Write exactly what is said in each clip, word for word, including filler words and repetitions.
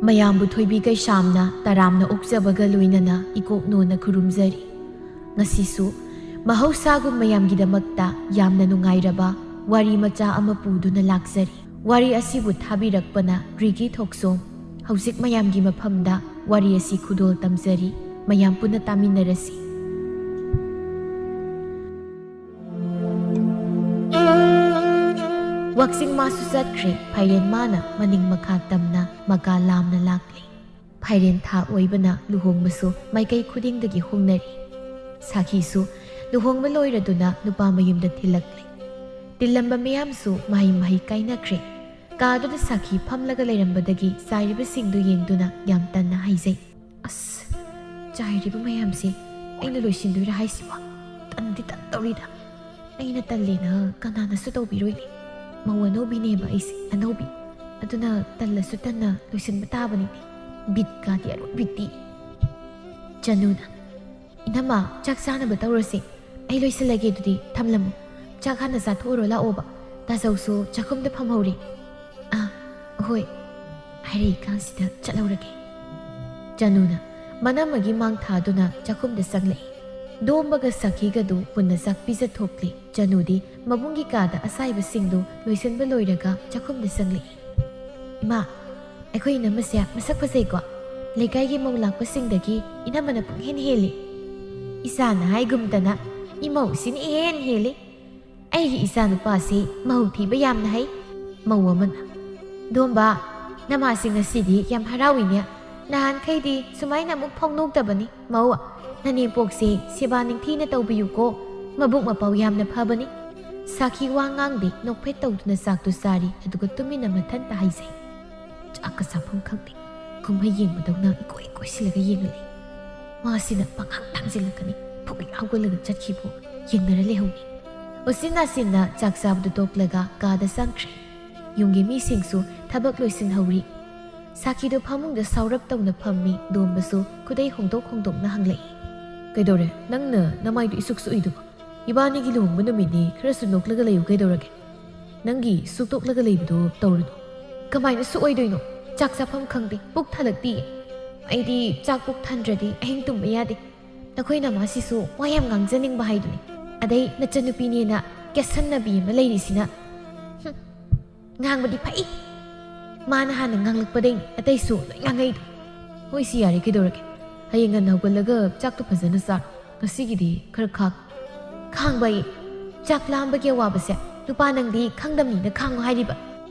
ꯃꯌꯥꯝꯕꯨ ꯊꯣꯏꯕꯤ ꯀꯩꯁꯥꯝꯅ ꯇꯔꯥꯝꯅ ꯑꯣꯛꯆꯕꯒ ꯂꯣꯏꯅꯅ ꯏꯀꯣꯛꯅꯣꯅ ꯈꯨꯔꯨꯝꯖꯔꯤ꯫ ꯉꯁꯤꯁꯨ ꯃꯍꯧꯁꯥꯒꯨꯝ ꯃꯌꯥꯝꯒꯤꯗꯃꯛꯇ ꯌꯥꯝꯅ ꯅꯨꯡꯉꯥꯏꯔꯕ ꯋꯥꯔꯤ ꯃꯆꯥ ꯑꯃ ꯄꯨꯗꯨꯅ ꯂꯥꯛꯆꯔꯤ꯫ ꯋꯥꯔꯤ ꯑꯁꯤꯕꯨ ꯊꯥꯕꯤꯔꯛꯄꯅ ꯔꯤꯒꯤ ꯊꯣꯛꯆꯣꯝ꯫ ꯍꯧꯖꯤꯛ ꯃꯌꯥꯝꯒꯤ ꯃꯐꯝꯗ ꯋꯥꯔꯤ ꯑꯁꯤ ꯈꯨꯗꯣꯜ ꯇꯝꯖꯔꯤ꯫ ꯃꯌꯥꯝ ꯄꯨꯟꯅ ꯇꯥꯃꯤꯟꯅꯔꯁꯤ꯫ ꯋꯥꯛꯆꯤꯡ ꯃꯥꯁꯨ ꯆꯠꯈ꯭ꯔꯦ꯫ ꯐꯥꯏꯔꯦꯟ ꯃꯥꯅ ꯃꯅꯤꯡ ꯃꯈꯥ ꯇꯝꯅ ꯃꯀꯥ ꯂꯥꯝꯅ ꯂꯥꯛꯂꯤ꯫ ꯐꯥꯏꯔꯦꯟ ꯊꯥ ꯑꯣꯏꯕꯅ ꯂꯨꯍꯣꯡꯕꯁꯨ ꯃꯥꯏꯀꯩ ꯈꯨꯗꯤꯡꯗꯒꯤ ꯍꯣꯡꯅꯔꯤ꯫ ꯁꯥꯈꯤꯁꯨ ꯂꯨꯍꯣꯡꯕ ꯂꯣꯏꯔꯗꯨꯅ ꯅꯨꯄꯥ ꯃꯌꯨꯝꯗ ꯊꯤꯜꯂꯛꯂꯦ꯫ ꯇꯤꯜꯂꯝꯕ ꯃꯌꯥꯝꯁꯨ ꯃꯍꯩ ꯃꯍꯩ ꯀꯥꯏꯅꯈ꯭ꯔꯦ꯫ ꯀꯥꯗꯨꯗ ꯁꯥꯈꯤ ꯐꯝꯂꯒ ꯂꯩꯔꯝꯕꯗꯒꯤ ꯆꯥꯏꯔꯤꯕꯁꯤꯡꯗꯨ ꯌꯦꯡꯗꯨꯅ ꯌꯥꯝ ꯇꯟꯅ ꯍꯥꯏꯖꯩ, "ꯑꯁ, ꯆꯥꯏꯔꯤꯕ ꯃꯌꯥꯝꯁꯦ ꯑꯩꯅ ꯂꯣꯏꯁꯤꯟꯗꯣꯏꯔꯥ ꯍꯥꯏꯁꯤꯕꯣ? ꯇꯟꯗꯤ ꯇꯟꯗꯧꯔꯤꯗ꯫ ꯑꯩꯅ ꯇꯜꯂꯦꯅ ꯀꯅꯥꯅꯁꯨ ꯇꯧꯕꯤꯔꯣꯏꯅꯦ꯫ ꯃꯧ ꯑꯅꯧꯕꯤꯅꯦꯕ ꯑꯩꯁꯦ, ꯑꯅꯧꯕꯤ꯫ ꯑꯗꯨꯅ ꯇꯜꯂꯁꯨ ꯇꯟꯅ ꯂꯣꯏꯁꯤꯟꯕ ꯇꯥꯕꯅꯤꯅꯦ꯫ ꯕꯤꯠꯀꯥꯗꯤ ꯑꯔꯣꯏꯕꯤꯗꯤ꯫" ꯆꯅꯨꯅ, "ꯏꯅꯝꯃ, ꯆꯥꯛ ꯆꯥꯅꯕ ꯇꯧꯔꯁꯦ꯫ ꯑꯩ ꯂꯣꯏꯁꯤꯜꯂꯒꯦ, ꯑꯗꯨꯗꯤ ꯊꯝꯂꯝꯃꯣ꯫ ꯆꯥꯛ ꯍꯥꯟꯅ ꯆꯥꯊꯣꯛꯎꯔꯣ ꯂꯥꯛꯑꯣꯕ꯫ ꯇꯥꯆꯧꯁꯨ ꯆꯥꯛꯈꯨꯝꯗ ꯐꯝꯍꯧꯔꯦ꯫" "ꯑꯥ, ꯍꯣꯏ꯫ ꯍꯥꯏꯔꯛꯏꯀꯥꯟꯁꯤꯗ ꯆꯠꯍꯧꯔꯒꯦ꯫" ꯆꯅꯨꯅ ꯃꯅꯝꯃꯒꯤ ꯃꯥꯡ ꯊꯥꯗꯨꯅ ꯆꯥꯛꯈꯨꯝꯗ ꯆꯪꯂꯛꯏ꯫ ꯗꯣꯝꯕꯒ ꯁꯥꯈꯤꯒꯗꯨ ꯄꯨꯟꯅ ꯆꯥꯛ ꯄꯤꯖꯊꯣꯛꯂꯦ꯫ ꯆꯅꯨꯗꯤ ꯃꯕꯨꯡꯒꯤ ꯀꯥꯗ ꯑꯁꯥꯏꯕꯁꯤꯡꯗꯨ ꯂꯣꯏꯁꯤꯟꯕ ꯂꯣꯏꯔꯒ ꯆꯥꯛꯈꯨꯝꯗ ꯆꯪꯂꯛꯏ꯫ "ꯏꯃꯥ, ꯑꯩꯈꯣꯏ ꯏꯅꯝꯃꯁꯦ ꯃꯁꯛ ꯐꯖꯩꯀꯣ? ꯂꯩꯀꯥꯏꯒꯤ ꯃꯧ ꯂꯥꯛꯄꯁꯤꯡꯗꯒꯤ ꯏꯅꯝꯃꯅ ꯄꯨꯡꯍꯦꯟ ꯍꯦꯜꯂꯤ꯫" "ꯏꯆꯥꯅ ꯍꯥꯏꯒꯨꯝꯗꯅ ꯏꯃꯧꯁꯤꯅ ꯏꯍꯦꯟ ꯍꯦꯜꯂꯤ꯫ ꯑꯩꯒꯤ ꯏꯆꯥꯅꯨꯄꯥꯁꯤ ꯃꯧ ꯊꯤꯕ ꯌꯥꯝꯅ ꯍꯩ꯫" ꯃꯧ ꯑꯃꯅ, "ꯗꯣꯝꯕ, ꯅꯃꯥꯁꯤ ꯉꯁꯤꯗꯤ ꯌꯥꯝ ꯍꯔꯥꯎꯏꯅꯦ꯫ ꯅꯍꯥꯟꯈꯩꯗꯤ ꯁꯨꯃꯥꯏꯅ ꯑꯃꯨꯛ ꯐꯥꯎ ꯅꯣꯛꯇꯕꯅꯤ꯫ ꯃꯧ, ꯅꯅꯦꯝꯄꯣꯛꯁꯦ ꯁꯦꯕꯥ ꯅꯤꯡꯊꯤꯅ ꯇꯧꯕꯤꯌꯨꯀꯣ꯫ ꯃꯕꯨꯛ ꯃꯄꯥꯎ ꯌꯥꯝꯅ ꯐꯕꯅꯤ꯫" ꯁꯥꯈꯤ ꯋꯥ ꯉꯥꯡꯗꯦ, ꯅꯣꯛꯐꯦꯠ ꯇꯧꯗꯨꯅ ꯆꯥꯛꯇꯨ ꯆꯥꯔꯤ, ꯑꯗꯨꯒ ꯇꯨꯃꯤꯟꯅ ꯃꯊꯟꯇ ꯍꯥꯏꯖꯩ, "ꯆꯥꯛꯀ ꯆꯥꯐꯝ ꯈꯪꯗꯦ꯫ ꯀꯨꯝꯍꯩ ꯌꯦꯡꯕꯗꯧꯅ ꯏꯀꯣꯏ ꯀꯣꯏꯁꯤꯜꯂꯒ ꯌꯦꯡꯍꯜꯂꯤ꯫ ꯃꯥꯁꯤꯅ ꯄꯪꯉꯥꯡ ꯂꯥꯡꯁꯤꯜꯂꯛꯀꯅꯤ꯫ ꯐꯨꯛ ꯍꯧꯒꯠꯂꯒ ꯆꯠꯈꯤꯕꯨ ꯌꯦꯡꯅꯔ ꯂꯩꯍꯧꯅꯤ꯫" ꯎꯆꯤꯟ ꯅꯥꯆꯤꯟꯅ ꯆꯥꯛ ꯆꯥꯕꯗꯨ ꯇꯣꯛꯂꯒ ꯀꯥꯗ ꯆꯪꯈ꯭ꯔꯦ꯫ ꯌꯨꯝꯒꯤ ꯃꯤꯁꯤꯡꯁꯨ ꯊꯕꯛ ꯂꯣꯏꯁꯤꯟꯍꯧꯔꯤ꯫ ꯁꯥꯈꯤꯗꯨ ꯐꯃꯨꯡꯗ ꯁꯥꯎꯔꯞ ꯇꯧꯅ ꯐꯝꯃꯤ꯫ ꯗꯣꯝꯕꯁꯨ ꯈꯨꯗꯩ ꯍꯣꯡꯗꯣꯛ ꯍꯣꯡꯗꯣꯛꯅ ꯍꯪꯂꯛꯏ, ꯀꯩꯗꯧꯔꯦ? ꯅꯪꯅ ꯅꯃꯥꯏꯗꯨ ꯏꯁꯨꯛ ꯁꯨꯛꯏꯗꯨꯕꯣ? ꯏꯕꯥꯅꯤꯒꯤ ꯂꯨꯍꯣꯡꯕ ꯅꯨꯃꯤꯠꯅꯤ, ꯈꯔꯁꯨ ꯅꯣꯛꯂꯒ ꯂꯩꯌꯨ꯫ ꯀꯩꯗꯧꯔꯒꯦ? ꯅꯪꯒꯤ ꯁꯨꯛꯇꯣꯛꯂꯒ ꯂꯩꯕꯗꯣ ꯇꯧꯔꯨꯅꯨ꯫ ꯀꯃꯥꯏꯅ ꯁꯨꯛꯑꯣꯏꯗꯣꯏꯅꯣ? ꯆꯥꯛ ꯆꯥꯐꯝ ꯈꯪꯗꯦ, ꯄꯨꯛ ꯊꯜꯂꯛꯇꯤꯌꯦ꯫ ꯑꯩꯗꯤ ꯆꯥꯛ ꯄꯨꯛ ꯊꯟꯗ꯭ꯔꯗꯤ ꯑꯍꯤꯡ ꯇꯨꯝꯕ ꯌꯥꯗꯦ꯫ ꯅꯈꯣꯏ ꯅꯃꯥꯁꯤꯁꯨ ꯋꯥ ꯌꯥꯝ ꯉꯥꯡꯖꯅꯤꯡꯕ ꯍꯥꯏꯗꯨꯅꯤ꯫ ꯑꯗꯩ ꯅꯆꯟꯅꯨꯄꯤꯅꯦꯅ ꯀꯦꯠꯁꯟꯅꯕꯤ ꯑꯃ ꯂꯩꯔꯤꯁꯤꯅ꯫ ꯍꯨꯝ, ꯉꯥꯡꯕꯗꯤ ꯐꯩ꯫ ꯃꯥꯅ ꯍꯥꯟꯅ ꯉꯥꯡꯂꯛꯄꯗꯩ ꯑꯇꯩꯁꯨ ꯂꯣꯏ ꯉꯥꯡꯉꯛꯏꯗꯣ꯫ ꯍꯣꯏ, ꯁꯤ ꯌꯥꯔꯦ, ꯀꯩꯗꯧꯔꯒꯦ? ꯍꯌꯦꯡ ꯉꯟꯅ ꯍꯧꯒꯠꯂꯒ ꯆꯥꯛꯇꯣ ꯐꯖꯅ ꯆꯥꯔꯣ꯫ ꯉꯁꯤꯒꯤꯗꯤ ꯈꯔ ꯈꯥꯡ-, ꯈꯥꯡꯕ ꯑꯩ꯫ ꯆꯥꯛ ꯂꯥꯝꯕꯒꯤ ꯑꯋꯥꯕꯁꯦ ꯅꯨꯄꯥ ꯅꯪꯗꯤ ꯈꯪꯗꯝꯅꯤꯅ ꯈꯥꯡꯉꯨ ꯍꯥꯏꯔꯤꯕ꯫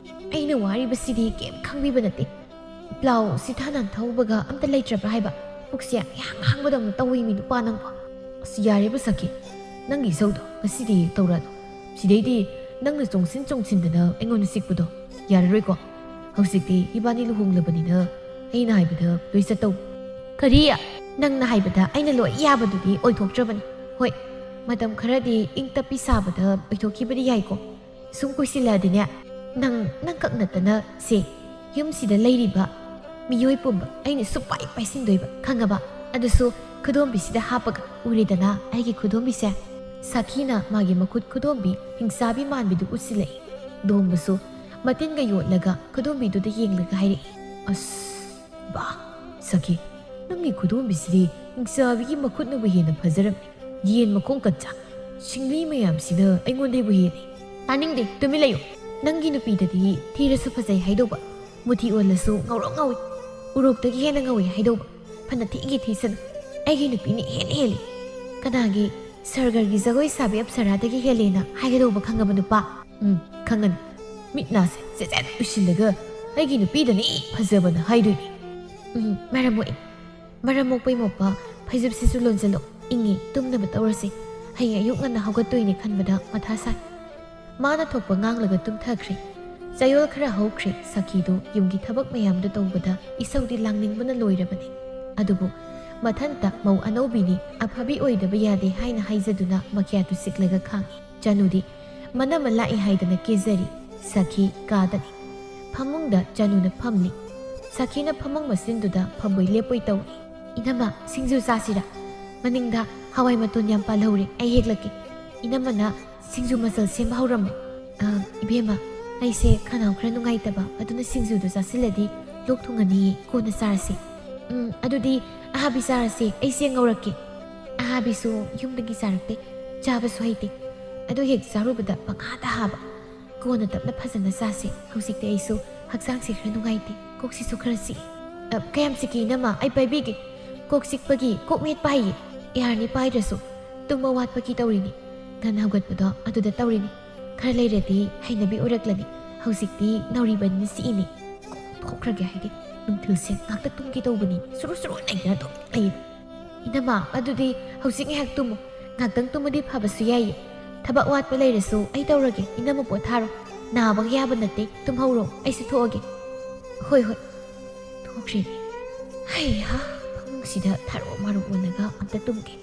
ꯑꯩꯅ ꯋꯥꯔꯤꯕꯁꯤꯗꯤ ꯀꯩꯝ ꯈꯪꯕꯤꯕ ꯅꯠꯇꯦ꯫ ꯄ꯭ꯂꯥꯎ ꯁꯤꯊꯥ ꯅꯥꯟꯊꯧꯕꯒ ꯑꯝꯇ ꯂꯩꯇ꯭ꯔꯕ꯭ꯔꯥ ꯍꯥꯏꯕ? ꯄꯨꯛꯁꯦ ꯏꯍꯥꯡ ꯍꯥꯡꯕꯗꯧꯅ ꯇꯧꯏ ꯃꯤ ꯅꯨꯄꯥ ꯅꯪꯕꯣ꯫ ꯑꯁ, ꯌꯥꯔꯦꯕ ꯁꯈꯤ, ꯅꯪꯒꯤ ꯏꯁꯧꯗꯣ ꯉꯁꯤꯗꯤ ꯇꯧꯔꯛꯑꯅꯨ꯫ ꯁꯤꯗꯩꯗꯤ ꯅꯪꯅ ꯆꯣꯡꯁꯤꯟ ꯆꯣꯡꯁꯤꯟꯗꯅ ꯑꯩꯉꯣꯟꯗ ꯆꯤꯛꯄꯗꯣ ꯌꯥꯔꯔꯣꯏꯀꯣ꯫ ꯍꯧꯖꯤꯛꯇꯤ ꯏꯕꯥꯅꯤ ꯂꯨꯍꯣꯡꯂꯕꯅꯤꯅ ꯑꯩꯅ ꯍꯥꯏꯕꯗ ꯂꯣꯏ ꯆꯠꯇꯧ꯫ ꯀꯔꯤ? ꯅꯪꯅ ꯍꯥꯏꯕꯗ ꯑꯩꯅ ꯂꯣꯏ ꯌꯥꯕꯗꯨꯗꯤ ꯑꯣꯏꯊꯣꯛꯇ꯭ꯔꯕꯅꯤ꯫ ꯍꯣꯏ, ꯃꯇꯝ ꯈꯔꯗꯤ ꯏꯪ ꯇꯞꯄꯤ ꯁꯥꯕꯗ ꯑꯣꯏꯊꯣꯛꯈꯤꯕꯗꯤ ꯌꯥꯏꯀꯣ꯫ ꯁꯨꯝ ꯀꯨꯏꯁꯤꯜꯂꯛꯑꯗꯤꯅꯦ, ꯅꯪ, ꯅꯪꯈꯛ ꯅꯠꯇꯅ ꯁꯦ, ꯌꯨꯝꯁꯤꯗ ꯂꯩꯔꯤꯕ ꯃꯤꯑꯣꯏ ꯄꯨꯝꯕ ꯑꯩꯅ ꯁꯨꯛꯄꯥꯏ ꯄꯥꯏꯁꯤꯟꯗꯣꯏꯕ, ꯈꯪꯉꯕ? ꯑꯗꯨꯁꯨ ꯈꯨꯗꯣꯝꯕꯤꯁꯤꯗ ꯍꯥꯞꯄꯒ꯫ ꯎꯔꯦꯗꯅ ꯑꯩꯒꯤ ꯈꯨꯗꯣꯝꯕꯤꯁꯦ? ꯁꯥꯈꯤꯅ ꯃꯥꯒꯤ ꯃꯈꯨꯠ ꯈꯨꯗꯣꯝꯕꯤ ꯍꯤꯡꯆꯥꯕꯤ ꯃꯥꯟꯕꯤꯗꯨ ꯎꯠꯁꯤꯜꯂꯛꯏ꯫ ꯗꯣꯝꯕꯁꯨ ꯃꯇꯤꯟꯒ ꯌꯣꯠꯂꯒ ꯈꯨꯗꯣꯝꯕꯤꯗꯨꯗ ꯌꯦꯡꯂꯒ ꯍꯥꯏꯔꯛꯏ, ꯑꯁ, ꯕꯥ, ꯁꯈꯤ, ꯅꯪꯒꯤ ꯈꯨꯗꯣꯝꯕꯤꯁꯤꯗꯤ ꯍꯤꯡꯆꯥꯕꯤꯒꯤ ꯃꯈꯨꯠꯅꯕꯨ ꯍꯦꯟꯅ ꯐꯖꯔꯝꯃꯤ꯫ ꯌꯦꯟ ꯃꯈꯣꯡ ꯀꯠꯆꯥ, ꯁꯤꯡꯂꯤ ꯃꯌꯥꯝꯁꯤꯅ ꯑꯩꯉꯣꯟꯗꯩꯕꯨ ꯍꯦꯜꯂꯤ꯫ ꯇꯥꯅꯤꯡꯗꯦ, ꯇꯨꯃꯤꯟ ꯂꯩꯌꯨ꯫ ꯅꯪꯒꯤ ꯅꯨꯄꯤꯗꯗꯤ ꯊꯤꯔꯁꯨ ꯐꯖꯩ ꯍꯥꯏꯗꯧꯕ, ꯃꯨꯊꯤ ꯑꯣꯜꯂꯁꯨ ꯉꯧꯔꯣꯛ ꯉꯧꯏ, ꯎꯔꯣꯛꯇꯒꯤ ꯍꯦꯟꯅ ꯉꯧꯏ ꯍꯥꯏꯗꯧꯕ꯫ ꯐꯅ ꯊꯤꯒꯦ ꯊꯤꯁꯅꯨ, ꯑꯩꯒꯤ ꯅꯨꯄꯤꯅ ꯏꯍꯦꯟ ꯍꯦꯜꯂꯤ꯫ ꯀꯅꯥꯒꯤ ꯁꯔꯒꯔꯒꯤ ꯖꯒꯣꯏ ꯁꯥꯕꯤ ꯑꯞꯁꯔꯥꯗꯒꯤ ꯍꯦꯜꯂꯦꯅ ꯍꯥꯏꯒꯗꯧꯕ ꯈꯪꯉꯕ ꯅꯨꯄꯥ? ꯎꯝ, ꯈꯪꯉꯅꯤ꯫ ꯃꯤꯠ ꯅꯥꯁꯦ ꯆꯦꯠ ꯆꯦꯠ ꯎꯏꯁꯤꯜꯂꯒ ꯑꯩꯒꯤ ꯅꯨꯄꯤꯗꯅꯤ ꯐꯖꯕꯅ ꯍꯥꯏꯗꯣꯏꯅꯤ꯫ ꯎꯝ, ꯃꯔꯝ ꯃꯣꯛꯏ꯫ ꯃꯔꯝ ꯃꯣꯛꯄꯩ ꯃꯣꯛꯄ ꯐꯩꯖꯨꯞꯁꯤꯁꯨ ꯂꯣꯟꯁꯤꯜꯂꯣ꯫ ꯏꯪꯉꯤ, ꯇꯨꯝꯅꯕ ꯇꯧꯔꯁꯤ꯫ ꯍꯌꯦꯡ ꯑꯌꯨꯛ ꯉꯟꯅ ꯍꯧꯒꯠꯇꯣꯏꯅꯤ ꯈꯟꯕꯗ ꯃꯊꯥ ꯁꯥꯏ꯫ ꯃꯥꯅ ꯊꯣꯛꯄ ꯉꯥꯡꯂꯒ ꯇꯨꯝꯊꯈ꯭ꯔꯦ꯫ ꯆꯌꯣꯜ ꯈꯔ ꯍꯧꯈ꯭ꯔꯦ꯫ ꯁꯈꯤꯗꯨ ꯌꯨꯝꯒꯤ ꯊꯕꯛ ꯃꯌꯥꯝꯗꯨ ꯇꯧꯕꯗ ꯏꯁꯧꯗꯤ ꯂꯥꯡꯅꯤꯡꯕꯅ ꯂꯣꯏꯔꯕꯅꯤ꯫ ꯑꯗꯨꯕꯨ ꯃꯊꯟꯇ ꯃꯧ ꯑꯅꯧꯕꯤꯅꯤ, ꯑꯐꯕꯤ ꯑꯣꯏꯗꯕ ꯌꯥꯗꯦ ꯍꯥꯏꯅ ꯍꯥꯏꯖꯗꯨꯅ ꯃꯈ꯭ꯌꯥꯠꯇꯨ ꯆꯤꯛꯂꯒ ꯈꯥꯡꯉꯤ꯫ ꯆꯅꯨꯗꯤ ꯃꯅꯝ ꯑꯃ ꯂꯥꯛꯏ ꯍꯥꯏꯗꯅ ꯀꯦꯖꯔꯤ꯫ ꯁꯈꯤ ꯀꯥꯗꯅꯤ꯫ ꯐꯃꯨꯡꯗ ꯆꯅꯨꯅ ꯐꯝꯂꯤ꯫ ꯁꯈꯤꯅ ꯐꯃꯨꯡ ꯃꯆꯤꯟꯗꯨꯗ ꯐꯝꯕꯣꯏ ꯂꯦꯞꯄꯣꯏ ꯇꯧꯔꯤ꯫ "ꯏꯅꯝꯃ, ꯁꯤꯡꯖꯨ ꯆꯥꯁꯤꯔ?" ꯃꯅꯤꯡꯗ ꯍꯋꯥꯏ ꯃꯇꯣꯟ ꯌꯥꯝ ꯄꯥꯜꯍꯧꯔꯦ, ꯑꯩ ꯍꯦꯛꯂꯛꯀꯦ꯫ ꯏꯅꯝꯃꯅ ꯁꯤꯡꯖꯨ ꯃꯆꯜ ꯁꯦꯝꯕ ꯍꯧꯔꯝꯃꯣ꯫ "ꯑ, ꯏꯕꯦꯝꯃ, ꯑꯩꯁꯦ ꯈꯅꯥꯎ ꯈꯔ ꯅꯨꯡꯉꯥꯏꯇꯕ, ꯑꯗꯨꯅ ꯁꯤꯡꯖꯨꯗꯣ ꯆꯥꯁꯤꯜꯂꯗꯤ ꯂꯣꯛ ꯊꯨꯡꯉꯅꯤꯌꯦ, ꯀꯣꯟꯅ ꯆꯥꯔꯁꯤ꯫" "ꯎꯝ, ꯑꯗꯨꯗꯤ ꯑꯍꯥꯕꯤ ꯆꯥꯔꯁꯦ, ꯑꯩ ꯆꯦꯡ ꯉꯧꯔꯛꯀꯦ꯫" ꯑꯍꯥꯕꯤꯁꯨ ꯌꯨꯝꯗꯒꯤ ꯆꯥꯔꯛꯇꯦ, ꯆꯥꯕꯁꯨ ꯍꯩꯇꯦ꯫ ꯑꯗꯨ ꯍꯦꯛ ꯆꯥꯔꯨꯕꯗ ꯄꯪꯍꯥꯗ ꯍꯥꯕ꯫ "ꯀꯣꯟꯅ ꯇꯞꯅ ꯐꯖꯅ ꯆꯥꯁꯦ꯫ ꯍꯧꯖꯤꯛꯇꯤ ꯑꯩꯁꯨ ꯍꯛꯆꯥꯡꯁꯦ ꯈꯔ ꯅꯨꯡꯉꯥꯏꯇꯦ, ꯀꯣꯛꯁꯤꯁꯨ ꯈꯔ ꯆꯤꯛꯏ꯫" "ꯑ, ꯀꯌꯥꯝ ꯆꯤꯛꯀꯦ ꯏꯅꯝꯃ? ꯑꯩ ꯄꯥꯏꯕꯤꯒꯦ꯫" "ꯀꯣꯛ ꯆꯤꯛꯄꯒꯤ ꯀꯣꯛ ꯃꯦꯠꯄ ꯍꯩꯌꯦ꯫ ꯌꯥꯔꯅꯤ ꯄꯥꯏꯗ꯭ꯔꯁꯨ꯫ ꯇꯨꯝꯕ ꯋꯥꯠꯄꯒꯤ ꯇꯧꯔꯤꯅꯤ꯫ ꯉꯟꯅ ꯍꯧꯒꯠꯄꯗꯣ ꯑꯗꯨꯗ ꯇꯧꯔꯤꯅꯤ꯫ ꯈꯔ ꯂꯩꯔꯗꯤ ꯍꯩꯅꯕꯤ ꯑꯣꯏꯔꯛꯂꯅꯤ꯫ ꯍꯧꯖꯤꯛꯇꯤ ꯅꯧꯔꯤꯕꯅꯤꯅ ꯆꯤꯛꯏꯅꯤ꯫ ꯀꯣꯛ ꯊꯣꯛꯈ꯭ꯔꯒꯦ ꯍꯥꯏꯗꯤ꯫ ꯅꯨꯡꯊꯤꯜꯁꯦ ꯉꯥꯛꯇ ꯇꯨꯝꯒꯦ ꯇꯧꯕꯅꯤ, ꯁꯨꯔꯨ ꯁꯨꯔꯨ ꯅꯩꯗꯅ ꯑꯗꯨꯝ ꯂꯩ꯫" "ꯏꯅꯝꯃ, ꯑꯗꯨꯗꯤ ꯍꯧꯖꯤꯛ ꯉꯥꯏꯍꯥꯛ ꯇꯨꯝꯃꯨ꯫ ꯉꯥꯛꯇꯪ ꯇꯨꯝꯃꯗꯤ ꯐꯕꯁꯨ ꯌꯥꯏꯌꯦ꯫ ꯊꯕꯛ ꯑꯋꯥꯠꯄ ꯂꯩꯔꯁꯨ ꯑꯩ ꯇꯧꯔꯒꯦ꯫ ꯏꯅꯝꯃ ꯄꯣꯊꯥꯔꯣ꯫ ꯅꯥꯕ ꯌꯥꯕ ꯅꯠꯇꯦ꯫ ꯇꯨꯝꯍꯧꯔꯣ꯫ ꯑꯩꯁꯨ ꯊꯣꯛꯑꯒꯦ꯫" "ꯍꯣꯏ, ꯍꯣꯏ꯫" ꯊꯣꯛꯈ꯭ꯔꯦꯅꯦ꯫ ꯍꯩꯍꯥ, ꯐꯃꯨꯡꯁꯤꯗ ꯊꯥꯔꯣ ꯃꯥꯔꯣ ꯑꯣꯜꯂꯒ ꯑꯝꯇ ꯇꯨꯝꯒꯦ꯫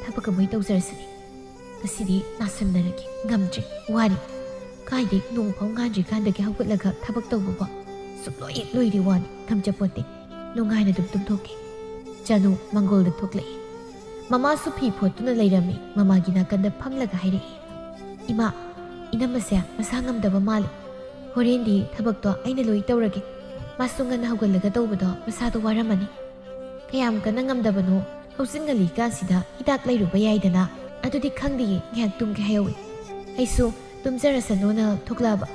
ꯊꯕꯛ ꯑꯃ ꯑꯣꯏ ꯇꯧꯖꯔꯁꯤꯅꯦ꯫ ꯉꯁꯤꯗꯤ ꯅꯥꯁꯟꯅꯔꯒꯦ꯫ ꯉꯝꯗ꯭ꯔꯦ꯫ ꯋꯥꯔꯦ꯫ ꯀꯥꯏꯗꯩ ꯅꯣꯡ ꯐꯥꯎ ꯉꯥꯟꯗ꯭ꯔꯤꯀꯥꯟꯗꯒꯤ ꯍꯧꯒꯠꯂꯒ ꯊꯕꯛ ꯇꯧꯕꯕꯣ? ꯁꯨꯛꯂꯣꯏ ꯂꯣꯏꯔꯦ ꯋꯥꯅꯤ꯫ ꯉꯝꯖꯄꯣꯠꯇꯦ꯫ ꯅꯨꯡꯉꯥꯏꯅ ꯑꯗꯨꯝ ꯇꯨꯝꯊꯣꯛꯀꯦ꯫ ꯆꯅꯨ ꯃꯪꯒꯣꯜꯗ ꯊꯣꯛꯂꯛꯏ꯫ ꯃꯃꯥꯁꯨ ꯐꯤ ꯐꯣꯠꯇꯨꯅ ꯂꯩꯔꯝꯃꯤ꯫ ꯃꯃꯥꯒꯤ ꯅꯥꯀꯟꯗ ꯐꯝꯂꯒ ꯍꯥꯏꯔꯛꯏ, "ꯏꯃꯥ, ꯏꯅꯝꯃꯁꯦ ꯃꯁꯥ ꯉꯝꯗꯕ ꯃꯥꯜꯂꯤ꯫ ꯍꯣꯔꯦꯟꯗꯤ ꯊꯕꯛꯇꯣ ꯑꯩꯅ ꯂꯣꯏ ꯇꯧꯔꯒꯦ꯫ ꯃꯥꯁꯨ ꯉꯟꯅ ꯍꯧꯒꯠꯂꯒ ꯇꯧꯕꯗꯣ ꯃꯁꯥꯗꯣ ꯋꯥꯔꯝꯃꯅꯤ꯫ ꯀꯌꯥꯝ ꯀꯟꯅ ꯉꯝꯗꯕꯅꯣ? ꯍꯧꯖꯤꯛ ꯉꯜꯂꯤ ꯀꯥꯟꯁꯤꯗ ꯍꯤꯗꯥꯛ ꯂꯩꯔꯨꯕ ꯌꯥꯏꯗꯅ꯫" "ꯑꯗꯨꯗꯤ ꯈꯪꯗꯤꯌꯦ, ꯉꯥꯏꯍꯥꯛ ꯇꯨꯝꯒꯦ ꯍꯥꯏꯍꯧꯋꯤ꯫ ꯑꯩꯁꯨ ꯇꯨꯝꯖꯔꯁꯅꯣꯅ ꯊꯣꯛꯂꯛꯑꯕ꯫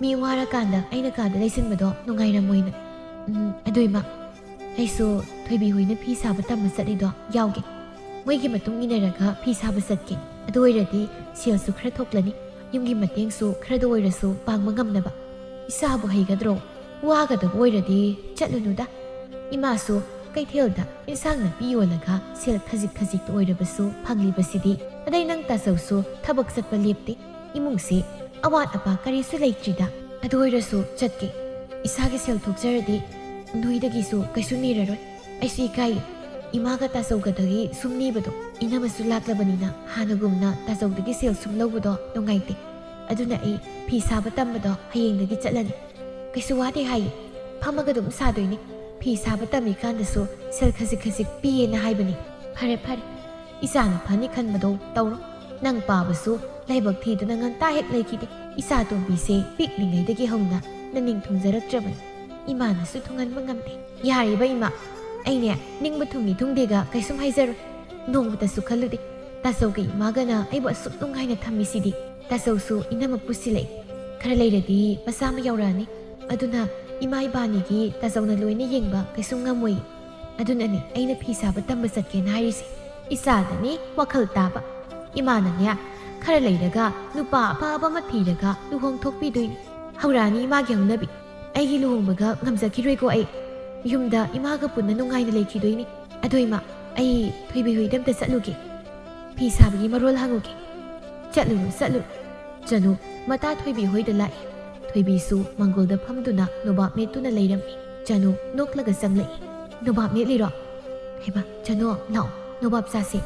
ꯃꯤ ꯋꯥꯔꯀꯥꯟꯗ ꯑꯩꯅ ꯀꯥꯗ ꯂꯩꯁꯤꯟꯕꯗꯣ ꯅꯨꯡꯉꯥꯏꯔꯝꯃꯣꯏꯅ꯫ ꯎꯝ, ꯑꯗꯨ ꯏꯃꯥ, ꯑꯩꯁꯨ ꯊꯣꯏꯕꯤ ꯍꯣꯏꯅ ꯐꯤ ꯁꯥꯕ ꯇꯝꯕ ꯆꯠꯂꯤꯗꯣ ꯌꯥꯎꯒꯦ꯫ ꯃꯣꯏꯒꯤ ꯃꯇꯨꯡ ꯏꯟꯅꯔꯒ ꯐꯤ ꯁꯥꯕ ꯆꯠꯀꯦ꯫ ꯑꯗꯨ ꯑꯣꯏꯔꯗꯤ ꯁꯦꯜꯁꯨ ꯈꯔ ꯊꯣꯛꯂꯅꯤ, ꯌꯨꯝꯒꯤ ꯃꯇꯦꯡꯁꯨ ꯈꯔꯗ ꯑꯣꯏꯔꯁꯨ ꯄꯥꯡꯕ ꯉꯝꯅꯕ꯫" "ꯏꯁꯥꯕꯨ ꯍꯩꯒꯗ꯭ꯔꯣ? ꯋꯥꯒꯗꯕ ꯑꯣꯏꯔꯗꯤ ꯆꯠꯂꯨꯅꯨꯗ꯫ ꯏꯃꯥꯁꯨ ꯀꯩꯊꯦꯜꯗ ꯏꯟꯁꯥꯡ ꯅꯥꯄꯤ ꯌꯣꯜꯂꯒ ꯁꯦꯜ ꯈꯖꯤꯛ ꯈꯖꯤꯛꯇ ꯑꯣꯏꯔꯕꯁꯨ ꯐꯪꯂꯤꯕꯁꯤꯗꯤ꯫ ꯑꯗꯩ ꯅꯪ ꯇꯥꯆꯧꯁꯨ ꯊꯕꯛ ꯆꯠꯄ ꯂꯦꯞꯇꯦ꯫ ꯏꯃꯨꯡꯁꯦ ꯑꯋꯥꯠ ꯑꯄꯥ ꯀꯔꯤꯁꯨ ꯂꯩꯇ꯭ꯔꯤꯗ꯫ ꯑꯗꯨ ꯑꯣꯏꯔꯁꯨ ꯆꯠꯀꯦ꯫ ꯏꯁꯥꯒꯤ ꯁꯦꯜ ꯊꯣꯛꯆꯔꯗꯤ ꯅꯣꯏꯗꯒꯤꯁꯨ ꯀꯩꯁꯨ ꯅꯤꯔꯔꯣꯏ꯫ ꯑꯩꯁꯨ ꯏꯀꯥꯏꯌꯦ꯫ ꯏꯃꯥꯒ ꯇꯥꯆꯧꯒꯗꯒꯤ ꯁꯨꯝ ꯅꯤꯕꯗꯣ꯫ ꯏꯅꯝꯃꯁꯨ ꯂꯥꯛꯂꯕꯅꯤꯅ ꯍꯥꯟꯅꯒꯨꯝꯅ ꯇꯥꯆꯧꯗꯒꯤ ꯁꯦꯜ ꯁꯨꯝ ꯂꯧꯕꯗꯣ ꯅꯨꯡꯉꯥꯏꯇꯦ꯫ ꯑꯗꯨꯅ ꯑꯩ ꯐꯤ ꯁꯥꯕ ꯇꯝꯕꯗꯣ ꯍꯌꯦꯡꯗꯒꯤ ꯆꯠꯂꯅꯤ꯫ ꯀꯩꯁꯨ ꯋꯥꯗꯦ ꯍꯥꯏꯌꯦ꯫ ꯐꯝꯃꯒ ꯑꯗꯨꯝ ꯁꯥꯗꯣꯏꯅꯤ꯫ ꯐꯤ ꯁꯥꯕ ꯇꯝꯃꯤꯀꯥꯟꯗꯁꯨ ꯁꯦꯜ ꯈꯖꯤꯛ ꯈꯖꯤꯛ ꯄꯤꯌꯦꯅ ꯍꯥꯏꯕꯅꯤ꯫ "ꯐꯔꯦ, ꯐꯔꯦ, ꯏꯆꯥꯅ ꯐꯅꯤ ꯈꯟꯕꯗꯣ ꯇꯧꯔꯣ꯫ ꯅꯪ ꯄꯥꯕꯁꯨ ꯂꯥꯏꯕꯛ ꯊꯤꯗꯨꯅ ꯉꯟꯇꯥ ꯍꯦꯛ ꯂꯩꯈꯤꯗꯦ꯫ ꯏꯆꯥ ꯇꯣꯝꯕꯤꯁꯦ ꯄꯤꯛꯂꯤꯉꯩꯗꯒꯤ ꯍꯧꯅ ꯅꯅꯤꯡ ꯊꯨꯡꯖꯔꯛꯇ꯭ꯔꯕꯅꯤ꯫ ꯏꯃꯥꯅꯁꯨ ꯊꯨꯡꯍꯟꯕ ꯉꯝꯗꯦ꯫ ꯌꯥꯔꯤꯕ ꯏꯃꯥ, ꯑꯩꯅꯦ ꯅꯤꯡꯕ ꯊꯨꯡꯏ ꯊꯨꯡꯗꯦꯒ ꯀꯩꯁꯨꯝ ꯍꯥꯏꯖꯔꯣꯏ꯫ ꯅꯣꯡꯃꯇꯁꯨ ꯈꯜꯂꯨꯗꯦ ꯇꯥꯆꯧꯒ ꯏꯃꯥꯒꯅ ꯑꯩꯕꯨ ꯑꯁꯨꯛ ꯅꯨꯡꯉꯥꯏꯅ ꯊꯝꯃꯤꯁꯤꯗꯤ꯫ ꯇꯥꯆꯧꯁꯨ ꯏꯅꯝꯃ ꯄꯨꯁꯤꯜꯂꯛꯏ꯫ ꯈꯔ ꯂꯩꯔꯗꯤ ꯃꯆꯥ ꯑꯃ ꯌꯥꯎꯔꯛꯑꯅꯤ꯫ ꯑꯗꯨꯅ ꯏꯃꯥ ꯏꯕꯥꯅꯤꯒꯤ ꯇꯥꯆꯧꯅ ꯂꯣꯏꯅ ꯌꯦꯡꯕ ꯀꯩꯁꯨꯝ ꯉꯝꯃꯣꯏ꯫ ꯑꯗꯨꯅꯅꯤ ꯑꯩꯅ ꯐꯤ ꯁꯥꯕ ꯇꯝꯕ ꯆꯠꯀꯦꯅ ꯍꯥꯏꯔꯤꯁꯦ꯫ ꯏꯆꯥꯗꯅꯤ ꯋꯥꯈꯜ ꯇꯥꯕ꯫ ꯏꯃꯥꯅꯅꯦ ꯈꯔ ꯂꯩꯔꯒ ꯅꯨꯄꯥ ꯑꯐꯕ ꯑꯃ ꯊꯤꯔꯒ ꯂꯨꯍꯣꯡ ꯊꯣꯛꯄꯤꯗꯣꯏꯅꯤ꯫ ꯍꯧꯔꯛꯑꯅꯤ ꯏꯃꯥꯒꯤ ꯍꯧꯅꯕꯤ꯫ ꯑꯩꯒꯤ ꯂꯨꯍꯣꯡꯕꯒ ꯉꯝꯖꯈꯤꯔꯣꯏꯀꯣ ꯑꯩ꯫ ꯌꯨꯝꯗ ꯏꯃꯥꯒ ꯄꯨꯟꯅ ꯅꯨꯡꯉꯥꯏꯅ ꯂꯩꯈꯤꯗꯣꯏꯅꯤ꯫ ꯑꯗꯣ ꯏꯃꯥ, ꯑꯩ ꯊꯣꯏꯕꯤ ꯍꯣꯏꯗ ꯑꯝꯇ ꯆꯠꯂꯨꯒꯦ꯫ ꯐꯤ ꯁꯥꯕꯒꯤ ꯃꯔꯣꯜ ꯍꯪꯉꯨꯒꯦ꯫ ꯆꯠꯂꯨꯔꯣ, ꯆꯠꯂꯨꯔꯣ꯫ ꯆꯅꯨ ꯃꯇꯥ ꯊꯣꯏꯕꯤ ꯍꯣꯏꯗ ꯂꯥꯛꯏ꯫ ꯊꯣꯏꯕꯤꯁꯨ ꯃꯪꯒꯣꯜꯗ ꯐꯝꯗꯨꯅ ꯅꯣꯕꯥꯞ ꯃꯦꯠꯇꯨꯅ ꯂꯩꯔꯝꯃꯤ꯫ ꯆꯅꯨ ꯅꯣꯛꯂꯒ ꯆꯪꯂꯛꯏ꯫ "ꯅꯣꯕꯥꯞ ꯃꯦꯠꯂꯤꯔꯣ? ꯍꯩꯃꯥ, ꯆꯅꯨ, ꯂꯥꯛꯑꯣ, ꯅꯣꯕꯥꯞ ꯆꯥꯁꯦ꯫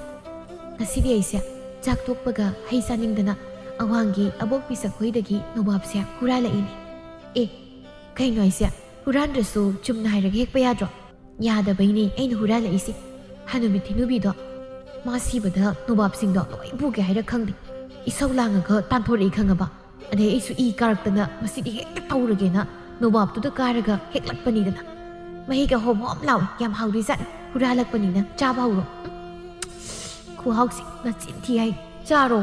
ꯉꯁꯤꯗꯤ ꯑꯩꯁꯦ ꯆꯥꯛ ꯇꯣꯛꯄꯒ ꯍꯩ ꯆꯥꯅꯤꯡꯗꯅ ꯑꯋꯥꯡꯒꯤ ꯑꯕꯣꯛ ꯄꯤꯁꯛ ꯍꯣꯏꯗꯒꯤ ꯅꯣꯕꯥꯞꯁꯦ ꯍꯨꯔꯥꯜꯂꯛꯏꯅꯦ꯫" "ꯑꯦ, ꯀꯩꯅꯣ ꯍꯥꯏꯁꯦ? ꯍꯨꯔꯥꯟꯗ꯭ꯔꯁꯨ ꯆꯨꯝꯅ ꯍꯥꯏꯔꯒ ꯍꯦꯛꯄ ꯌꯥꯗ꯭ꯔꯣ?" "ꯌꯥꯗꯕꯩꯅꯦ ꯑꯩꯅ ꯍꯨꯔꯥꯜꯂꯛꯏꯁꯦ꯫ ꯍꯅꯨꯕꯤ ꯊꯤꯅꯨꯕꯤꯗꯣ, ꯃꯥ ꯁꯤꯕꯗ ꯅꯣꯕꯥꯞꯁꯤꯡꯗꯣ ꯂꯣꯏ ꯄꯨꯒꯦ ꯍꯥꯏꯔ ꯈꯪꯗꯦ꯫ ꯏꯁꯧ ꯂꯥꯡꯉꯒ ꯇꯥꯟꯊꯣꯔꯛꯏ ꯈꯪꯉꯕ? ꯑꯗꯩ ꯑꯩꯁꯨ ꯏ ꯀꯥꯔꯛꯇꯅ ꯃꯁꯤꯗꯤ ꯍꯦꯛꯇ ꯇꯧꯔꯒꯦꯅ ꯅꯣꯕꯥꯞꯇꯨꯗ ꯀꯥꯔꯒ ꯍꯦꯛꯂꯛꯄꯅꯤꯗꯅ꯫ ꯃꯍꯤꯒ ꯍꯣꯝ ꯍꯣꯝ ꯂꯥꯎꯏ, ꯌꯥꯝ ꯍꯥꯎꯗꯣꯏꯖꯥꯠꯅꯤ꯫ ꯍꯨꯔꯥꯜꯂꯛꯄꯅꯤꯅ ꯆꯥꯕ ꯍꯧꯔꯣ꯫" "ꯎꯝ, ꯈꯨꯍꯥꯎꯁꯤ ꯃꯆꯤꯟ ꯊꯤ ꯍꯥꯏ꯫ ꯆꯥꯔꯣ꯫"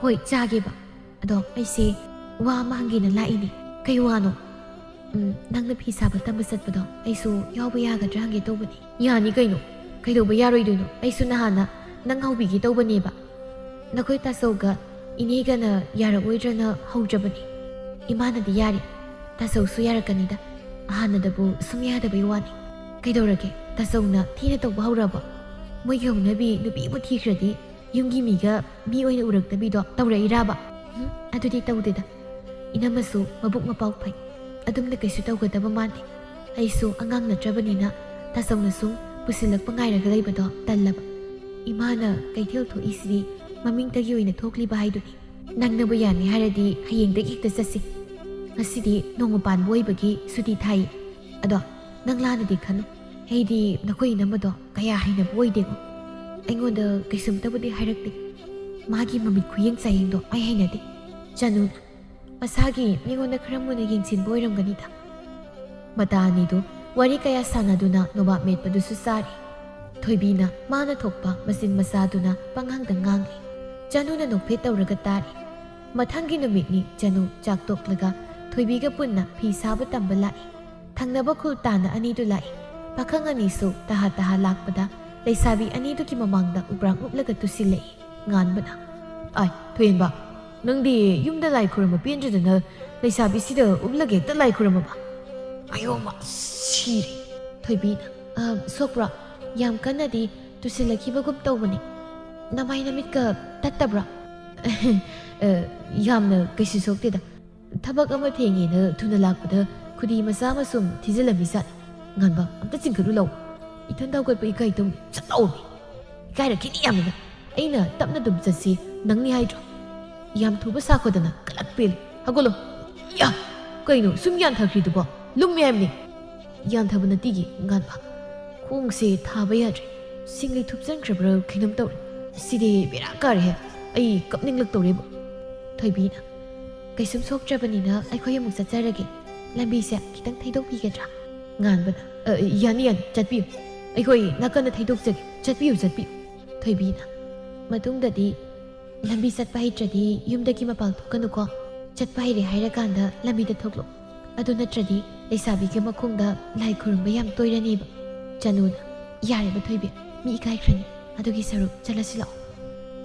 "ꯍꯣꯏ, ꯆꯥꯒꯦꯕ꯫ ꯑꯗꯣ ꯑꯩꯁꯦ ꯋꯥ ꯑꯃ ꯍꯪꯒꯦꯅ ꯂꯥꯛꯏꯅꯦ꯫" "ꯀꯩ ꯋꯥꯅꯣ?" "ꯎꯝ, ꯅꯪꯅ ꯐꯤ ꯁꯥꯕ ꯇꯝꯕ ꯆꯠꯄꯗꯣ ꯑꯩꯁꯨ ꯌꯥꯎꯕ ꯌꯥꯒꯗ꯭ꯔꯥ ꯍꯪꯒꯦ ꯇꯧꯕꯅꯤ꯫" "ꯌꯥꯅꯤ ꯀꯩꯅꯣ, ꯀꯩꯗꯧꯕ ꯌꯥꯔꯣꯏꯗꯣꯏꯅꯣ? ꯑꯩꯁꯨ ꯅꯍꯥꯟꯅ ꯅꯪ ꯍꯧꯕꯤꯒꯦ ꯇꯧꯕꯅꯦꯕ꯫ ꯅꯈꯣꯏ ꯇꯥꯆꯧꯒ ꯏꯅꯦꯒꯅ ꯌꯥꯔꯛꯑꯣꯏꯗ꯭ꯔꯅ ꯍꯧꯗ꯭ꯔꯕꯅꯤ꯫ ꯏꯃꯥꯅꯗꯤ ꯌꯥꯔꯦ, ꯇꯥꯆꯧꯁꯨ ꯌꯥꯔꯛꯀꯅꯤꯗ꯫ ꯍꯥꯟꯅꯗꯕꯨ ꯁꯨꯝ ꯌꯥꯗꯕꯩ ꯋꯥꯅꯤ꯫ ꯀꯩꯗꯧꯔꯒꯦ, ꯇꯥꯆꯧꯅ ꯊꯤꯅ ꯇꯧꯕ ꯍꯧꯔꯕꯣ? ꯃꯣꯏꯒꯤ ꯍꯧꯅꯕꯤ ꯅꯨꯄꯤꯕꯨ ꯊꯤꯈ꯭ꯔꯗꯤ ꯌꯨꯝꯒꯤ ꯃꯤꯒ ꯃꯤ ꯑꯣꯏꯅ ꯎꯔꯛꯇꯕꯤꯗꯣ ꯇꯧꯔꯛꯏꯔꯕ?" "ꯎꯝ, ꯑꯗꯨꯗꯤ ꯇꯧꯗꯦꯗ꯫ ꯏꯅꯝꯃꯁꯨ ꯃꯕꯨꯛ ꯃꯄꯥꯎ ꯐꯩ꯫ ꯑꯗꯨꯝꯅ ꯀꯩꯁꯨ ꯇꯧꯒꯗꯕ ꯃꯥꯟꯗꯦ꯫ ꯑꯩꯁꯨ ꯑꯉꯥꯡ ꯅꯠꯇ꯭ꯔꯕꯅꯤꯅ ꯇꯥꯆꯧꯅ ꯁꯨꯝ ꯄꯨꯁꯤꯜꯂꯛꯄ ꯉꯥꯏꯔꯒ ꯂꯩꯕꯗꯣ ꯇꯜꯂꯕ꯫ ꯏꯃꯥꯅ ꯀꯩꯊꯦꯜ ꯊꯣꯛꯏꯁꯤꯗꯤ ꯃꯃꯤꯡꯇꯒꯤ ꯑꯣꯏꯅ ꯊꯣꯛꯂꯤꯕ ꯍꯥꯏꯗꯨꯅꯤ꯫ ꯅꯪꯅꯕꯨ ꯌꯥꯅꯤ ꯍꯥꯏꯔꯗꯤ ꯍꯌꯦꯡꯗꯒꯤ ꯍꯦꯛꯇ ꯆꯠꯁꯤ꯫ ꯉꯁꯤꯗꯤ ꯅꯣꯡꯃ ꯄꯥꯟꯕ ꯑꯣꯏꯕꯒꯤ ꯁꯨꯇꯤ ꯊꯥꯏꯌꯦ꯫ ꯑꯗꯣ ꯅꯪ ꯂꯥꯟꯅꯗꯤ ꯈꯟꯅꯨ꯫ ꯑꯩꯗꯤ ꯅꯈꯣꯏ ꯏꯅꯝꯃꯗꯣ ꯀꯌꯥ ꯍꯩꯅꯕ ꯑꯣꯏꯗꯦꯉꯣ꯫ ꯑꯩꯉꯣꯟꯗ ꯀꯩꯁꯨꯝꯇꯕꯨꯗꯤ ꯍꯥꯏꯔꯛꯇꯦ꯫ ꯃꯥꯒꯤ ꯃꯃꯤꯠ ꯈꯨꯌꯦꯡ ꯆꯥꯌꯦꯡꯗꯣ ꯑꯩ ꯍꯩꯅꯗꯦ꯫ ꯆꯅꯨꯅ, "ꯃꯁꯥꯒꯤ ꯃꯤꯉꯣꯟꯗ ꯈꯔ ꯃꯨꯟꯅ ꯌꯦꯡꯁꯤꯟꯕ ꯑꯣꯏꯔꯝꯒꯅꯤꯗ"꯫ ꯃꯇꯥ ꯑꯅꯤꯗꯨ ꯋꯥꯔꯤ ꯀꯌꯥ ꯁꯥꯟꯅꯗꯨꯅ ꯅꯣꯕꯥꯞ ꯃꯦꯠꯄꯗꯨꯁꯨ ꯆꯥꯔꯤ꯫ ꯊꯣꯏꯕꯤꯅ ꯃꯥꯅ ꯊꯣꯛꯄ ꯃꯆꯤꯟ ꯃꯆꯥꯗꯨꯅ ꯄꯪꯉꯥꯡꯗ ꯉꯥꯡꯂꯤ꯫ ꯆꯅꯨꯅ ꯅꯣꯛꯐꯦꯠ ꯇꯧꯔꯒ ꯇꯥꯔꯤ꯫ ꯃꯊꯪꯒꯤ ꯅꯨꯃꯤꯠꯅꯤ ꯆꯅꯨ ꯆꯥꯛ ꯇꯣꯛꯂꯒ ꯊꯣꯏꯕꯤꯒ ꯄꯨꯟꯅ ꯐꯤ ꯁꯥꯕ ꯇꯝꯕ ꯂꯥꯛꯏ꯫ ꯊꯪꯅꯕ ꯈꯨꯜ ꯇꯥꯟꯅ ꯑꯅꯤꯗꯨ ꯂꯥꯛꯏ꯫ ꯄꯥꯈꯪ ꯑꯅꯤꯁꯨ ꯇꯍꯥ ꯇꯍꯥ ꯂꯥꯛꯄꯗ ꯂꯩꯁꯥꯕꯤ ꯑꯅꯤꯗꯨꯒꯤ ꯃꯃꯥꯡꯗ ꯎꯕ꯭ꯔꯥꯡ ꯎꯞꯂꯒ ꯇꯨꯁꯤꯜꯂꯛꯏ꯫ ꯉꯥꯟꯕꯅ, "ꯑꯥꯏ, ꯊꯣꯏꯍꯦꯟꯕ, ꯅꯪꯗꯤ ꯌꯨꯝꯗ ꯂꯥꯏ ꯈꯨꯔꯨꯝꯕ ꯄꯦꯟꯗ꯭ꯔꯗꯅ ꯂꯩꯁꯥꯕꯤꯁꯤꯗ ꯎꯞꯂꯒ ꯍꯦꯛꯇ ꯂꯥꯏ ꯈꯨꯔꯨꯝꯃꯕ?" ꯑꯌꯣꯃ, ꯁꯤꯔꯦ꯫ ꯊꯣꯏꯕꯤꯅ, "ꯑ, ꯁꯣꯛꯄ꯭ꯔꯣ? ꯌꯥꯝ ꯀꯟꯅꯗꯤ ꯇꯨꯁꯤꯜꯂꯛꯈꯤꯕꯒꯨꯝ ꯇꯧꯕꯅꯤ꯫ ꯅꯃꯥꯏ ꯅꯃꯤꯠꯀ ꯇꯠꯇꯕ꯭ꯔꯣ?" "ꯑ, ꯌꯥꯝꯅ ꯀꯩꯁꯨ ꯁꯣꯛꯇꯦꯗ꯫ ꯊꯕꯛ ꯑꯃ ꯊꯦꯡꯉꯦꯅ ꯊꯨꯅ ꯂꯥꯛꯄꯗ ꯈꯨꯗꯤ ꯃꯆꯥ ꯑꯃ ꯁꯨꯝ ꯊꯤꯖꯤꯜꯂꯝꯃꯤ ꯖꯥꯠꯅꯤ꯫ ꯉꯥꯟꯕ, ꯑꯝꯇ ꯆꯤꯡꯈꯠꯂꯨ ꯂꯥꯎ꯫ ꯏꯊꯟꯗ ꯍꯧꯒꯠꯄ ꯏꯀꯥꯏ ꯇꯧꯅꯤ꯫ ꯆꯠꯂꯣꯃꯤ꯫ ꯏꯀꯥꯏꯔꯛꯈꯤꯅꯤ ꯌꯥꯝꯅ꯫ ꯑꯩꯅ ꯇꯞꯅ ꯑꯗꯨꯝ ꯆꯠꯁꯤ ꯅꯪꯅꯤ ꯍꯥꯏꯗ꯭ꯔꯣ? ꯌꯥꯝ ꯊꯨꯕ ꯁꯥꯈꯣꯗꯅ ꯀꯂꯛ ꯄꯦꯜꯂꯤ꯫ ꯍꯧꯒꯠꯂꯣ꯫ ꯌꯥ! ꯀꯩꯅꯣ ꯁꯨꯝ ꯌꯥꯟꯊꯈ꯭ꯔꯤꯗꯨꯕꯣ? ꯂꯨꯝꯃꯤ ꯍꯥꯏꯕꯅꯤ꯫ ꯌꯥꯟꯊꯕ ꯅꯠꯇꯤꯒꯤ ꯉꯥꯟꯕ꯫ ꯈꯣꯡꯁꯦ ꯊꯥꯕ ꯌꯥꯗ꯭ꯔꯦ꯫ ꯁꯤꯡꯂꯤ ꯊꯨꯞꯆꯟꯈ꯭ꯔꯕ꯭ꯔꯥ ꯀꯩꯅꯣꯝ ꯇꯧꯔꯦ꯫ ꯁꯤꯗꯤ ꯕꯦꯔꯥ ꯀꯥꯔꯦꯍꯦ꯫ ꯑꯩ ꯀꯞꯅꯤꯡꯂꯛꯇꯧꯔꯦꯕꯨ꯫ ꯊꯣꯏꯕꯤꯅ, "ꯀꯩꯁꯨꯝ ꯁꯣꯛꯇ꯭ꯔꯕꯅꯤꯅ ꯑꯩꯈꯣꯏ ꯑꯃꯨꯛ ꯆꯠꯆꯔꯒꯦ꯫ ꯂꯝꯕꯤꯁꯦ ꯈꯤꯇꯪ ꯊꯩꯗꯣꯛꯄꯤꯒꯗ꯭ꯔꯥ?" ꯉꯥꯟꯕꯅ, "ꯑ, ꯌꯥꯅꯤ, ꯌꯥꯅꯤ, ꯆꯠꯄꯤꯌꯨ꯫ ꯑꯩꯈꯣꯏ ꯅꯥꯀꯟꯗ ꯊꯩꯗꯣꯛꯆꯒꯦ꯫ ꯆꯠꯄꯤꯌꯨ, ꯆꯠꯄꯤꯌꯨ"꯫ ꯊꯣꯏꯕꯤꯅ, "ꯃꯇꯨꯡꯗꯗꯤ ꯂꯝꯕꯤ ꯆꯠꯄ ꯍꯩꯇ꯭ꯔꯗꯤ ꯌꯨꯝꯗꯒꯤ ꯃꯄꯥꯟ ꯊꯣꯛꯀꯅꯨꯀꯣ꯫ ꯆꯠꯄ ꯍꯩꯔꯦ ꯍꯥꯏꯔꯀꯥꯟꯗ ꯂꯝꯕꯤꯗ ꯊꯣꯛꯂꯛꯑꯣ꯫ ꯑꯗꯨ ꯅꯠꯇ꯭ꯔꯗꯤ ꯂꯩꯁꯥꯕꯤꯒꯤ ꯃꯈꯣꯡꯗ ꯂꯥꯏ ꯈꯨꯔꯨꯝꯕ ꯌꯥꯝ ꯇꯣꯏꯔꯅꯦꯕ"꯫ ꯆꯅꯨꯅ, "ꯌꯥꯔꯦꯕ ꯊꯣꯏꯕꯤ, ꯃꯤ ꯏꯀꯥꯏꯈ꯭ꯔꯅꯤ꯫ ꯑꯗꯨꯒꯤ ꯁꯔꯨꯛ ꯆꯠꯂꯁꯤ ꯂꯥꯛꯑꯣ"꯫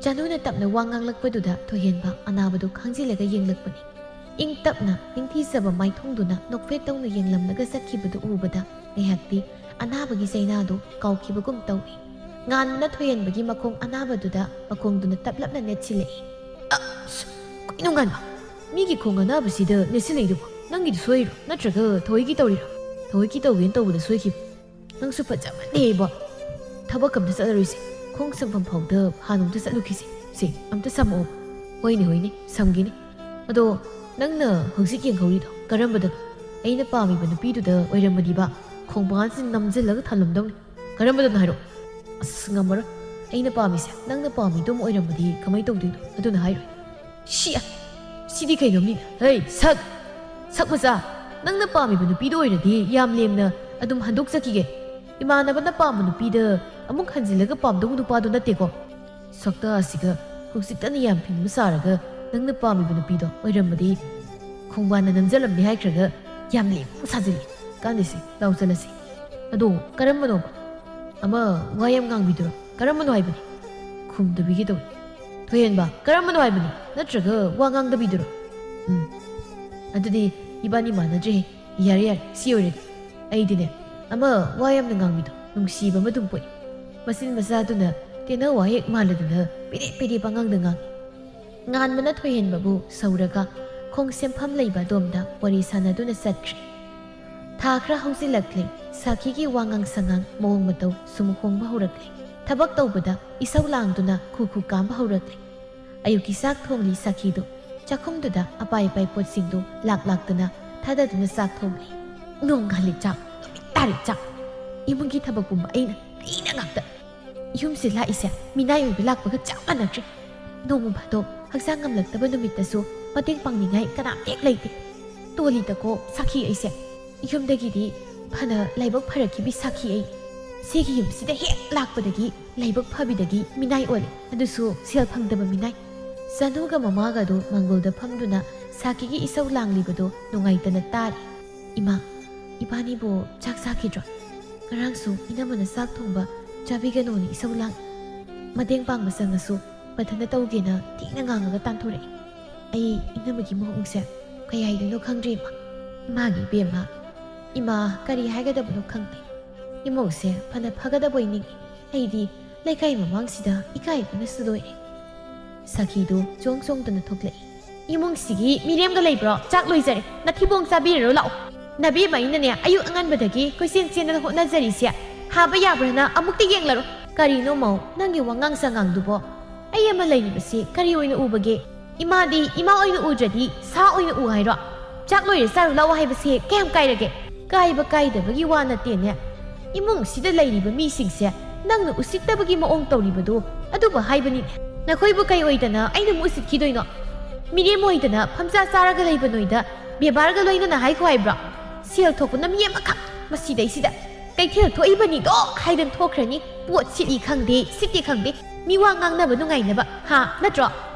ꯆꯅꯨꯅ ꯇꯞꯅ ꯋꯥ ꯉꯥꯡꯂꯛꯄꯗꯨꯗ ꯊꯣꯏꯍꯦꯟꯕ ꯑꯅꯥꯕꯗꯨ ꯈꯥꯡꯖꯤꯜꯂꯒ ꯌꯦꯡꯂꯛꯄꯅꯤ꯫ ꯏꯪ ꯇꯞꯅ ꯅꯤꯡꯊꯤꯖꯕ ꯃꯥꯏꯊꯣꯡꯗꯨꯅ ꯅꯣꯛꯐꯦꯠ ꯇꯧꯅ ꯌꯦꯡꯂꯝꯂꯒ ꯆꯠꯈꯤꯕꯗꯨ ꯎꯕꯗ ꯉꯥꯏꯍꯥꯛꯇꯤ ꯑꯅꯥꯕꯒꯤ ꯆꯩꯅꯥꯗꯨ ꯀꯥꯎꯈꯤꯕꯒꯨꯝ ꯇꯧꯏ꯫ ꯉꯥꯟꯕꯅ ꯊꯣꯏꯍꯦꯟꯕꯒꯤ ꯃꯈꯣꯡ ꯑꯅꯥꯕꯗꯨꯗ ꯃꯈꯣꯡꯗꯨꯅ ꯇꯞꯂꯞꯅ ꯅꯦꯠꯁꯤꯜꯂꯛꯏ꯫ "ꯑꯁ, ꯀꯩꯅꯣ ꯉꯥꯟꯕ? ꯃꯤꯒꯤ ꯈꯣꯡ ꯑꯅꯥꯕꯁꯤꯗ ꯅꯦꯠꯁꯤꯜꯂꯛꯏꯗꯨꯕꯣ? ꯅꯪꯒꯤꯗꯨ ꯁꯣꯏꯔꯣ? ꯅꯠꯇ꯭ꯔꯒ ꯊꯑꯣꯏꯒꯤ ꯇꯧꯔꯤꯔꯣ? ꯊꯑꯣꯏꯒꯤ ꯇꯧꯒꯦꯅ ꯇꯧꯕꯗ ꯁꯣꯏꯈꯤꯕ꯫ ꯅꯪꯁꯨ ꯐꯖꯃꯟꯗꯦ ꯏꯕꯣ꯫ ꯊꯕꯛ ꯑꯝꯇ ꯆꯠꯂꯔꯣꯏꯁꯦ꯫ ꯈꯣꯡ ꯁꯝꯐꯝ ꯐꯥꯎꯗ ꯍꯥꯟꯅ ꯑꯝꯇ ꯆꯠꯂꯨꯈꯤꯁꯦ꯫ ꯁꯦ, ꯑꯝꯇ ꯁꯝꯃꯛꯑꯣ"꯫ "ꯍꯣꯏꯅꯦ, ꯍꯣꯏꯅꯦ, ꯁꯝꯒꯦꯅꯦ꯫ ꯑꯗꯣ ꯅꯪꯅ ꯍꯧꯖꯤꯛ ꯌꯦꯡꯍꯧꯔꯤꯗꯣ ꯀꯔꯝꯕꯗꯅꯣ? ꯑꯩꯅ ꯄꯥꯝꯃꯤꯕ ꯅꯨꯄꯤꯗꯨꯗ ꯑꯣꯏꯔꯝꯃꯗꯤꯕ ꯈꯣꯡꯕꯥꯟꯁꯤ ꯅꯝꯖꯤꯜꯂꯒ ꯊꯜꯂꯝꯗꯧꯅꯤ꯫ ꯀꯔꯝꯕꯗꯅꯣ ꯍꯥꯏꯔꯛꯑꯣ"꯫ "ꯑꯁ, ꯉꯝꯃꯔꯣꯏ꯫ ꯑꯩꯅ ꯄꯥꯝꯃꯤꯁꯦ ꯅꯪꯅ ꯄꯥꯝꯃꯤꯗꯣ ꯑꯃ ꯑꯣꯏꯔꯝꯃꯗꯤ ꯀꯃꯥꯏ ꯇꯧꯗꯣꯏꯅꯣ? ꯑꯗꯨꯅ ꯍꯥꯏꯔꯣꯏ꯫ ꯁꯤ, ꯁꯤꯗꯤ ꯀꯩꯅꯣꯝꯅꯤ꯫ ꯍꯩ, ꯁꯛ! ꯁꯛ ꯃꯆꯥ! ꯅꯪꯅ ꯄꯥꯝꯃꯤꯕ ꯅꯨꯄꯤꯗꯣ ꯑꯣꯏꯔꯗꯤ ꯌꯥꯝ ꯂꯦꯝꯅ ꯑꯗꯨꯝ ꯍꯟꯗꯣꯛꯆꯈꯤꯒꯦ꯫ ꯏꯃꯥꯟꯅꯕꯅ ꯄꯥꯝꯕ ꯅꯨꯄꯤꯗ ꯑꯃꯨꯛ ꯍꯟꯖꯤꯜꯂꯒ ꯄꯥꯝꯗꯧ ꯅꯨꯄꯥꯗꯣ ꯅꯠꯇꯦꯀꯣ꯫ ꯁꯛꯇꯥꯁꯤꯒ ꯍꯧꯖꯤꯛꯇꯅ ꯌꯥꯝ ꯐꯤꯡꯕ ꯁꯥꯔꯒ ꯅꯪꯅ ꯄꯥꯝꯃꯤꯕ ꯅꯨꯄꯤꯗꯣ ꯑꯣꯏꯔꯝꯃꯗꯤ ꯈꯣꯡꯕꯥꯟꯅ ꯅꯝꯖꯜꯂꯝꯅꯤ ꯍꯥꯏꯈ꯭ꯔꯒ ꯌꯥꯝ ꯂꯦꯝꯅ ꯁꯥꯖꯤꯜꯂꯤ꯫ ꯀꯥꯟꯗꯦꯁꯦ, ꯂꯥꯎ ꯆꯠꯂꯁꯤ꯫ ꯑꯗꯣ ꯀꯔꯝꯕꯅꯣꯕ? ꯑꯃ ꯋꯥ ꯌꯥꯝ ꯉꯥꯡꯕꯤꯗꯨꯔꯣ? ꯀꯔꯝꯕꯅꯣ ꯍꯥꯏꯕꯅꯤ? ꯈꯨꯝꯗꯕꯤꯒꯦ ꯇꯧꯏ꯫ ꯊꯣꯏꯍꯦꯟꯕ, ꯀꯔꯝꯕꯅꯣ ꯍꯥꯏꯕꯅꯤ? ꯅꯠꯇ꯭ꯔꯒ ꯋꯥ ꯉꯥꯡꯗꯕꯤꯗꯨꯔꯣ? ꯎꯝ꯫ ꯑꯗꯨꯗꯤ ꯏꯕꯥꯅꯤ ꯃꯥꯟꯅꯗ꯭ꯔꯦꯍꯦ꯫ ꯌꯥꯔꯦ, ꯌꯥꯔꯦ, ꯁꯤ ꯑꯣꯏꯔꯗꯤ꯫ ꯑꯩꯗꯤꯅꯦ, ꯑꯃ ꯋꯥ ꯌꯥꯝꯅ ꯉꯥꯡꯕꯤꯗꯣ, ꯅꯨꯡꯁꯤꯕ ꯑꯃ ꯑꯗꯨꯝ ꯄꯣꯛꯏ꯫ ꯃꯆꯤꯟ ꯃꯆꯥꯗꯨꯅ ꯇꯦꯅꯋꯥ ꯍꯦꯛ ꯃꯥꯜꯂꯗꯅ ꯄꯦꯔꯦ ꯄꯦꯔꯦ ꯄꯉꯥꯡꯗ ꯉꯥꯡꯏ꯫ ꯉꯥꯟꯕꯅ ꯊꯣꯏꯍꯦꯟꯕꯕꯨ ꯁꯧꯔꯒ ꯈꯣꯡ ꯁꯦꯝꯐꯝ ꯂꯩꯕ ꯑꯗꯣꯝꯗ ꯋꯥꯔꯤ ꯁꯥꯟꯅꯗꯨꯅ ꯆꯠꯈ꯭ꯔꯦ꯫ ꯊꯥ ꯈꯔ ꯍꯧꯖꯤꯜꯂꯛꯂꯦ꯫ ꯁꯥꯈꯤꯒꯤ ꯋꯥꯉꯥꯡ ꯁꯉꯥꯡ, ꯃꯑꯣꯡ ꯃꯇꯧ ꯁꯨꯝ ꯍꯣꯡꯕ ꯍꯧꯔꯛꯂꯦ꯫ ꯊꯕꯛ ꯇꯧꯕꯗ ꯏꯁꯧ ꯂꯥꯡꯗꯨꯅ ꯈꯨ ꯈꯨ ꯀꯥꯝꯕ ꯍꯧꯔꯛꯂꯦ꯫ ꯑꯌꯨꯛꯀꯤ ꯆꯥꯛ ꯊꯣꯡꯂꯤ ꯁꯥꯈꯤꯗꯨ꯫ ꯆꯥꯛꯈꯨꯝꯗꯨꯗ ꯑꯄꯥꯏ ꯑꯄꯥꯏ ꯄꯣꯠꯁꯤꯡꯗꯨ ꯂꯥꯛ ꯂꯥꯛꯇꯨꯅ ꯊꯥꯗꯗꯨꯅ ꯆꯥꯛ ꯊꯣꯡꯂꯤ꯫ ꯅꯣꯡꯉꯥꯜꯂꯤ ꯆꯥꯛ, ꯅꯨꯃꯤꯠ ꯇꯥꯔꯦ ꯆꯥꯛ꯫ ꯏꯃꯨꯡꯒꯤ ꯊꯕꯛ ꯄꯨꯝꯕ ꯑꯩꯅ, ꯑꯩꯅ ꯉꯥꯛꯇ꯫ ꯌꯨꯝꯁꯤ ꯂꯥꯛꯏꯁꯦ ꯃꯤꯅꯥꯏ ꯑꯣꯏꯕ ꯂꯥꯛꯄꯒ ꯆꯞ ꯃꯥꯟꯅꯈ꯭ꯔꯦ꯫ ꯅꯣꯡꯃ ꯐꯥꯗꯣꯛ ꯍꯛꯆꯥꯡ ꯉꯝꯂꯛꯇꯕ ꯅꯨꯃꯤꯠꯇꯁꯨ ꯃꯇꯦꯡ ꯄꯥꯡꯅꯤꯡꯉꯥꯏ ꯀꯅꯥꯝ ꯍꯦꯛ ꯂꯩꯇꯦ꯫ ꯇꯣꯜꯂꯤꯗꯀꯣ ꯁꯥꯈꯤ ꯑꯩꯁꯦ꯫ ꯌꯨꯝꯗꯒꯤꯗꯤ ꯐꯅ ꯂꯥꯏꯕꯛ ꯐꯔꯛꯈꯤꯕꯤ ꯁꯥꯈꯤ ꯑꯩ꯫ ꯁꯤꯒꯤ ꯌꯨꯝꯁꯤꯗ ꯍꯦꯛ ꯂꯥꯛꯄꯗꯒꯤ ꯂꯥꯏꯕꯛ ꯐꯕꯤꯗꯒꯤ ꯃꯤꯅꯥꯏ ꯑꯣꯜꯂꯦ꯫ ꯑꯗꯨꯁꯨ ꯁꯦꯜ ꯐꯪꯗꯕ ꯃꯤꯅꯥꯏ꯫ ꯆꯅꯨꯒ ꯃꯃꯥꯒꯗꯨ ꯃꯪꯒꯣꯜꯗ ꯐꯝꯗꯨꯅ ꯁꯥꯈꯤꯒꯤ ꯏꯁꯧ ꯂꯥꯡꯂꯤꯕꯗꯨ ꯅꯨꯡꯉꯥꯏꯇꯅ ꯇꯥꯔꯤ꯫ "ꯏꯃꯥ, ꯏꯕꯥꯅꯤꯕꯨ ꯆꯥꯛ ꯆꯥꯈꯤꯗ꯭ꯔꯣ? ꯉꯔꯥꯡꯁꯨ ꯏꯅꯝꯃꯅ ꯆꯥꯛ ꯊꯣꯡꯕ ꯆꯥꯕꯤꯒꯅꯨꯅ ꯏꯁꯧ ꯂꯥꯡ꯫ ꯃꯇꯦꯡ ꯄꯥꯡꯕ ꯆꯪꯉꯁꯨ ꯃꯊꯟꯇ ꯇꯧꯒꯦꯅ ꯊꯤꯅ ꯉꯥꯡꯉꯒ ꯇꯥꯟꯊꯣꯔꯛꯏ꯫ ꯑꯩ ꯏꯅꯝꯃꯒꯤ ꯃꯑꯣꯡꯁꯦ ꯀꯩ ꯍꯥꯏꯗꯣꯏꯅꯣ ꯈꯪꯗ꯭ꯔꯦ ꯏꯃꯥ꯫ ꯏꯃꯥꯒꯤ ꯏꯕꯦꯝꯃ, ꯏꯃꯥ ꯀꯔꯤ ꯍꯥꯏꯒꯗꯕꯅꯣ ꯈꯪꯗꯦ꯫ ꯏꯃꯧꯁꯦ ꯐꯅ ꯐꯒꯗꯕꯣꯏ ꯅꯤꯡꯏ꯫ ꯑꯩꯗꯤ ꯂꯩꯀꯥꯏ ꯃꯃꯥꯡꯁꯤꯗ ꯏꯀꯥꯏꯕꯅꯁꯨ ꯂꯣꯏꯔꯦ꯫" ꯁꯥꯈꯤꯗꯨ ꯆꯣꯡ ꯆꯣꯡꯗꯨꯅ ꯊꯣꯛꯂꯛꯏ꯫ "ꯏꯃꯨꯡꯁꯤꯒꯤ ꯃꯤꯔꯦꯝꯒ ꯂꯩꯕ꯭ꯔꯣ? ꯆꯥꯛ ꯂꯣꯏꯖꯔꯦ꯫ ꯅꯊꯤꯕꯣꯡ ꯆꯥꯕꯤꯔꯔꯣ ꯂꯥꯛꯑꯣ꯫ ꯅꯕꯦꯝꯃ ꯑꯩꯅꯅꯦ ꯑꯌꯨꯛ ꯑꯉꯟꯕꯗꯒꯤ ꯀꯣꯏꯆꯦꯟ ꯆꯦꯟꯗꯅ ꯍꯣꯠꯅꯖꯔꯤꯁꯦ꯫ ꯍꯥꯕ ꯌꯥꯕ꯭ꯔꯥꯅ ꯑꯃꯨꯛꯇ ꯌꯦꯡꯂꯔꯣ꯫" "ꯀꯔꯤꯅꯣ ꯃꯧ, ꯅꯪꯒꯤ ꯋꯥꯉꯥꯡ ꯁꯉꯥꯡꯗꯨꯕꯣ? ꯑꯩ ꯑꯃ ꯂꯩꯔꯤꯕꯁꯤ ꯀꯔꯤ ꯑꯣꯏꯅ ꯎꯕꯒꯦ? ꯏꯃꯥꯗꯤ ꯏꯃꯥ ꯑꯣꯏꯅ ꯎꯗ꯭ꯔꯗꯤ ꯁꯥ ꯑꯣꯏꯅ ꯎ ꯍꯥꯏꯔꯣ? ꯆꯥꯛ ꯂꯣꯏꯔꯦ ꯆꯥꯔꯨ ꯂꯥꯛꯑꯣ ꯍꯥꯏꯕꯁꯦ ꯀꯌꯥꯝ ꯀꯥꯏꯔꯒꯦ?" "ꯀꯥꯏꯕ ꯀꯥꯏꯗꯕꯒꯤ ꯋꯥ ꯅꯠꯇꯦꯅꯦ꯫ ꯏꯃꯨꯡꯁꯤꯗ ꯂꯩꯔꯤꯕ ꯃꯤꯁꯤꯡꯁꯦ ꯅꯪꯅ ꯎꯁꯤꯠꯇꯕꯒꯤ ꯃꯑꯣꯡ ꯇꯧꯔꯤꯕꯗꯨ ꯑꯗꯨꯕꯨ ꯍꯥꯏꯕꯅꯤꯅꯦ꯫ ꯅꯈꯣꯏꯕꯨ ꯀꯩ ꯑꯣꯏꯗꯅ ꯑꯩꯅ ꯑꯃꯨꯛ ꯎꯁꯤꯠꯈꯤꯗꯣꯏꯅꯣ? ꯃꯤꯔꯦꯝ ꯑꯣꯏꯗꯅ ꯐꯝꯖꯥ ꯆꯥꯔꯒ ꯂꯩꯕ ꯅꯣꯏꯗ ꯕꯦꯕꯥꯔꯒ ꯂꯣꯏꯅꯅ ꯍꯥꯏꯈꯣ ꯍꯥꯏꯕ꯭ꯔꯣ? ꯁꯦꯜ ꯊꯣꯛꯄꯅ ꯃꯤ ꯑꯃꯈꯛ ꯃꯁꯤꯗꯩꯁꯤꯗ ꯀꯩꯊꯦꯜ ꯊꯣꯛꯏꯕꯅꯤꯗꯣ ꯍꯥꯏꯗꯅ ꯊꯣꯛꯈ꯭ꯔꯅꯤ꯫ ꯄꯣꯠ ꯁꯤꯠꯂꯤ ꯈꯪꯗꯦ, ꯁꯤꯠꯇꯦ ꯈꯪꯗꯦ, ꯃꯤ ꯋꯥ ꯉꯥꯡꯅꯕ ꯅꯨꯡꯉꯥꯏꯅꯕ, ꯍꯥ, ꯅꯠꯇ꯭ꯔꯣ?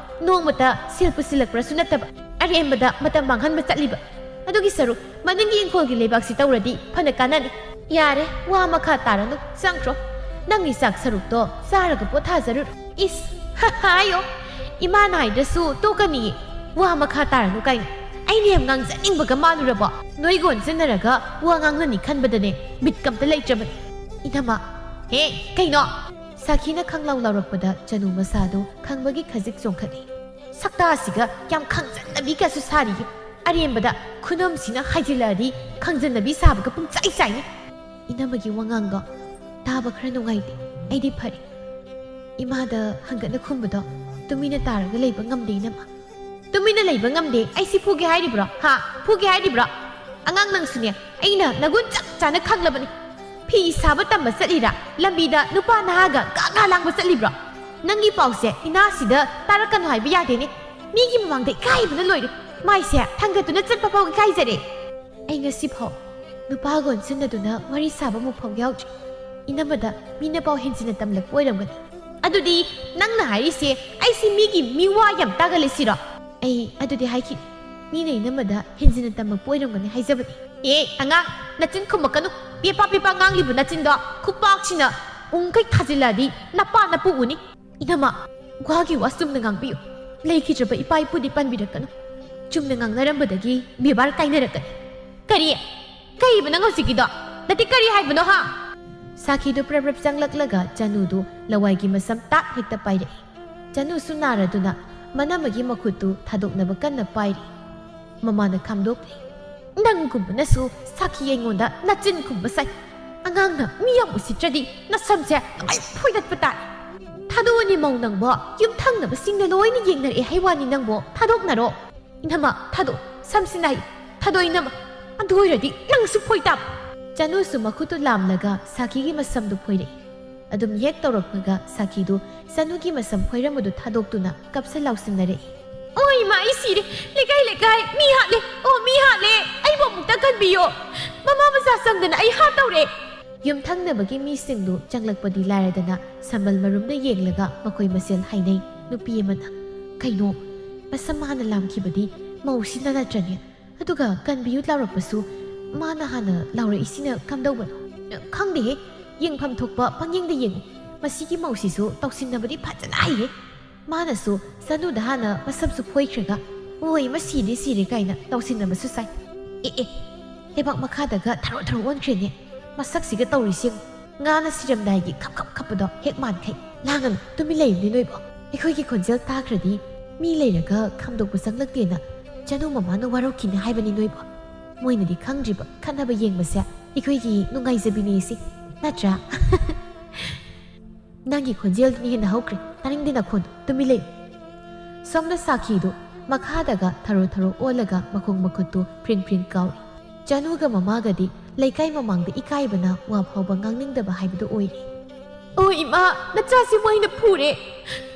ꯅꯣꯡꯃꯇ ꯁꯦꯜ ꯄꯨꯁꯤꯜꯂꯛꯄ꯭ꯔꯁꯨ ꯅꯠꯇꯕ, ꯑꯔꯦꯝꯕꯗ ꯃꯇꯝ ꯃꯥꯡꯍꯟꯕ ꯆꯠꯂꯤꯕ꯫ ꯑꯗꯨꯒꯤ ꯁꯔꯨꯛ ꯃꯅꯤꯡꯒꯤ ꯏꯪꯈꯣꯜꯒꯤ ꯂꯩꯕꯥꯛꯁꯤ ꯇꯧꯔꯗꯤ ꯐꯅ ꯀꯥꯟꯅꯅꯤ꯫ ꯌꯥꯔꯦ, ꯋꯥ ꯃꯈꯥ ꯇꯥꯔꯅꯨ, ꯆꯪꯈ꯭ꯔꯣ꯫ ꯅꯪꯒꯤ ꯆꯥꯛ ꯁꯔꯨꯛꯇꯣ ꯆꯥꯔꯒ ꯄꯣꯊꯥꯖꯔꯨꯔꯣ꯫ ꯏꯁ, ꯍꯥꯏꯌꯣ, ꯏꯃꯥꯅ ꯍꯥꯏꯗ꯭ꯔꯁꯨ ꯇꯣꯛꯀꯅꯤꯌꯦ꯫ ꯋꯥ ꯃꯈꯥ ꯇꯥꯔꯅꯨ ꯀꯥꯏꯅ꯫ ꯑꯩꯅ ꯌꯥꯝ ꯉꯥꯡꯖꯅꯤꯡꯕꯒ ꯃꯥꯜꯂꯨꯔꯕꯣ? ꯅꯣꯏꯒ ꯑꯣꯟꯁꯤꯟꯅꯔꯒ ꯋꯥ ꯉꯥꯡꯅꯅꯤ ꯈꯟꯕꯗꯅꯦ ꯕꯤꯠꯀ ꯑꯝꯇ ꯂꯩꯇ꯭ꯔꯕꯅꯤ꯫ ꯏꯅꯝꯃ, ꯍꯦ, ꯀꯩꯅꯣ? ꯁꯥꯈꯤꯅ ꯈꯪꯂꯥꯎ ꯂꯥꯎꯔꯛꯄꯗ ꯆꯅꯨ ꯃꯁꯥꯗꯨ ꯈꯪꯕꯒꯤ ꯈꯖꯤꯛ ꯆꯣꯡꯈꯠꯂꯤ꯫ ꯁꯛꯇꯥꯁꯤꯒ ꯌꯥꯝ ꯈꯪꯖꯟꯅꯕꯤꯒꯁꯨ ꯁꯥꯔꯤꯌꯦ꯫ ꯑꯔꯦꯝꯕꯗ ꯈꯨꯅꯝꯁꯤꯅ ꯍꯥꯏꯖꯤꯜꯂꯛꯑꯗꯤ ꯈꯪꯖꯟꯅꯕꯤ ꯁꯥꯕꯒ ꯄꯨꯡꯆꯥꯏ ꯆꯥꯏꯅꯤ꯫ ꯏꯅꯝꯃꯒꯤ ꯋꯥꯉꯥꯡꯗꯣ ꯇꯥꯕ ꯈꯔ ꯅꯨꯡꯉꯥꯏꯇꯦ꯫ ꯑꯩꯗꯤ ꯐꯔꯦ꯫ ꯏꯃꯥꯗ ꯍꯪꯒꯠꯅ ꯈꯨꯝꯕꯗꯣ ꯇꯨꯃꯤꯟꯅ ꯇꯥꯔꯒ ꯂꯩꯕ ꯉꯝꯗꯦ ꯏꯅꯝꯃ꯫ ꯇꯨꯃꯤꯟꯅ ꯂꯩꯕ ꯉꯝꯗꯦ꯫ ꯑꯩ ꯁꯤ ꯐꯨꯒꯦ ꯍꯥꯏꯔꯤꯕ꯭ꯔꯣ? ꯍꯥ? ꯐꯨꯒꯦ ꯍꯥꯏꯔꯤꯕ꯭ꯔꯣ? ꯑꯉꯥꯡ ꯅꯪꯁꯨꯅꯦ, ꯑꯩꯅ ꯅꯒꯨꯟ ꯆꯞ ꯆꯥꯅ ꯈꯪꯂꯕꯅꯤ꯫ ꯐꯤ ꯁꯥꯕ ꯇꯝꯕ ꯆꯠꯂꯤꯔꯥ? ꯂꯝꯕꯤꯗ ꯅꯨꯄꯥ ꯅꯍꯥꯒ ꯒꯥ ꯒꯥ ꯂꯥꯡꯕ ꯆꯠꯂꯤꯕ꯭ꯔꯣ? ꯅꯪꯒꯤ ꯄꯥꯎꯁꯦ ꯏꯅꯥꯁꯤꯗ ꯇꯥꯔꯛꯀꯅꯨ ꯍꯥꯏꯕ ꯌꯥꯗꯦꯅꯦ꯫ ꯃꯤꯒꯤ ꯃꯃꯥꯡꯗ ꯏꯀꯥꯏꯕꯅ ꯂꯣꯏꯔꯦ꯫ ꯃꯥꯏꯁꯦ ꯊꯥꯡꯒꯠꯇꯨꯅ ꯆꯠꯄ ꯐꯥꯎ ꯏꯀꯥꯏꯖꯔꯦ꯫ ꯑꯩ ꯉꯁꯤ ꯐꯥꯎ ꯅꯨꯄꯥꯒ ꯑꯣꯟꯁꯤꯟꯅꯗꯨꯅ ꯋꯥꯔꯤ ꯁꯥꯕ ꯑꯃꯨꯛ ꯐꯥꯎ ꯌꯥꯎꯗ꯭ꯔꯤ꯫ ꯏꯅꯝꯃꯗ ꯃꯤꯅ ꯄꯥꯎ ꯍꯦꯟꯖꯤꯟꯅ ꯇꯝꯂꯛꯄ ꯑꯣꯏꯔꯝꯒꯅꯤ꯫ ꯑꯗꯨꯗꯤ ꯅꯪꯅ ꯍꯥꯏꯔꯤꯁꯦ ꯑꯩꯁꯤ ꯃꯤꯒꯤ ꯃꯤꯋꯥ ꯌꯥꯝ ꯇꯥꯒꯜꯂꯦ ꯁꯤꯔꯣ? ꯑꯩ ꯑꯗꯨꯗꯤ ꯍꯥꯏꯈꯤꯗꯦ꯫ ꯃꯤꯅ ꯏꯅꯝꯃꯗ ꯍꯦꯟꯖꯤꯟꯅ ꯇꯝꯃꯛꯄ ꯑꯣꯏꯔꯝꯒꯅꯤ ꯍꯥꯏꯖꯕꯅꯤ꯫ ꯑꯦ, ꯑꯉꯥꯡ, ꯅꯆꯤꯟ ꯈꯨꯝꯃꯛꯀꯅꯨ꯫ ꯄꯦꯄꯥ ꯄꯦꯄꯥ ꯉꯥꯡꯂꯤꯕ ꯅꯆꯤꯟꯗꯣ ꯈꯨꯄꯥꯛꯁꯤꯅ ꯎꯪꯈꯩ ꯊꯥꯖꯤꯜꯂꯛꯑꯗꯤ ꯅꯄꯥ ꯅꯄꯨ ꯎꯅꯤ꯫ ꯏꯅꯝꯃ, ꯋꯥꯒꯤ ꯋꯥ ꯆꯨꯝꯅ ꯉꯥꯡꯕꯤꯌꯨ꯫ ꯂꯩꯈꯤꯗ꯭ꯔꯕ ꯏꯄꯥ ꯏꯄꯨꯗꯤ ꯄꯟꯕꯤꯔꯛꯀꯅꯨ꯫ ꯆꯨꯝꯅ ꯉꯥꯡꯅꯔꯝꯕꯗꯒꯤ ꯕꯦꯕꯥꯔ ꯀꯥꯏꯅꯔꯛꯀꯅꯤ꯫ ꯀꯔꯤ? ꯀꯩꯕ ꯅꯪ ꯍꯧꯖꯤꯛꯀꯤꯗꯣ? ꯅꯠꯇꯦ, ꯀꯔꯤ ꯍꯥꯏꯕꯅꯣ, ꯍꯥ? ꯁꯥꯈꯤꯗꯨ ꯄ꯭ꯔꯞ ꯄ꯭ꯔꯞ ꯆꯪꯂꯛꯂꯒ ꯆꯅꯨꯗꯨ ꯂꯋꯥꯏꯒꯤ ꯃꯁꯝ ꯇꯥꯛ ꯍꯦꯛꯇ ꯄꯥꯏꯔꯛꯏ꯫ ꯆꯅꯨꯁꯨ ꯅꯥꯔꯗꯨꯅ ꯃꯅꯝꯃꯒꯤ ꯃꯈꯨꯠꯇꯨ ꯊꯥꯗꯣꯛꯅꯕ ꯀꯟꯅ ꯄꯥꯏꯔꯤ꯫ ꯃꯃꯥꯅ ꯈꯥꯝꯗꯣꯛꯂꯤ꯫ ꯅꯪꯒꯨꯝꯕꯅꯁꯨ ꯁꯥꯈꯤ ꯑꯩꯉꯣꯟꯗ ꯅꯆꯤꯟ ꯈꯨꯝꯕ ꯁꯥꯏ꯫ ꯑꯉꯥꯡꯅ ꯃꯤ ꯌꯥꯝ ꯎꯁꯤꯠꯇ꯭ꯔꯗꯤ ꯅꯁꯝꯁꯦ ꯂꯣꯏ ꯐꯣꯏꯗꯠꯄ ꯇꯥꯔꯦ꯫ ꯊꯥꯗꯣꯛꯑꯅꯤ ꯃꯧ ꯅꯪꯕꯣ, ꯌꯨꯝꯊꯪꯅꯕꯁꯤꯡꯅ ꯂꯣꯏꯅ ꯌꯦꯡꯅꯔꯛꯑꯦ ꯍꯥꯏ ꯋꯥꯅꯤ ꯅꯪꯕꯣ, ꯊꯥꯗꯣꯛꯅꯔꯣ꯫ ꯏꯅꯝꯃ, ꯊꯥꯗꯣꯛ, ꯁꯝꯁꯤ ꯅꯥꯏ, ꯊꯥꯗꯣꯛ ꯏꯅꯝꯃ, ꯑꯗꯨ ꯑꯣꯏꯔꯗꯤ ꯅꯪꯁꯨ ꯐꯣꯏ ꯇꯥꯕ꯫ ꯆꯅꯨꯁꯨ ꯃꯈꯨꯠꯇꯨ ꯂꯥꯝꯂꯒ ꯁꯥꯈꯤꯒꯤ ꯃꯁꯝꯗꯨ ꯐꯣꯏꯔꯛꯏ꯫ ꯑꯗꯨꯝ ꯌꯦꯛ ꯇꯧꯔꯛꯄꯒ ꯁꯥꯈꯤꯗꯨ ꯆꯅꯨꯒꯤ ꯃꯁꯝ ꯈꯣꯏꯔꯝꯕꯗꯨ ꯊꯥꯗꯣꯛꯇꯨꯅ ꯀꯞꯁ ꯂꯥꯎꯁꯤꯟꯅꯔꯛꯏ꯫ ꯑꯣ ꯏꯃꯥ, ꯑꯩ ꯁꯤꯔꯦ! ꯂꯩꯀꯥꯏ ꯂꯩꯀꯥꯏ ꯃꯤ ꯍꯥꯠꯂꯦ! ꯑꯣ ꯃꯤ ꯍꯥꯠꯂꯦ! ꯑꯩꯕꯨ ꯑꯃꯨꯛꯇ ꯀꯟꯕꯤꯌꯣ! ꯃꯃꯥ ꯃꯆꯥ ꯆꯪꯗꯅ ꯑꯩ ꯍꯥꯠꯇꯧꯔꯦ! ꯌꯨꯝꯊꯪꯅꯕꯒꯤ ꯃꯤꯁꯤꯡꯗꯨ ꯆꯪꯂꯛꯄꯗꯤ ꯂꯥꯏꯔꯗꯅ ꯁꯝꯕꯜ ꯃꯔꯨꯝꯗ ꯌꯦꯡꯂꯒ ꯃꯈꯣꯏ ꯃꯁꯦꯜ ꯍꯥꯏꯅꯩ꯫ ꯅꯨꯄꯤ ꯑꯃꯅ, "ꯀꯩꯅꯣ? ꯃꯁꯝ ꯍꯥꯟꯅ ꯂꯥꯝꯈꯤꯕꯗꯤ ꯃꯧꯁꯤꯅ ꯅꯠꯇ꯭ꯔꯅꯦ? ꯑꯗꯨꯒ ꯀꯟꯕꯤꯌꯨ ꯂꯥꯎꯔꯛꯄꯁꯨ ꯃꯥꯅ ꯍꯥꯟꯅ ꯂꯥꯎꯔꯛꯏꯁꯤꯅ ꯀꯝꯗꯧꯕꯅꯣ?" "ꯈꯪꯗꯦꯍꯦ, ꯌꯦꯡꯐꯝ ꯊꯣꯛꯄ ꯄꯪꯌꯦꯡꯗ ꯌꯦꯡꯉꯨ꯫ ꯃꯁꯤꯒꯤ ꯃꯧꯁꯤꯁꯨ ꯇꯧꯁꯤꯟꯅꯕꯗꯤ ꯐꯖꯅ ꯍꯩꯍꯦ꯫ ꯃꯥꯅꯁꯨ ꯆꯅꯨꯗ ꯍꯥꯟꯅ ꯃꯁꯝꯁꯨ ꯐꯣꯏꯈ꯭ꯔꯒ, 'ꯍꯣꯏ, ꯃꯁꯤꯗꯤ ꯁꯤꯔꯦ' ꯀꯥꯏꯅ ꯇꯧꯁꯤꯟꯅꯕꯁꯨ ꯁꯥꯏ꯫ ꯑꯦ ꯑꯦ, ꯂꯩꯕꯥꯛ ꯃꯈꯥꯗꯒ ꯊꯔꯣ ꯊꯔꯣ ꯑꯣꯟꯈ꯭ꯔꯦꯅꯦ꯫ ꯃꯁꯛꯁꯤꯒ ꯇꯧꯔꯤꯁꯤ ꯌꯦꯡꯉꯨ꯫ ꯉꯥꯅ ꯁꯤꯔꯝꯗꯥꯏꯒꯤ ꯈꯞ ꯈꯞ ꯈꯞꯄꯗꯣ ꯍꯦꯛ ꯃꯥꯟꯈꯩ꯫ ꯂꯥꯡꯒꯅꯨ, ꯇꯨꯃꯤꯟ ꯂꯩꯌꯨꯅꯦ ꯅꯣꯏꯕꯣ꯫ ꯑꯩꯈꯣꯏꯒꯤ ꯈꯣꯟꯖꯦꯜ ꯇꯥꯈ꯭ꯔꯗꯤ ꯃꯤ ꯂꯩꯔꯒ ꯈꯥꯝꯗꯣꯛꯄ ꯆꯪꯂꯛꯇꯦꯅ ꯆꯅꯨ ꯃꯃꯥꯅ ꯋꯥꯔꯧꯈꯤꯅꯤ ꯍꯥꯏꯕꯅꯤ ꯅꯣꯏꯕꯣ꯫ ꯃꯣꯏꯅꯗꯤ ꯈꯪꯗ꯭ꯔꯤꯕ ꯈꯠꯅꯕ ꯌꯦꯡꯕꯁꯦ ꯑꯩꯈꯣꯏꯒꯤ ꯅꯨꯡꯉꯥꯏꯖꯕꯤꯅꯦ ꯁꯤ, ꯅꯠꯇ꯭ꯔꯥ?" "ꯅꯪꯒꯤ ꯈꯣꯟꯖꯦꯜꯗꯨꯅ ꯍꯦꯟꯅ ꯍꯧꯈ꯭ꯔꯦ꯫ ꯇꯥꯅꯤꯡꯗꯦ ꯅꯈꯣꯟꯗꯣ꯫ ꯇꯨꯃꯤꯟ ꯂꯩꯌꯨ꯫" ꯁꯣꯝꯗ ꯁꯥꯈꯤꯗꯨ ꯃꯈꯥꯗꯒ ꯊꯔꯣ ꯊꯔꯣ ꯑꯣꯜꯂꯒ ꯃꯈꯣꯡ ꯃꯈꯨꯠꯇꯨ ꯐ꯭ꯔꯤꯡ ꯐ꯭ꯔꯤꯡ ꯀꯥꯎꯏ꯫ ꯆꯅꯨꯒ ꯃꯃꯥꯒꯗꯤ ꯂꯩꯀꯥꯏ ꯃꯃꯥꯡꯗ ꯏꯀꯥꯏꯕꯅ ꯋꯥ ꯐꯥꯎꯕ ꯉꯥꯡꯅꯤꯡꯗꯕ ꯍꯥꯏꯕꯗꯨ ꯑꯣꯏꯔꯦ꯫ "ꯑꯣ ꯏꯃꯥ, ꯅꯆꯥꯁꯤ ꯃꯣꯏꯅ ꯐꯨꯔꯦ꯫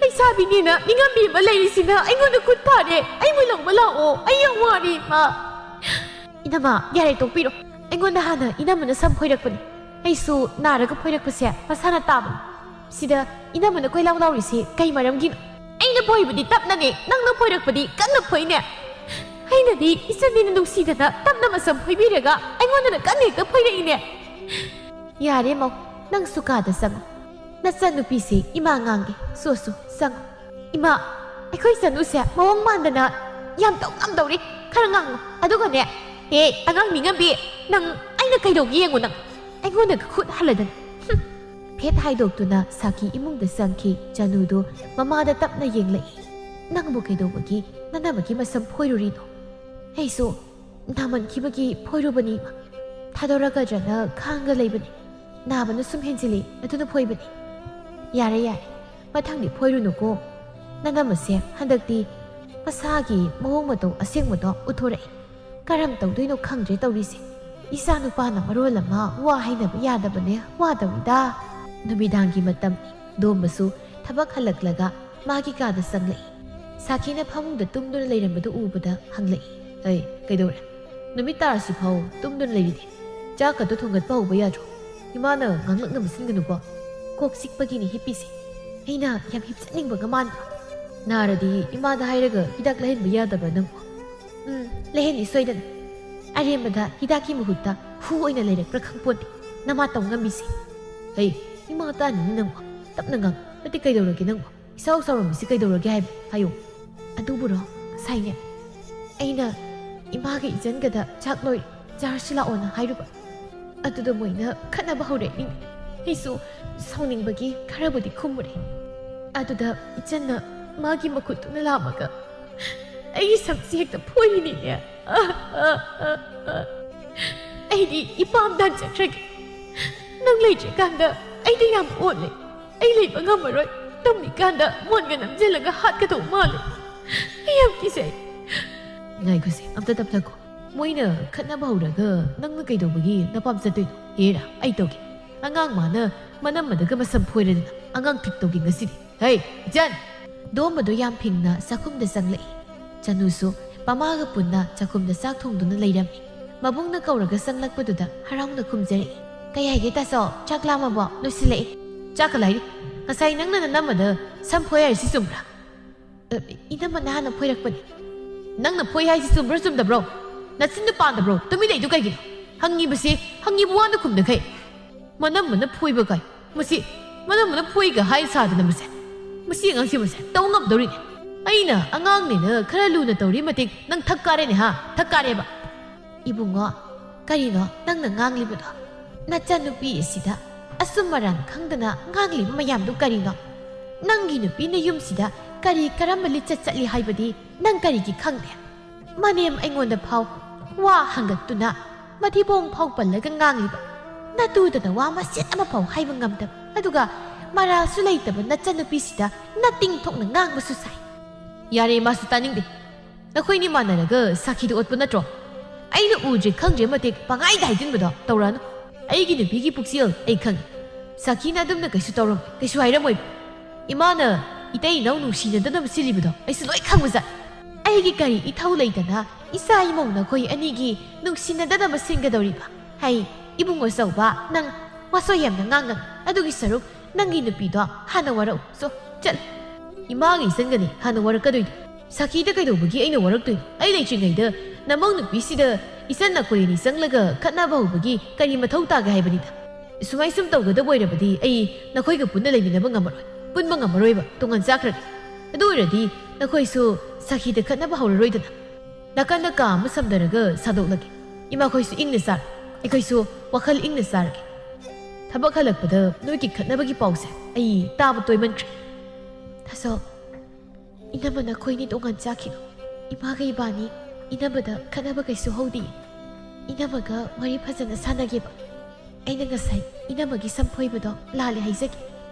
ꯂꯩꯁꯥꯕꯤꯅꯦꯅ ꯅꯤꯡꯉꯝꯕꯤ ꯑꯃ ꯂꯩꯔꯤꯁꯤꯅ ꯑꯩꯉꯣꯟꯗ ꯈꯨꯠ ꯊꯥꯔꯦ꯫ ꯑꯩꯕꯨ ꯂꯧꯕ ꯂꯥꯛꯑꯣ꯫ ꯑꯩ ꯌꯥꯝ ꯋꯥꯔꯦ ꯏꯃꯥ꯫" "ꯏꯅꯝꯃ, ꯌꯥꯔꯦ, ꯇꯣꯛꯄꯤꯔꯣ꯫ ꯑꯩꯉꯣꯟꯗ ꯍꯥꯟꯅ ꯏꯅꯝꯃꯅ ꯁꯝ ꯈꯣꯏꯔꯛꯄꯅꯤ꯫ ꯑꯩꯁꯨ ꯅꯥꯔꯒ ꯐꯣꯏꯔꯛꯄꯁꯦ ꯃꯁꯥꯅ ꯇꯥꯕꯅꯤ꯫ ꯁꯤꯗ ꯏꯅꯝꯃꯅ ꯀꯣꯏꯂꯥꯎ ꯂꯥꯎꯔꯤꯁꯦ ꯀꯩ ꯃꯔꯝꯒꯤꯅꯣ?" "ꯑꯩꯅ ꯐꯣꯏꯕꯗꯤ ꯇꯞꯅꯅꯦ, ꯅꯪꯅ ꯐꯣꯏꯔꯛꯄꯗꯤ ꯀꯟꯅ ꯐꯣꯏꯅꯦ꯫ ꯑꯩꯅꯗꯤ ꯏꯆꯟꯅꯤꯅ ꯅꯨꯡꯁꯤꯗꯅ ꯇꯞꯅ ꯃꯁꯝ ꯐꯣꯏꯕꯤꯔꯒ ꯑꯩꯉꯣꯟꯗꯅ ꯀꯟꯅ ꯍꯦꯛꯇ ꯐꯣꯏꯔꯛꯏꯅꯦ꯫" "ꯌꯥꯔꯦ ꯃꯧ, ꯅꯪꯁꯨ ꯀꯥꯗ ꯆꯪꯉꯣ꯫ ꯅꯆꯟꯅꯨꯄꯤꯁꯦ ꯏꯃꯥ ꯉꯥꯡꯒꯦ꯫ ꯁꯣ ꯁꯣ, ꯆꯪꯉꯣ꯫" "ꯏꯃꯥ, ꯑꯩꯈꯣꯏ ꯆꯅꯨꯁꯦ ꯃꯑꯣꯡ ꯃꯥꯟꯗꯅ ꯌꯥꯝ ꯇꯧ ꯉꯝꯗꯧꯔꯤ꯫ ꯈꯔ ꯉꯥꯡꯉꯨ꯫ ꯑꯗꯨꯒꯅꯦ, ꯑꯦ, ꯑꯉꯥꯡ ꯃꯤꯉꯝꯕꯤ, ꯅꯪ ꯑꯩꯅ ꯀꯩꯗꯧꯒꯦ ꯌꯦꯡꯉꯨ ꯅꯪ꯫ ꯑꯩꯉꯣꯟꯗꯒ ꯈꯨꯠ ꯍꯜꯂꯗꯅ꯫" ꯍꯨꯝ꯫ ꯐꯦꯠ ꯍꯥꯏꯗꯣꯛꯇꯨꯅ ꯁꯥꯈꯤ ꯏꯃꯨꯡꯗ ꯆꯪꯈꯤ꯫ ꯆꯅꯨꯗꯨ ꯃꯃꯥꯗ ꯇꯞꯅ ꯌꯦꯡꯂꯛꯏ꯫ "ꯅꯪꯕꯨ ꯀꯩꯗꯧꯕꯒꯤ ꯅꯅꯝꯃꯒꯤ ꯃꯁꯝ ꯐꯣꯏꯔꯨꯔꯤꯅꯣ?" "ꯑꯩꯁꯨ ꯅꯥꯃꯟꯈꯤꯕꯒꯤ ꯐꯣꯏꯔꯨꯕꯅꯤ ꯏꯃꯥ꯫ ꯊꯥꯗꯣꯔꯛꯀꯗ꯭ꯔꯅ ꯈꯥꯡꯒ ꯂꯩꯕꯅꯤ꯫ ꯅꯥꯕꯅ ꯁꯨꯝ ꯍꯦꯟꯖꯤꯜꯂꯤ, ꯑꯗꯨꯅ ꯐꯣꯏꯕꯅꯤ꯫" "ꯌꯥꯔꯦ, ꯌꯥꯔꯦ꯫ ꯃꯊꯪꯗꯤ ꯐꯣꯏꯔꯨꯅꯨꯀꯣ꯫ ꯅꯅꯝꯃꯁꯦ ꯍꯟꯗꯛꯇꯤ ꯃꯁꯥꯒꯤ ꯃꯑꯣꯡ ꯃꯇꯧ ꯑꯁꯦꯡꯕꯗꯣ ꯎꯠꯊꯣꯔꯛꯏ꯫ ꯀꯔꯝ ꯇꯧꯗꯣꯏꯅꯣ ꯈꯪꯗ꯭ꯔꯦ ꯇꯧꯔꯤꯁꯦ꯫ ꯏꯆꯥ ꯅꯨꯄꯥꯅ ꯃꯔꯣꯜ ꯑꯃ ꯋꯥ ꯍꯥꯏꯅꯕ ꯌꯥꯗꯕꯅꯦ, ꯋꯥꯗꯧꯔꯤꯗ꯫" ꯅꯨꯃꯤꯗꯥꯡꯒꯤ ꯃꯇꯝ꯫ ꯗꯣꯝꯕꯁꯨ ꯊꯕꯛ ꯍꯜꯂꯛꯂꯒ ꯃꯥꯒꯤ ꯀꯥꯗ ꯆꯪꯂꯛꯏ꯫ ꯁꯥꯈꯤꯅ ꯐꯃꯨꯡꯗ ꯇꯨꯝꯗꯨꯅ ꯂꯩꯔꯝꯕꯗꯨ ꯎꯕꯗ ꯍꯪꯂꯛꯏ, "ꯑꯩ, ꯀꯩꯗꯧꯔꯦ? ꯅꯨꯃꯤꯠ ꯇꯥꯔꯁꯤꯐꯥꯎ ꯇꯨꯝꯗꯨꯅ ꯂꯩꯔꯤꯗꯤ? ꯆꯥꯛꯀꯗꯣ ꯊꯣꯡꯒꯠꯄ ꯍꯧꯕ ꯌꯥꯗ꯭ꯔꯣ? ꯏꯃꯥꯅ ꯉꯥꯡꯂꯛꯅꯕꯁꯤꯡꯒꯅꯨꯀꯣ꯫ ꯀꯣꯛ ꯆꯤꯛꯄꯒꯤꯅꯤ ꯍꯤꯞꯄꯤꯁꯦ꯫ ꯑꯩꯅ ꯌꯥꯝ ꯍꯤꯞꯆꯅꯤꯡꯕꯒ ꯃꯥꯟꯕ꯭ꯔꯣ? ꯅꯥꯔꯗꯤ ꯏꯃꯥꯗ ꯍꯥꯏꯔꯒ ꯍꯤꯗꯥꯛ ꯂꯩꯍꯟꯕ ꯌꯥꯗꯕ꯭ꯔꯥ ꯅꯪꯕꯣ?" "ꯎꯝ, ꯂꯩꯍꯟꯅꯤ ꯁꯣꯏꯗꯅ꯫ ꯑꯔꯦꯝꯕꯗ ꯍꯤꯗꯥꯛꯀꯤ ꯃꯍꯨꯠꯇ ꯍꯨ ꯑꯣꯏꯅ ꯂꯩꯔꯛꯄ꯭ꯔꯥ ꯈꯪꯄꯣꯟꯇꯦ ꯅꯃꯥ ꯇꯧ ꯉꯝꯃꯤꯁꯦ꯫ ꯍꯩ, ꯏꯃꯥ ꯇꯥꯅꯤꯅꯦ ꯅꯪꯕꯣ꯫ ꯇꯞꯅ ꯉꯥꯡ꯫ ꯅꯠꯇꯦ, ꯀꯩꯗꯧꯔꯒꯦ ꯅꯪꯕꯣ? ꯏꯁꯥꯎ ꯁꯥꯎꯔꯝꯃꯤꯁꯤ ꯀꯩꯗꯧꯔꯒꯦ ꯍꯥꯏꯕ? ꯍꯥꯏꯌꯨ꯫" "ꯑꯗꯨꯕꯨꯔꯣ, ꯉꯁꯥꯏꯅꯦ, ꯑꯩꯅ ꯏꯃꯥꯒ ꯏꯆꯟꯒꯗ ꯆꯥꯛ ꯂꯣꯏꯔꯦ, ꯆꯥꯔꯁꯤ ꯂꯥꯛꯑꯣꯅ ꯍꯥꯏꯔꯨꯕ꯫ ꯑꯗꯨꯗ ꯃꯣꯏꯅ ꯈꯠꯅꯕ ꯍꯧꯔꯛꯏ꯫ ꯑꯩꯁꯨ ꯁꯥꯎꯅꯤꯡꯕꯒꯤ ꯈꯔꯕꯨꯗꯤ ꯈꯨꯝꯃꯨꯔꯦ꯫ ꯑꯗꯨꯗ ꯏꯆꯟꯅ ꯃꯥꯒꯤ ꯃꯈꯨꯠꯇꯨꯅ ꯂꯥꯝꯃꯒ ꯑꯩꯒꯤ ꯁꯝꯁꯦ ꯍꯦꯛꯇ ꯐꯣꯏꯔꯤꯅꯤꯅꯦ꯫ ꯑꯩꯗꯤ ꯏꯄꯥꯝ ꯇꯥꯟꯖꯈ꯭ꯔꯒꯦ꯫ ꯅꯪ ꯂꯩꯇ꯭ꯔꯤꯀꯥꯟꯗ ꯑꯩꯗꯤ ꯌꯥꯝ ꯑꯣꯠꯂꯦ꯫ ꯑꯩ ꯂꯩꯕ ꯉꯝꯃꯔꯣꯏ꯫ ꯇꯨꯝꯃꯤꯀꯥꯟꯗ ꯃꯣꯟꯒ ꯅꯝꯁꯤꯜꯂꯒ ꯍꯥꯠꯀꯗꯧ ꯃꯥꯜꯂꯦ꯫ ꯑꯩ ꯌꯥꯝ ꯀꯤꯖꯩ꯫" "ꯉꯥꯏꯈꯣꯁꯦ, ꯑꯝꯇ ꯇꯞꯊꯈꯣ꯫ ꯃꯣꯏꯅ ꯈꯠꯅꯕ ꯍꯧꯔꯒ ꯅꯪꯅ ꯀꯩꯗꯧꯕꯒꯤ ꯅꯄꯥꯝ ꯆꯠꯇꯣꯏꯅꯣ? ꯍꯦꯔꯥ, ꯑꯩ ꯇꯧꯒꯦ꯫ ꯑꯉꯥꯡ ꯃꯥꯅ ꯃꯅꯝꯃꯗꯒ ꯃꯁꯝ ꯐꯣꯏꯔꯗꯅ ꯑꯉꯥꯡ ꯇ꯭ꯔꯤꯠ ꯇꯧꯒꯦ ꯉꯁꯤꯗꯤ꯫ ꯍꯩ, ꯏꯆꯟ!" ꯗꯣꯝꯕꯗꯣ ꯌꯥꯝ ꯐꯤꯡꯅ ꯆꯥꯛꯈꯨꯝꯗ ꯆꯪꯂꯛꯏ꯫ ꯆꯅꯨꯁꯨ ꯃꯃꯥꯒ ꯄꯨꯟꯅ ꯆꯥꯛꯈꯨꯝꯗ ꯆꯥꯛ ꯊꯣꯡꯗꯨꯅ ꯂꯩꯔꯝꯃꯤ꯫ ꯃꯕꯨꯡꯅ ꯀꯧꯔꯒ ꯆꯪꯂꯛꯄꯗꯨꯗ ꯍꯔꯥꯎꯅ ꯈꯨꯝꯖꯔꯛꯏ꯫ "ꯀꯩ ꯍꯥꯏꯒꯦ ꯇꯥꯆꯧ? ꯆꯥꯛ ꯂꯥꯝꯃꯕꯣ? ꯂꯣꯏꯁꯤꯜꯂꯛꯏ꯫" "ꯆꯥꯛꯀ ꯂꯥꯏꯔꯤ꯫ ꯉꯁꯥꯏ ꯅꯪꯅ ꯅꯅꯝꯃꯗ ꯁꯝ ꯐꯣꯏ ꯍꯥꯏꯔꯤꯁꯤ ꯆꯨꯝꯕ꯭ꯔꯥ?" "ꯑ, ꯏꯅꯝꯃꯅ ꯍꯥꯟꯅ ꯐꯣꯏꯔꯛꯄꯅꯤ꯫" "ꯅꯪꯅ ꯐꯣꯏ ꯍꯥꯏꯁꯤ ꯆꯨꯝꯕ꯭ꯔꯥ ꯆꯨꯝꯗꯕ꯭ꯔꯣ? ꯅꯆꯤꯟꯗꯨ ꯄꯥꯟꯗꯕ꯭ꯔꯣ? ꯇꯨꯃꯤꯟ ꯂꯩꯗꯨ ꯀꯩꯒꯤꯅꯣ? ꯍꯪꯉꯤꯕꯁꯤ, ꯍꯪꯉꯤꯕ ꯋꯥꯗꯨ ꯈꯨꯝꯗꯈꯩ꯫ ꯃꯅꯝꯃꯅ ꯐꯣꯏꯕ ꯀꯥꯏ꯫ ꯃꯁꯤ, ꯃꯅꯝꯃꯅ ꯐꯣꯏꯒ ꯍꯥꯏ ꯁꯥꯗꯅ ꯃꯁꯦ꯫ ꯃꯁꯤ ꯑꯉꯥꯡꯁꯤ ꯃꯁꯦ ꯇꯧ ꯉꯝꯗꯧꯔꯤꯅꯦ꯫ ꯑꯩꯅ ꯑꯉꯥꯡꯅꯦꯅ ꯈꯔ ꯂꯨꯅ ꯇꯧꯔꯤ ꯃꯇꯤꯛ ꯅꯪ ꯊꯛ ꯀꯥꯔꯦꯅꯦ ꯍꯥ? ꯊꯛ ꯀꯥꯔꯦꯕ꯫" "ꯏꯕꯨꯡꯉꯣ, ꯀꯔꯤꯅꯣ ꯅꯪꯅ ꯉꯥꯡꯂꯤꯕꯗꯣ? ꯅꯆꯟꯅꯨꯄꯤ ꯑꯁꯤꯗ ꯑꯆꯨꯝ ꯑꯔꯥꯟ ꯈꯪꯗꯅ ꯉꯥꯡꯂꯤꯕ ꯃꯌꯥꯝꯗꯨ ꯀꯔꯤꯅꯣ? ꯅꯪꯒꯤ ꯅꯨꯄꯤꯅ ꯌꯨꯝꯁꯤꯗ ꯀꯔꯤ ꯀꯔꯝꯕ ꯂꯤꯆꯠ ꯆꯠꯂꯤ ꯍꯥꯏꯕꯗꯤ ꯅꯪ ꯀꯔꯤꯒꯤ ꯈꯪꯗꯦ? ꯃꯅꯦꯝ ꯑꯩꯉꯣꯟꯗ ꯐꯥꯎ ꯋꯥ ꯍꯪꯒꯠꯇꯨꯅ ꯃꯊꯤꯕꯣꯡ ꯐꯥꯎ ꯄꯜꯂꯒ ꯉꯥꯡꯂꯤꯕ ꯅꯇꯨꯗꯅ ꯋꯥ ꯃꯆꯦꯠ ꯑꯃ ꯐꯥꯎ ꯍꯥꯏꯕ ꯉꯝꯗꯕ, ꯑꯗꯨꯒ ꯃꯔꯥꯜꯁꯨ ꯂꯩꯇꯕ ꯅꯆꯟꯅꯨꯄꯤꯁꯤꯗ ꯅꯇꯤꯡ ꯊꯣꯛꯅ ꯉꯥꯡꯕꯁꯨ ꯁꯥꯏ꯫" "ꯌꯥꯔꯦ, ꯃꯥꯁꯨ ꯇꯥꯅꯤꯡꯗꯦ꯫ ꯅꯈꯣꯏꯅꯤ ꯃꯥꯟꯅꯔꯒ ꯁꯥꯈꯤꯗ ꯑꯣꯠꯄ ꯅꯠꯇ꯭ꯔꯣ? ꯑꯩꯅ ꯎꯗ꯭ꯔꯦ ꯈꯪꯗ꯭ꯔꯦ ꯃꯇꯤꯛ ꯄꯪꯍꯥꯏꯗ ꯍꯥꯏꯖꯤꯟꯕꯗꯣ ꯇꯧꯔꯛꯑꯅꯨ꯫ ꯑꯩꯒꯤ ꯅꯨꯄꯤꯒꯤ ꯄꯨꯛꯆꯦꯜ ꯑꯩ ꯈꯪꯉꯤ꯫ ꯁꯥꯈꯤꯅ ꯑꯗꯨꯝꯅ ꯀꯩꯁꯨ ꯇꯧꯔꯝꯃꯣꯏ, ꯀꯩꯁꯨ ꯍꯥꯏꯔꯝꯃꯣꯏ꯫ ꯏꯃꯥꯅ ꯏꯇꯩ ꯏꯅꯥꯎ ꯅꯨꯡꯁꯤꯅꯗꯅꯕ ꯁꯤꯜꯂꯤꯕꯗꯣ ꯑꯩꯁꯨ ꯂꯣꯏ ꯈꯪꯕꯖꯥꯠ꯫ ꯑꯩꯒꯤ ꯀꯔꯤ ꯏꯊꯧ ꯂꯩꯇꯅ ꯏꯆꯥ ꯏꯃꯧ ꯅꯈꯣꯏ ꯑꯅꯤꯒꯤ ꯅꯨꯡꯁꯤꯅꯗꯅꯕ ꯁꯤꯟꯒꯗꯧꯔꯤꯕ? ꯍꯩ, ꯏꯕꯨꯡ ꯑꯆꯧꯕ, ꯅꯪ ꯋꯥꯁꯣꯏ ꯌꯥꯝꯅ ꯉꯥꯡꯒꯅꯨ꯫ ꯑꯗꯨꯒꯤ ꯁꯔꯨꯛ ꯅꯪꯒꯤ ꯅꯨꯄꯤꯗꯣ ꯍꯥꯟꯅ ꯋꯥꯔꯛꯎ꯫ ꯆꯣ, ꯆꯠꯂꯨ꯫ ꯏꯃꯥꯒꯤ ꯏꯆꯟꯒꯅꯤ ꯍꯥꯟꯅ ꯋꯥꯔꯛꯀꯗꯣꯏꯗꯣ꯫ ꯁꯥꯈꯤꯗ ꯀꯩꯗꯧꯕꯒꯤ ꯑꯩꯅ ꯋꯥꯔꯛꯇꯣꯏꯅꯣ? ꯑꯩ ꯂꯩꯇ꯭ꯔꯤꯉꯩꯗ ꯅꯃꯧ ꯅꯨꯄꯤꯁꯤꯗ ꯏꯆꯟ ꯅꯈꯣꯏ ꯑꯅꯤ ꯆꯪꯂꯒ ꯈꯠꯅꯕ ꯍꯧꯕꯒꯤ ꯀꯔꯤ ꯃꯊꯧ ꯇꯥꯒꯦ ꯍꯥꯏꯕꯅꯤꯗ? ꯁꯨꯃꯥꯏ ꯁꯨꯝ ꯇꯧꯒꯗꯕ ꯑꯣꯏꯔꯕꯗꯤ ꯑꯩ ꯅꯈꯣꯏꯒ ꯄꯨꯟꯅ ꯂꯩꯃꯤꯟꯅꯕ ꯉꯝꯃꯔꯣꯏ, ꯄꯨꯟꯕ ꯉꯝꯃꯔꯣꯏꯕ, ꯇꯣꯉꯥꯟ ꯆꯥꯈ꯭ꯔꯒꯦ꯫ ꯑꯗꯨ ꯑꯣꯏꯔꯗꯤ ꯅꯈꯣꯏꯁꯨ ꯁꯥꯈꯤꯗ ꯈꯠꯅꯕ ꯍꯧꯔꯔꯣꯏꯗꯅ꯫ ꯅꯥꯀꯟꯗ ꯀꯥ ꯑꯃ ꯁꯝꯗꯔꯒ ꯁꯥꯗꯣꯛꯂꯒꯦ꯫ ꯏꯃꯥꯈꯣꯏꯁꯨ ꯏꯪꯅ ꯆꯥꯔꯣ, ꯑꯩꯈꯣꯏꯁꯨ ꯋꯥꯈꯜ ꯏꯪꯅ ꯆꯥꯔꯒꯦ꯫ ꯊꯕꯛ ꯍꯜꯂꯛꯄꯗ ꯅꯣꯏꯒꯤ ꯈꯠꯅꯕꯒꯤ ꯄꯥꯎꯁꯦ ꯑꯩ ꯇꯥꯕ ꯇꯣꯏꯃꯟꯈ꯭ꯔꯦ꯫ ꯊꯥꯁꯣ, ꯏꯅꯝꯃ ꯅꯈꯣꯏꯅꯤ ꯇꯣꯉꯥꯟ ꯆꯥꯈꯤꯅꯨ꯫ ꯏꯃꯥꯒ ꯏꯕꯥꯅꯤ ꯏꯅꯝꯃꯗ ꯈꯠꯅꯕ ꯀꯩꯁꯨ ꯍꯧꯗꯤꯌꯦ꯫ ꯏꯅꯝꯃꯒ ꯋꯥꯔꯤ ꯐꯖꯅ ꯁꯥꯟꯅꯒꯦꯕ꯫ ꯑꯩꯅ ꯉꯁꯥꯏ ꯏꯅꯝꯃꯒꯤ ꯁꯝ ꯐꯣꯏꯕꯗꯣ ꯂꯥꯜꯂꯦ ꯍꯥꯏꯖꯒꯦ꯫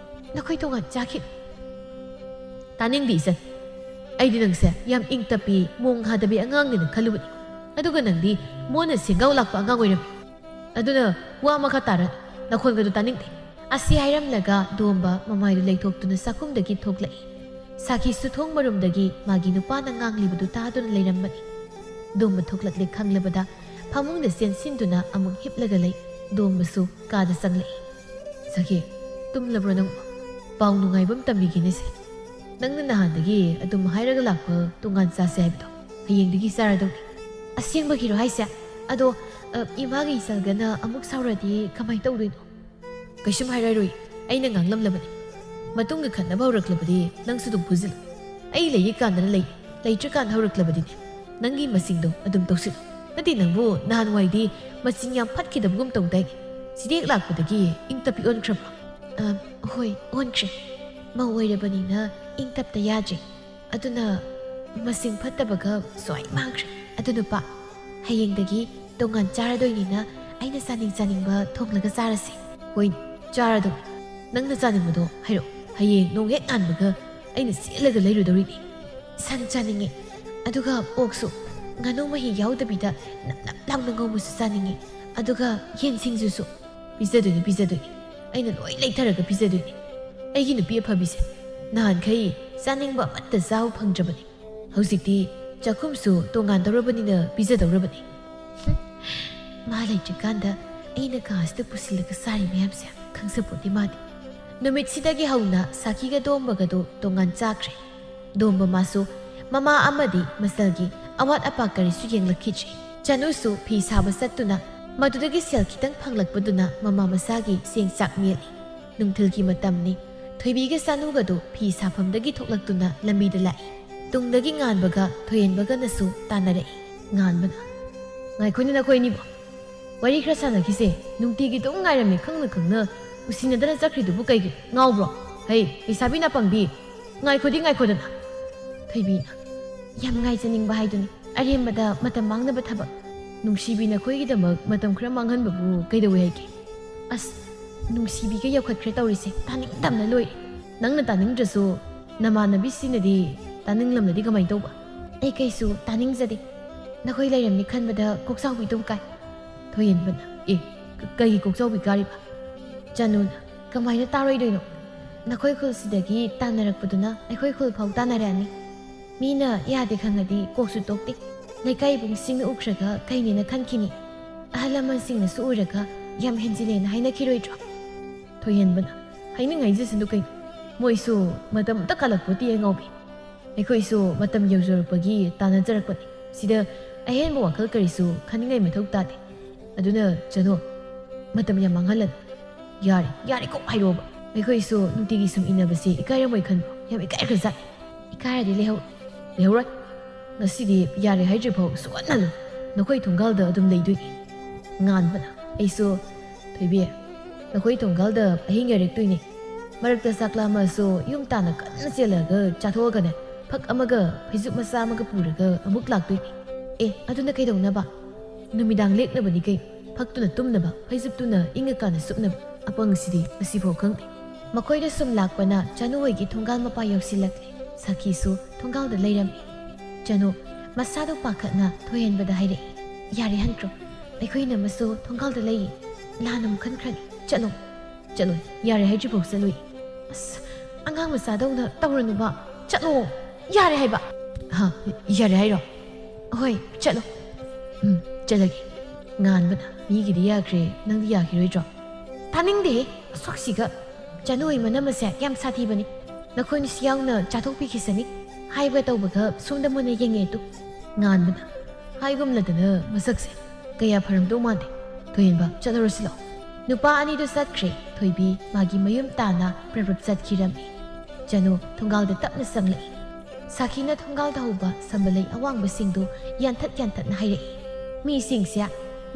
ꯅꯈꯣꯏ ꯇꯣꯉꯥꯟ ꯆꯥꯈꯤꯅꯨ꯫ ꯇꯥꯅꯤꯡꯗꯦ ꯏꯆꯟ꯫ ꯑꯩꯗꯤ ꯅꯪꯁꯦ ꯌꯥꯝ ꯏꯪ ꯇꯞꯄꯤ, ꯃꯣꯡ ꯍꯥꯗꯕꯤ ꯑꯉꯥꯡꯅꯦꯅ ꯈꯜꯂꯨꯕꯅꯤ꯫ ꯑꯗꯨꯒ ꯅꯪꯗꯤ ꯃꯣꯟꯅ ꯁꯦꯡꯒꯥꯎ ꯂꯥꯛꯄ ꯑꯉꯥꯡ ꯑꯣꯏꯔꯝꯃꯤ꯫ ꯑꯗꯨꯅ ꯋꯥ ꯃꯈꯥ ꯇꯥꯔꯅꯨ, ꯅꯈꯣꯟꯒꯗꯨ ꯇꯥꯅꯤꯡꯗꯦ꯫ ꯑꯁꯤ ꯍꯥꯏꯔꯝꯂꯒ ꯗꯣꯝꯕ ꯃꯃꯥꯏꯗꯨ ꯂꯩꯊꯣꯛꯇꯨꯅ ꯆꯥꯛꯈꯨꯝꯗꯒꯤ ꯊꯣꯛꯂꯛꯏ꯫ ꯁꯥꯈꯤꯁꯨ ꯊꯣꯡ ꯃꯔꯨꯝꯗꯒꯤ ꯃꯥꯒꯤ ꯅꯨꯄꯥꯅ ꯉꯥꯡꯂꯤꯕꯗꯨ ꯇꯥꯗꯨꯅ ꯂꯩꯔꯝꯕꯅꯤ꯫ ꯗꯣꯝꯕ ꯊꯣꯛꯂꯛꯂꯦ ꯈꯪꯂꯕꯗ ꯐꯃꯨꯡꯗ ꯆꯦꯟꯁꯤꯟꯗꯨꯅ ꯑꯃꯨꯛ ꯍꯤꯞꯂꯒ ꯂꯩ꯫ ꯗꯣꯝꯕꯁꯨ ꯀꯥꯗ ꯆꯪꯂꯛꯏ꯫ "ꯁꯥꯈꯤ, ꯇꯨꯝꯂꯕ꯭ꯔꯣ ꯅꯪꯕꯨ? ꯄꯥꯎ ꯅꯨꯡꯉꯥꯏꯕ ꯑꯃ ꯇꯝꯕꯤꯒꯦꯅꯦꯁꯦ꯫ ꯅꯪꯅ ꯅꯍꯥꯟꯗꯒꯤ ꯑꯗꯨꯝ ꯍꯥꯏꯔꯒ ꯂꯥꯛꯄ ꯇꯣꯉꯥꯟ ꯆꯥꯁꯦ ꯍꯥꯏꯕꯗꯣ ꯍꯌꯦꯡꯗꯒꯤ ꯆꯥꯔꯗꯧꯅꯤ꯫" "ꯑꯁꯦꯡꯕꯒꯤꯔꯣ ꯍꯥꯏꯁꯦ? ꯑꯗꯣ, ꯑ, ꯏꯃꯥꯒ ꯏꯆꯜꯒꯅ ꯑꯃꯨꯛ ꯁꯥꯎꯔꯗꯤ ꯀꯃꯥꯏ ꯇꯧꯗꯣꯏꯅꯣ?" "ꯀꯩꯁꯨꯝ ꯍꯥꯏꯔꯔꯣꯏ, ꯑꯩꯅ ꯉꯥꯡꯂꯝꯂꯕꯅꯤ꯫ ꯃꯇꯨꯡꯗ ꯈꯠꯅꯕ ꯍꯧꯔꯛꯂꯕꯗꯤ ꯅꯪꯁꯨ ꯑꯗꯨꯝ ꯐꯨꯖꯤꯜꯂꯨ꯫ ꯑꯩ ꯂꯩꯔꯤꯀꯥꯟꯗꯅ ꯂꯩ, ꯂꯩꯇ꯭ꯔꯀꯥꯟꯗ ꯍꯧꯔꯛꯂꯕꯗꯤꯅꯦ, ꯅꯪꯒꯤ ꯃꯆꯤꯡꯗꯣ ꯑꯗꯨꯝ ꯇꯧꯁꯤꯜꯂꯨ꯫ ꯅꯠꯇꯦ, ꯅꯪꯕꯨ ꯅꯍꯥꯟꯋꯥꯏꯗꯤ ꯃꯆꯤꯡ ꯌꯥꯝ ꯐꯠꯈꯤꯗꯕꯒꯨꯝ ꯇꯧꯗꯥꯏꯅꯦ? ꯆꯤꯔꯦꯛ ꯂꯥꯛꯄꯗꯒꯤ ꯏꯪ ꯇꯞꯄꯤ ꯑꯣꯟꯈ꯭ꯔꯕ꯭ꯔꯣ?" "ꯑ, ꯍꯣꯏ, ꯑꯣꯟꯈ꯭ꯔꯦ꯫ ꯃꯧ ꯑꯣꯏꯔꯕꯅꯤꯅ ꯏꯪ ꯇꯞꯇ ꯌꯥꯗ꯭ꯔꯦ꯫ ꯑꯗꯨꯅ ꯃꯆꯤꯡ ꯐꯠꯇꯕꯒ ꯁꯣꯏ ꯃꯥꯡꯈ꯭ꯔꯦ꯫ ꯑꯗꯨ ꯅꯨꯄꯥ, ꯍꯌꯦꯡꯗꯒꯤ ꯇꯣꯉꯥꯟ ꯆꯥꯔꯗꯣꯏꯅꯤꯅ ꯑꯩꯅ ꯆꯥꯅꯤꯡ ꯆꯥꯅꯤꯡꯕ ꯊꯣꯡꯂꯒ ꯆꯥꯔꯁꯦ꯫" "ꯍꯣꯏ, ꯆꯥꯔꯗꯧꯅꯤ꯫ ꯅꯪꯅ ꯆꯥꯅꯤꯡꯕꯗꯣ ꯍꯥꯏꯔꯛꯑꯣ꯫ ꯍꯌꯦꯡ ꯅꯣꯡ ꯍꯦꯛ ꯉꯥꯟꯕꯒ ꯑꯩꯅ ꯆꯦꯜꯂꯒ ꯂꯩꯔꯨꯗꯧꯔꯤꯅꯤ꯫" "ꯁꯟ ꯆꯥꯅꯤꯡꯉꯤ꯫ ꯑꯗꯨꯒ ꯑꯣꯛꯁꯨ꯫ ꯉꯥꯅꯨ ꯃꯍꯤ ꯌꯥꯎꯗꯕꯤꯗ ꯅꯞ ꯅꯞ ꯂꯥꯎꯅ ꯉꯧꯕꯁꯨ ꯆꯥꯅꯤꯡꯉꯤ꯫ ꯑꯗꯨꯒ ꯌꯦꯟ ꯁꯤꯡꯖꯨꯁꯨ꯫" "ꯄꯤꯖꯗꯣꯏꯅꯤ, ꯄꯤꯖꯗꯣꯏꯅꯤ꯫ ꯑꯩꯅ ꯂꯣꯏ ꯂꯩꯊꯔꯒ ꯄꯤꯖꯗꯣꯏꯅꯤ꯫ ꯑꯩꯒꯤ ꯅꯨꯄꯤ ꯑꯐꯕꯤꯁꯦ ꯅꯍꯥꯟꯈꯩ ꯆꯥꯅꯤꯡꯕ ꯑꯃꯠꯇ ꯆꯥꯕ ꯐꯪꯗ꯭ꯔꯕꯅꯤ꯫ ꯍꯧꯖꯤꯛꯇꯤ ꯆꯥꯛꯈꯨꯝꯁꯨ ꯇꯣꯉꯥꯟꯗꯧꯔꯕꯅꯤꯅ ꯄꯤꯖꯗꯧꯔꯕꯅꯤ꯫ ꯍꯨꯝ, ꯃꯥ ꯂꯩꯇ꯭ꯔꯤꯀꯥꯟꯗ ꯑꯩꯅ ꯀꯥꯁꯤꯗ ꯄꯨꯁꯤꯜꯂꯒ ꯆꯥꯔꯤ ꯃꯌꯥꯝꯁꯦ ꯈꯪꯖꯄꯣꯠꯇꯦ ꯃꯥꯗꯤ꯫ ꯅꯨꯃꯤꯠꯁꯤꯗꯒꯤ ꯍꯧꯅ ꯁꯥꯈꯤꯒ ꯇꯣꯝꯕꯒꯗꯣ ꯇꯣꯉꯥꯟ ꯆꯥꯈ꯭ꯔꯦ꯫ ꯗꯣꯝꯕ ꯃꯥꯁꯨ ꯃꯃꯥ ꯑꯃꯗꯤ ꯃꯆꯜꯒꯤ ꯑꯋꯥꯠ ꯑꯄꯥ ꯀꯔꯤꯁꯨ ꯌꯦꯡꯂꯛꯈꯤꯗ꯭ꯔꯦ꯫ ꯆꯅꯨꯁꯨ ꯐꯤ ꯁꯥꯕ ꯆꯠꯇꯨꯅ ꯃꯗꯨꯗꯒꯤ ꯁꯦꯜ ꯈꯤꯇꯪ ꯐꯪꯂꯛꯄꯗꯨꯅ ꯃꯃꯥ ꯃꯆꯥꯒꯤ ꯆꯦꯡ ꯆꯥꯛ ꯃꯦꯠꯂꯤ꯫ ꯅꯨꯡꯊꯤꯜꯒꯤ ꯃꯇꯝꯅꯤ꯫ ꯊꯣꯏꯕꯤꯒ ꯆꯥꯅꯨꯒꯗꯨ ꯐꯤ ꯁꯥꯐꯝꯗꯒꯤ ꯊꯣꯛꯂꯛꯇꯨꯅ ꯂꯝꯕꯤꯗ ꯂꯥꯛꯏ꯫ ꯇꯨꯡꯗꯒꯤ ꯉꯥꯟꯕꯒ ꯊꯣꯏꯍꯦꯟꯕꯒꯅꯁꯨ ꯇꯥꯟꯅꯔꯛꯏ꯫ ꯉꯥꯟꯕꯅ, "ꯉꯥꯏꯈꯣꯅꯦ ꯅꯈꯣꯏ ꯑꯅꯤꯕꯣ꯫ ꯋꯥꯔꯤ ꯈꯔ ꯁꯥꯟꯅꯈꯤꯁꯦ꯫ ꯅꯨꯡꯇꯤꯒꯤ ꯑꯗꯨꯝ ꯉꯥꯏꯔꯝꯃꯦ ꯈꯪꯅ ꯈꯪꯅ ꯎꯁꯤꯟꯅꯗꯅ ꯆꯠꯈ꯭ꯔꯤꯗꯨꯕꯨ ꯀꯩꯒꯤꯅꯣ? ꯉꯥꯎꯕ꯭ꯔꯣ? ꯍꯩ, ꯂꯩꯁꯥꯕꯤ ꯅꯥꯄꯪꯕꯤ, ꯉꯥꯏꯈꯣꯗꯤ ꯉꯥꯏꯈꯣꯗꯅ꯫" ꯊꯣꯏꯕꯤꯅ, "ꯌꯥꯝ ꯉꯥꯏꯖꯅꯤꯡꯕ ꯍꯥꯏꯗꯨꯅꯤ꯫ ꯑꯔꯦꯝꯕꯗ ꯃꯇꯝ ꯃꯥꯡꯅꯕ ꯊꯕꯛ꯫ ꯅꯨꯡꯁꯤꯕꯤ ꯅꯈꯣꯏꯒꯤꯗꯃꯛ ꯃꯇꯝ ꯈꯔ ꯃꯥꯡꯍꯟꯕꯕꯨ ꯀꯩꯗꯧꯋꯦ ꯍꯥꯏꯒꯦ?" "ꯑꯁ, ꯅꯨꯡꯁꯤꯕꯤꯒ ꯌꯧꯈꯠꯈ꯭ꯔꯦ ꯇꯧꯔꯤꯁꯦ꯫ ꯇꯥꯅꯤꯡꯗꯕꯅ ꯂꯣꯏꯔꯦ꯫ ꯅꯪꯅ ꯇꯥꯅꯤꯡꯗ꯭ꯔꯁꯨ ꯅꯃꯥꯟꯅꯕꯤꯁꯤꯡꯅꯗꯤ ꯇꯥꯅꯤꯡꯂꯝꯂꯗꯤ ꯀꯃꯥꯏꯅ ꯇꯧꯕ?" "ꯑꯩ ꯀꯩꯁꯨ ꯇꯥꯅꯤꯡꯖꯗꯦ꯫ ꯅꯈꯣꯏ ꯂꯩꯔꯝꯅꯤ ꯈꯟꯕꯗ ꯀꯣꯛꯆꯥꯎꯕꯤ ꯑꯗꯨꯝ ꯀꯥꯏ꯫" ꯊꯣꯏꯍꯦꯟꯕꯅ, "ꯑꯦ, ꯀ-, ꯀꯩꯒꯤ ꯀꯣꯛꯆꯥꯎꯕꯤ ꯀꯥꯔꯤꯕ?" ꯆꯅꯨꯅ, "ꯀꯃꯥꯏꯅ ꯇꯥꯔꯣꯏꯗꯣꯏꯅꯣ? ꯅꯈꯣꯏ ꯈꯨꯜꯁꯤꯗꯒꯤ ꯇꯥꯟꯅꯔꯛꯄꯗꯨꯅ ꯑꯩꯈꯣꯏ ꯈꯨꯜ ꯐꯥꯎ ꯇꯥꯟꯅꯔꯛꯑꯅꯤ꯫ ꯃꯤꯅ ꯌꯥꯗꯦ ꯈꯪꯉꯗꯤ ꯀꯣꯛꯁꯨ ꯇꯣꯛꯇꯦ꯫ ꯂꯩꯀꯥꯏ ꯏꯕꯨꯡꯁꯤꯡꯅ ꯎꯈ꯭ꯔꯒ ꯀꯩꯅꯦꯅ ꯈꯟꯈꯤꯅꯤ꯫ ꯑꯍꯜ ꯂꯃꯟꯁꯤꯡꯅꯁꯨ ꯎꯔꯒ ꯌꯥꯝ ꯍꯦꯟꯖꯤꯜꯂꯦꯅ ꯍꯥꯏꯅꯈꯤꯔꯣꯏꯗ꯭ꯔꯣ?" ꯊꯣꯏꯍꯦꯟꯕꯅ, "ꯍꯥꯏꯅꯤꯡ ꯍꯥꯏꯖꯁꯅꯨ ꯀꯩꯅꯣ꯫ ꯃꯣꯏꯁꯨ ꯃꯇꯝ ꯑꯝꯇ ꯀꯥꯜꯂꯛꯄꯣꯠꯇꯦ ꯑꯉꯥꯎꯕꯤ꯫ ꯑꯩꯈꯣꯏꯁꯨ ꯃꯇꯝ ꯌꯧꯖꯔꯛꯄꯒꯤ ꯇꯥꯟꯅꯖꯔꯛꯄꯅꯤ꯫ ꯁꯤꯗ ꯑꯍꯦꯟꯕ ꯋꯥꯈꯜ ꯀꯔꯤꯁꯨ ꯈꯟꯅꯤꯡꯉꯥꯏ ꯃꯊꯧ ꯇꯥꯗꯦ꯫ ꯑꯗꯨꯅ ꯆꯅꯨ, ꯃꯇꯝ ꯌꯥꯝ ꯃꯥꯡꯍꯜꯂꯅꯨ꯫ ꯌꯥꯔꯦ, ꯌꯥꯔꯦ ꯀꯣꯛ ꯍꯥꯏꯔꯛꯑꯣꯕ꯫ ꯑꯩꯈꯣꯏꯁꯨ ꯅꯨꯡꯇꯤꯒꯤ ꯁꯨꯝ ꯏꯟꯅꯕꯁꯦ ꯏꯀꯥꯏꯔꯝꯃꯣꯏ ꯈꯟꯕ꯭ꯔꯣ? ꯌꯥꯝ ꯏꯀꯥꯏꯈ꯭ꯔꯖꯥꯠꯅꯤ꯫" "ꯏꯀꯥꯏꯔꯗꯤ ꯂꯩꯍꯧ-, ꯂꯩꯍꯧꯔꯣꯏ꯫ ꯉꯁꯤꯗꯤ ꯌꯥꯔꯦ ꯍꯥꯏꯗ꯭ꯔꯤꯐꯥꯎ ꯁꯨꯛꯍꯟ ꯍꯜꯂꯣꯏ꯫ ꯅꯈꯣꯏ ꯊꯣꯡꯒꯥꯜꯗ ꯑꯗꯨꯝ ꯂꯩꯗꯣꯏꯅꯤ꯫" ꯉꯥꯟꯕꯅ, "ꯑꯩꯁꯨ, ꯊꯣꯏꯕꯤ, ꯅꯈꯣꯏ ꯊꯣꯡꯒꯥꯜꯗ ꯑꯍꯤꯡ ꯌꯥꯏꯔꯛꯇꯣꯏꯅꯤ꯫ ꯃꯔꯛꯇ ꯆꯥꯛ ꯂꯥꯝꯃꯁꯨ ꯌꯨꯝ ꯇꯥꯟꯅ ꯀꯟꯅ ꯆꯦꯜꯂꯒ ꯆꯥꯊꯣꯛꯑꯒꯅꯦ, ꯐꯛ ꯑꯃꯒ ꯐꯩꯖꯨꯞ ꯃꯆꯥ ꯑꯃꯒ ꯄꯨꯔꯒ ꯑꯃꯨꯛ ꯂꯥꯛꯇꯣꯏꯅꯤ꯫" "ꯑꯦ, ꯑꯗꯨꯅ ꯀꯩꯗꯧꯅꯕ? ꯅꯨꯃꯤꯗꯥꯡ ꯂꯦꯛꯅꯕꯅꯤ ꯀꯩꯅꯣ꯫ ꯐꯛꯇꯨꯅ ꯇꯨꯝꯅꯕ, ꯐꯩꯖꯨꯞꯇꯨꯅ ꯏꯪꯉꯀꯥꯟꯗ ꯁꯨꯞꯅꯕ꯫ ꯑꯄꯪꯁꯤꯗꯤ ꯃꯁꯤꯐꯥꯎ ꯈꯪꯗꯦ꯫" ꯃꯈꯣꯏꯗ ꯁꯨꯝ ꯂꯥꯛꯄꯅ ꯆꯅꯨ ꯍꯣꯏꯒꯤ ꯊꯣꯡꯒꯥꯜ ꯃꯄꯥ ꯌꯧꯁꯤꯜꯂꯛꯂꯦ꯫ ꯁꯥꯈꯤꯁꯨ ꯊꯣꯡꯒꯥꯜꯗ ꯂꯩꯔꯝꯃꯤ꯫ ꯆꯅꯨ ꯃꯁꯥꯗꯨ ꯄꯥꯈꯠꯅ ꯊꯣꯏꯍꯦꯟꯕꯗ ꯍꯥꯏꯔꯛꯏ, "ꯌꯥꯔꯦ ꯍꯟꯈ꯭ꯔꯣ꯫ ꯑꯩꯈꯣꯏ ꯏꯅꯝꯃꯁꯨ ꯊꯣꯡꯒꯥꯜꯗ ꯂꯩꯌꯦ꯫ ꯂꯥꯟꯅ ꯑꯃꯨꯛ ꯈꯟꯈ꯭ꯔꯅꯤ꯫ ꯆꯠꯂꯣ꯫" ꯆꯠꯂꯣ, ꯌꯥꯔꯦ ꯍꯥꯏꯗ꯭ꯔꯤꯐꯥꯎ ꯆꯠꯂꯣꯏ꯫ ꯑꯁ, ꯑꯉꯥꯡ ꯃꯆꯥꯗꯧꯅ ꯇꯧꯔꯅꯨꯕ꯫ ꯆꯠꯂꯣ, ꯌꯥꯔꯦ ꯍꯥꯏꯕ꯫ ꯍꯥ, ꯌꯥꯔꯦ ꯍꯥꯏꯔꯣ? ꯍꯣꯏ, ꯆꯠꯂꯣ꯫ ꯎꯝ, ꯆꯠꯂꯒꯦ꯫ ꯉꯥꯟꯕꯅ, ꯃꯤꯒꯤꯗꯤ ꯌꯥꯈ꯭ꯔꯦ, ꯅꯪꯗꯤ ꯌꯥꯈꯤꯔꯣꯏꯗ꯭ꯔꯣ? ꯇꯥꯅꯤꯡꯗꯦꯍꯦ, ꯑꯁꯣꯛꯁꯤꯒ꯫ ꯆꯅꯨ ꯍꯣꯏ ꯃꯅꯝ ꯑꯁꯦ ꯌꯥꯝ ꯁꯥꯊꯤꯕꯅꯤ꯫ ꯅꯈꯣꯏꯅꯤꯁꯨ ꯌꯥꯎꯅ ꯆꯥꯊꯣꯛꯄꯤꯈꯤꯁꯅꯤ꯫ ꯍꯥꯏꯕ ꯇꯧꯕꯒ ꯁꯣꯝꯗ ꯃꯨꯟꯅ ꯌꯦꯡꯉꯦ ꯇꯨ꯫ ꯉꯥꯟꯕꯅ, ꯍꯥꯏꯒꯨꯝꯂꯗꯅ ꯃꯁꯛꯁꯦ ꯀꯌꯥ ꯐꯔꯝꯗꯧ ꯃꯥꯟꯗꯦ꯫ ꯊꯣꯏꯍꯦꯟꯕ, ꯆꯠꯂꯨꯔꯁꯤ ꯂꯥꯛꯑꯣ꯫ ꯅꯨꯄꯥ ꯑꯅꯤꯗꯨ ꯆꯠꯈ꯭ꯔꯦ꯫ ꯊꯣꯏꯕꯤ ꯃꯥꯒꯤ ꯃꯌꯨꯝ ꯇꯥꯅ ꯄ꯭ꯔꯞ ꯄ꯭ꯔꯞ ꯆꯠꯈꯤꯔꯝꯃꯤ꯫ ꯆꯅꯨ ꯊꯣꯡꯒꯥꯜꯗ ꯇꯞꯅ ꯆꯪꯂꯛꯏ꯫ ꯁꯥꯈꯤꯅ ꯊꯣꯡꯒꯥꯜꯗ ꯍꯧꯕ ꯁꯝꯕꯜꯂꯩ ꯑꯋꯥꯡꯕꯁꯤꯡꯗꯨ ꯌꯥꯟꯊꯠ ꯌꯥꯟꯊꯠꯅ ꯍꯥꯏꯔꯛꯏ꯫ ꯃꯤꯁꯤꯡꯁꯦ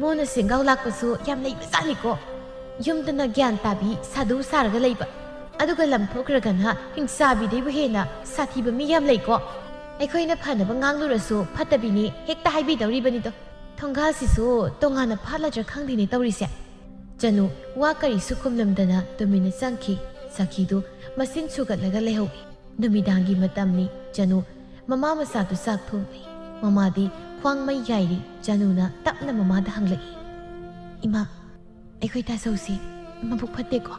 ꯃꯣꯟꯅ ꯁꯦꯡꯒꯥꯎ ꯂꯥꯛꯄꯁꯨ ꯌꯥꯝ ꯂꯩꯕꯖꯥꯠꯅꯤꯀꯣ꯫ ꯌꯨꯝꯗꯅ ꯒ꯭ꯌꯥꯟ ꯇꯥꯕꯤ ꯁꯥꯗꯨ ꯁꯥꯔꯒ ꯂꯩꯕ, ꯑꯗꯨꯒ ꯂꯝ ꯊꯣꯛꯈ꯭ꯔꯒꯅ ꯍꯤꯡꯆꯥꯕꯤꯗꯩꯕꯨ ꯍꯦꯟꯅ ꯁꯥꯊꯤꯕ ꯃꯤ ꯌꯥꯝ ꯂꯩꯀꯣ꯫ ꯑꯩꯈꯣꯏꯅ ꯐꯅꯕ ꯉꯥꯡꯂꯨꯔꯁꯨ ꯐꯠꯇꯕꯤꯅꯤ ꯍꯦꯛꯇ ꯍꯥꯏꯕꯤꯗꯧꯔꯤꯕꯅꯤꯗꯣ꯫ ꯊꯣꯡꯒꯥꯜꯁꯤꯁꯨ ꯇꯣꯉꯥꯟꯅ ꯐꯥꯠꯂꯗ꯭ꯔꯥ ꯈꯪꯗꯦꯅꯦ ꯇꯧꯔꯤꯁꯦ꯫ ꯆꯅꯨ ꯋꯥ ꯀꯔꯤꯁꯨ ꯈꯨꯝꯂꯝꯗꯅ ꯇꯨꯃꯤꯟꯅ ꯆꯪꯈꯤ꯫ ꯁꯥꯈꯤꯗꯨ ꯃꯁꯤꯟ ꯁꯨꯒꯠꯂꯒ ꯂꯩꯍꯧꯏ꯫ ꯅꯨꯃꯤꯗꯥꯡꯒꯤ ꯃꯇꯝꯅꯤ꯫ ꯆꯅꯨ ꯃꯃꯥ ꯃꯆꯥꯗꯨ ꯆꯥꯛ ꯊꯣꯡꯂꯤ꯫ ꯃꯃꯥꯗꯤ ꯈ꯭ꯋꯥꯡ ꯃꯩ ꯌꯥꯏꯔꯤ꯫ ꯆꯅꯨꯅ ꯇꯞꯅ ꯃꯃꯥꯗ ꯍꯪꯂꯛꯏ, "ꯏꯃꯥ, ꯑꯩꯈꯣꯏ ꯇꯥꯆꯧꯁꯤ ꯃꯕꯨꯛ ꯐꯠꯇꯦꯀꯣ?"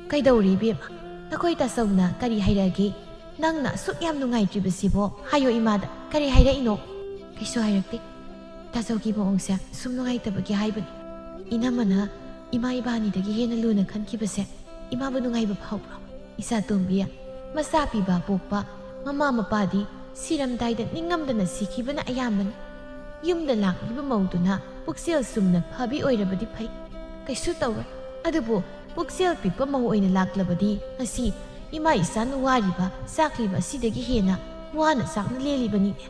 "ꯀꯩꯗꯧꯔꯦ ꯏꯕꯦꯝꯃ? ꯅꯈꯣꯏ ꯇꯥꯆꯧꯅ ꯀꯔꯤ ꯍꯥꯏꯔꯛꯑꯒꯦ? ꯅꯪꯅ ꯑꯁꯨꯛ ꯌꯥꯝ ꯅꯨꯡꯉꯥꯏꯇ꯭ꯔꯤꯕꯁꯤꯕꯣ? ꯍꯥꯏꯌꯣ ꯏꯃꯥꯗ, ꯀꯔꯤ ꯍꯥꯏꯔꯛꯏꯅꯣ?" "ꯀꯩꯁꯨ ꯍꯥꯏꯔꯛꯇꯦ꯫ ꯇꯥꯆꯧꯒꯤ ꯃꯑꯣꯡꯁꯦ ꯁꯨꯝ ꯅꯨꯡꯉꯥꯏꯇꯕꯒꯤ ꯍꯥꯏꯕꯅꯤ꯫ ꯏꯅꯝꯃꯅ ꯏꯃꯥ ꯏꯕꯥꯅꯤꯗꯒꯤ ꯍꯦꯟꯅ ꯂꯨꯅ ꯈꯟꯈꯤꯕꯁꯦ ꯏꯃꯥꯕꯨ ꯅꯨꯡꯉꯥꯏꯕ ꯐꯥꯎꯕ꯭ꯔꯣ? ꯏꯆꯥ ꯇꯣꯝꯕꯤ, ꯃꯆꯥ ꯄꯤꯕ ꯄꯣꯛꯄ ꯃꯃꯥ ꯃꯄꯥꯗꯤ ꯁꯤꯔꯝꯗꯥꯏꯗ ꯅꯤꯡꯉꯝꯗꯅ ꯁꯤꯈꯤꯕꯅ ꯑꯌꯥꯝꯕꯅꯤ꯫ ꯌꯨꯝꯗ ꯂꯥꯛꯂꯤꯕ ꯃꯧꯗꯨꯅ ꯄꯨꯛꯆꯦꯜ ꯆꯨꯝꯅ ꯐꯕꯤ ꯑꯣꯏꯔꯕꯗꯤ ꯐꯩ, ꯀꯩꯁꯨ ꯇꯧꯔꯣꯏ꯫ ꯑꯗꯨꯕꯨ ꯄꯨꯛꯆꯦꯜ ꯄꯤꯛꯄ ꯃꯧ ꯑꯣꯏꯅ ꯂꯥꯛꯂꯕꯗꯤ ꯉꯁꯤ ꯏꯃꯥ ꯏꯆꯥꯅ ꯋꯥꯔꯤꯕ ꯆꯥꯛꯂꯤꯕ ꯑꯁꯤꯗꯒꯤ ꯍꯦꯟꯅ ꯋꯥꯅ ꯆꯥꯛꯅ ꯂꯦꯜꯂꯤꯕꯅꯤꯅꯦ꯫